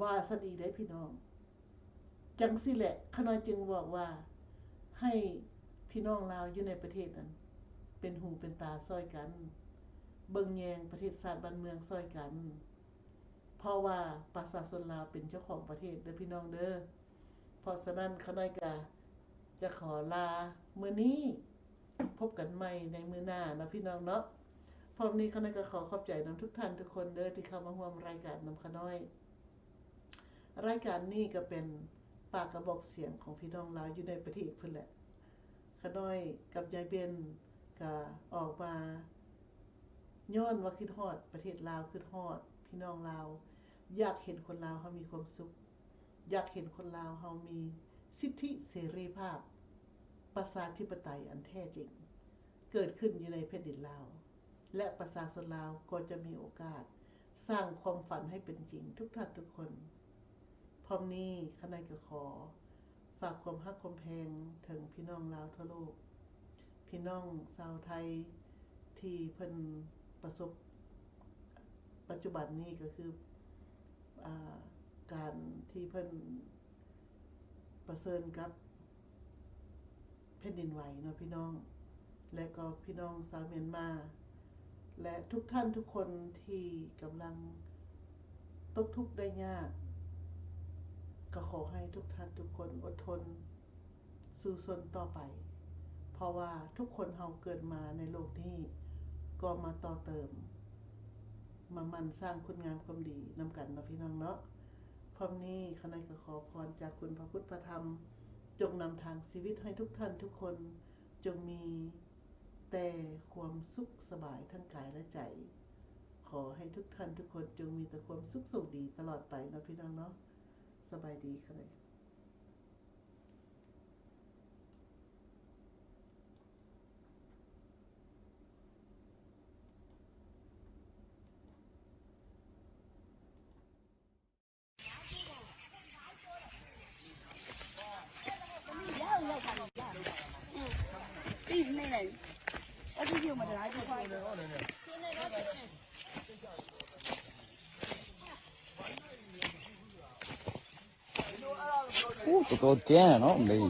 ວ່າຊັ້ນອີກເດ້ພີ່ນ້ອງ. ຈັ່ງຊີ້ແຫຼະ ຂ້ານ້ອຍຈຶ່ງບອກວ່າ ໃຫ້ພີ່ນ້ອງລາວຢູ່ໃນປະເທດນັ້ນ ເປັນຫູເປັນຕາຊ່ອຍກັນ, ເບິ່ງແຍງປະເທດຊາດບ້ານເມືອງຊ່ອຍກັນ. ເພາະວ່າປະຊາຊົນລາວເປັນເຈົ້າຂອງປະເທດເດີພີ່ນ້ອງເດີ. ເພາະສະນັ້ນ ຂ້ານ້ອຍກະຈະຂໍລາມື້ນີ້, ພົບກັນໃໝ່ໃນມື້ໜ້າເນາະພີ່ນ້ອງເນາະ. ພ້ອມນີ້ ຂ້ານ້ອຍກະຂໍຂອບໃຈນຳທຸກທ່ານທຸກຄົນເດີ ທີ່ເຂົ້າມາຮ່ວມລາຍການນຳຂ້ານ້ອຍ. ລາຍການນີ້ກະເປັນປາກກະບອກສຽງຂອງພີ່ນ້ອງລາວຢູ່ໃນປະເທດພຸ້ນແຫຼະ. ຂ້ານ້ອຍກັບຍາຍເບັນກະອອກມາ ຍ້ອນວ່າຄິດຮອດປະເທດລາວ, ຄິດຮອດພີ່ນ້ອງລາວ, ຢາກເຫັນຄົນລາວເຮົາມີຄວາມສຸກ, ຢາກເຫັນຄົນລາວເຮົາມີສິດທິເສລີພາບ, ປະຊາທິປະໄຕອັນແທ້ຈິງເກີດຂຶ້ນຢູ່ໃນແຜ່ນດິນລາວ ແລະ ປະຊາຊົນລາວກໍຈະມີໂອກາດສ້າງຄວາມຝັນໃຫ້ເປັນຈິງທຸກທ່ານທຸກຄົນ. ພ້ອມນີ້ ຂ້ານ້ອຍກະຂໍ ຝາກຄວາມຮັກຄວາມແພງເຖິງພີ່ນ້ອງລາວທົ່ວໂລກ, ພີ່ນ້ອງຊາວໄທທີ່ເພິ່ນປະສົບ ປັດຈຸບັນນີ້ກໍຄື ອາ ການທີ່ເພິ່ນປະເຊີນກັບແຜ່ນດິນໄຫວເນາະພີ່ນ້ອງ. ແລະກໍພີ່ນ້ອງຊາວມຽນມາ ແລະ ທຸກທ່ານທຸກຄົນທີ່ກຳລັງຕົກທຸກໄດ້ຍາກ, ກໍຂໍໃຫ້ທຸກທ່ານທຸກຄົນອົດທົນສູ້ຊົນຕໍ່ໄປ, ເພາະວ່າທຸກຄົນເຮົາເກີດມາໃນໂລກນີ້ ກໍມາຕໍ່ເຕີມ, ມາໝັ່ນສ້າງຄຸນງາມຄວາມດີນຳກັນເນາະພີ່ນ້ອງເນາະ. ພ້ອມນີ້ ຂ້ານ້ອຍກໍຂໍພອນຈາກຄຸນພະພຸດພະທຳ ຈົ່ງນຳທາງຊີວິດໃຫ້ທຸກທ່ານທຸກຄົນ ຈົ່ງມີແຕ່ຄວາມສຸກສະບາຍທັງກາຍແລະໃຈ. ຂໍໃຫ້ທຸກທ່ານທຸກຄົນຈົ່ງມີແຕ່ຄວາມສຸກໂຊກດີຕະຫຼອດໄປເນາະພີ່ນ້ອງເນາະ. ສະບາຍດີຄ່ະ. โอ้ ตัวโตแจ้เนาะ มัน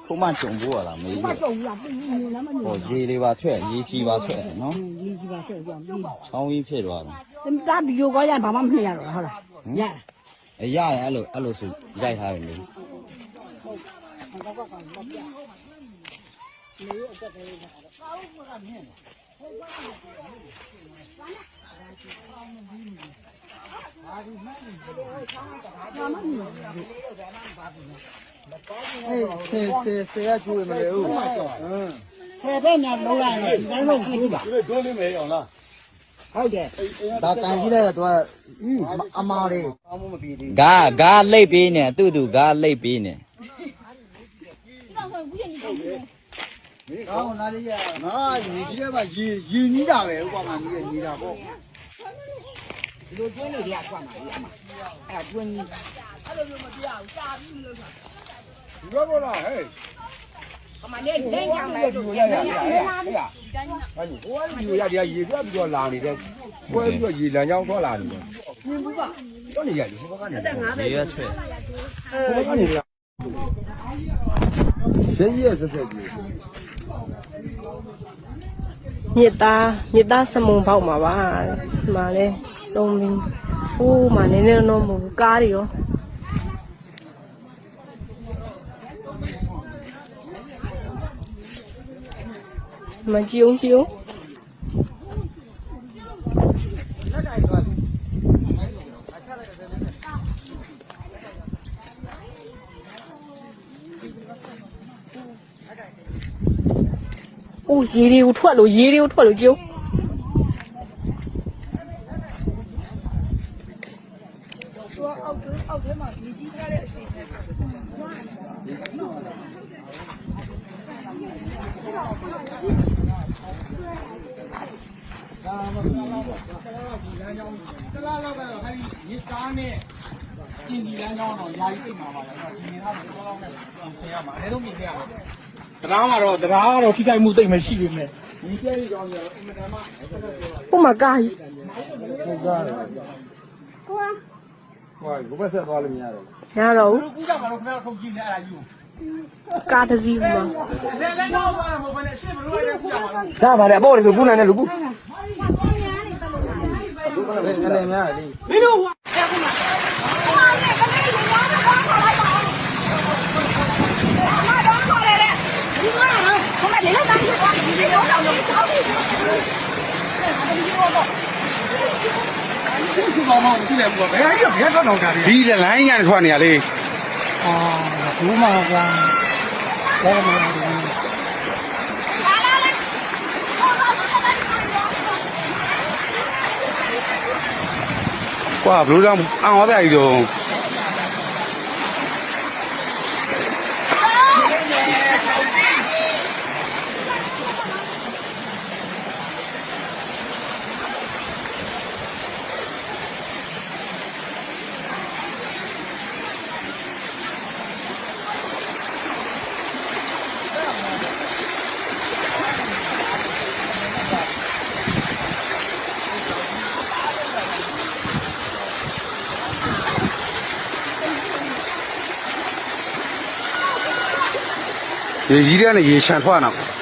พวกมันจงบัวล่ะ ไม่รู้ โอ้ ရေတွေပါထွက် ရေကြီးပါထွက်နော် ရေကြီးပါထွက် ချောင်းကြီးဖြစ်သွားတယ် တမ်းပြီးတော့ရဘာမှမနေရတော့ဟုတ်လား ရ ရတယ်အဲ့လိုအဲ့လိုဆိုရိုက်ထားတယ်လေ ဆယ်ဆယ်ဆယ်ကချိုးမလဲဦးဆယ်ဘက်နဲ့လုံးလိုက်ရင်ဒီတိုင်းလုံးချိုးပါဒိုးလေးမယ်အောင်လားဟုတ်တယ်ဒါတန်ကြီးလဲတော့သူကอืมအမလေးကားကားလိပ်ပေးနေသူ့သူကားလိပ်ပေးနေ ကောင်းနားလေးရနားရေကြီးထဲမှာရေရေကြီးတာပဲဥပမာကြီးရေကြီးတာပေါ့ဒီလိုကျွင်းနေကြကွာမှာအဲ့ဒါကျွင်းကြီးအဲ့လိုမျိုးမပြရဘူးစာပြီးမလို့ဆိုဒီလိုပေါ့လားဟဲ့ကမလေးလေးညောင်းလိုက်လို့ရရရရရဟိုကယူရရရရေပြပြီးတော့လာနေတယ်ကွဲပြီးတော့ရေလမ်းကြောင်းထွက်လာနေတယ်တော့နေရတယ်ဟိုဘက်ကနေရေရဆွဲဟိုဘက်ကနေ မြစ်သားမြစ်သားစမုံပေါက်မှာပါဒီမှာလဲတုံးပြီးဟိုးမှာနေနေတော့မဟုတ်ဘူးကားတွေရော မကြည့်အောင် ကြည့်အောင်။ အိုး ရေတွေကိုထွက်လို့ ရေတွေကိုထွက်လို့ ကြည့်အောင်။ တံတားမှာတော့ တံတားကတော့ ထိခိုက်မှုသိပ်မရှိပေမဲ့ မီးပြတ်ရေးကြောင်းကြီးကတော့ အင်မတန်မှ Oh my God. ဟိုဘက်ဆက်သွားလို့မရတော့ဘူး။ မရတော့ဘူး။ ဘယ်လိုကူးကြမှာတော့ ခင်ဗျားတို့ ထုတ်ကြည့်နေ အဲ့ဒါကြီးကို။ ကားတစ်စီးမှာ။ လဲလဲနောက်သွားတာမဟုတ်ဘဲနဲ့ ရှေ့ဘယ်လိုလဲကူးကြမှာလဲ။ စားပါတယ်။ အပေါ်တွေဆို ကူးနိုင်တယ်လို့ ကူး။ မင်းတို့ ဒီတလိုင်းကနေထွက်နေရလေ။ အာ ဘူးမှာကွာ။ ဘယ်မှာလဲ။ ကွာ ဘလူးတောင် အောင်ဝါသရကြီးတို့။ ရေကြီးတဲ့ကနေ ရေလျှံထွက်လာတာ။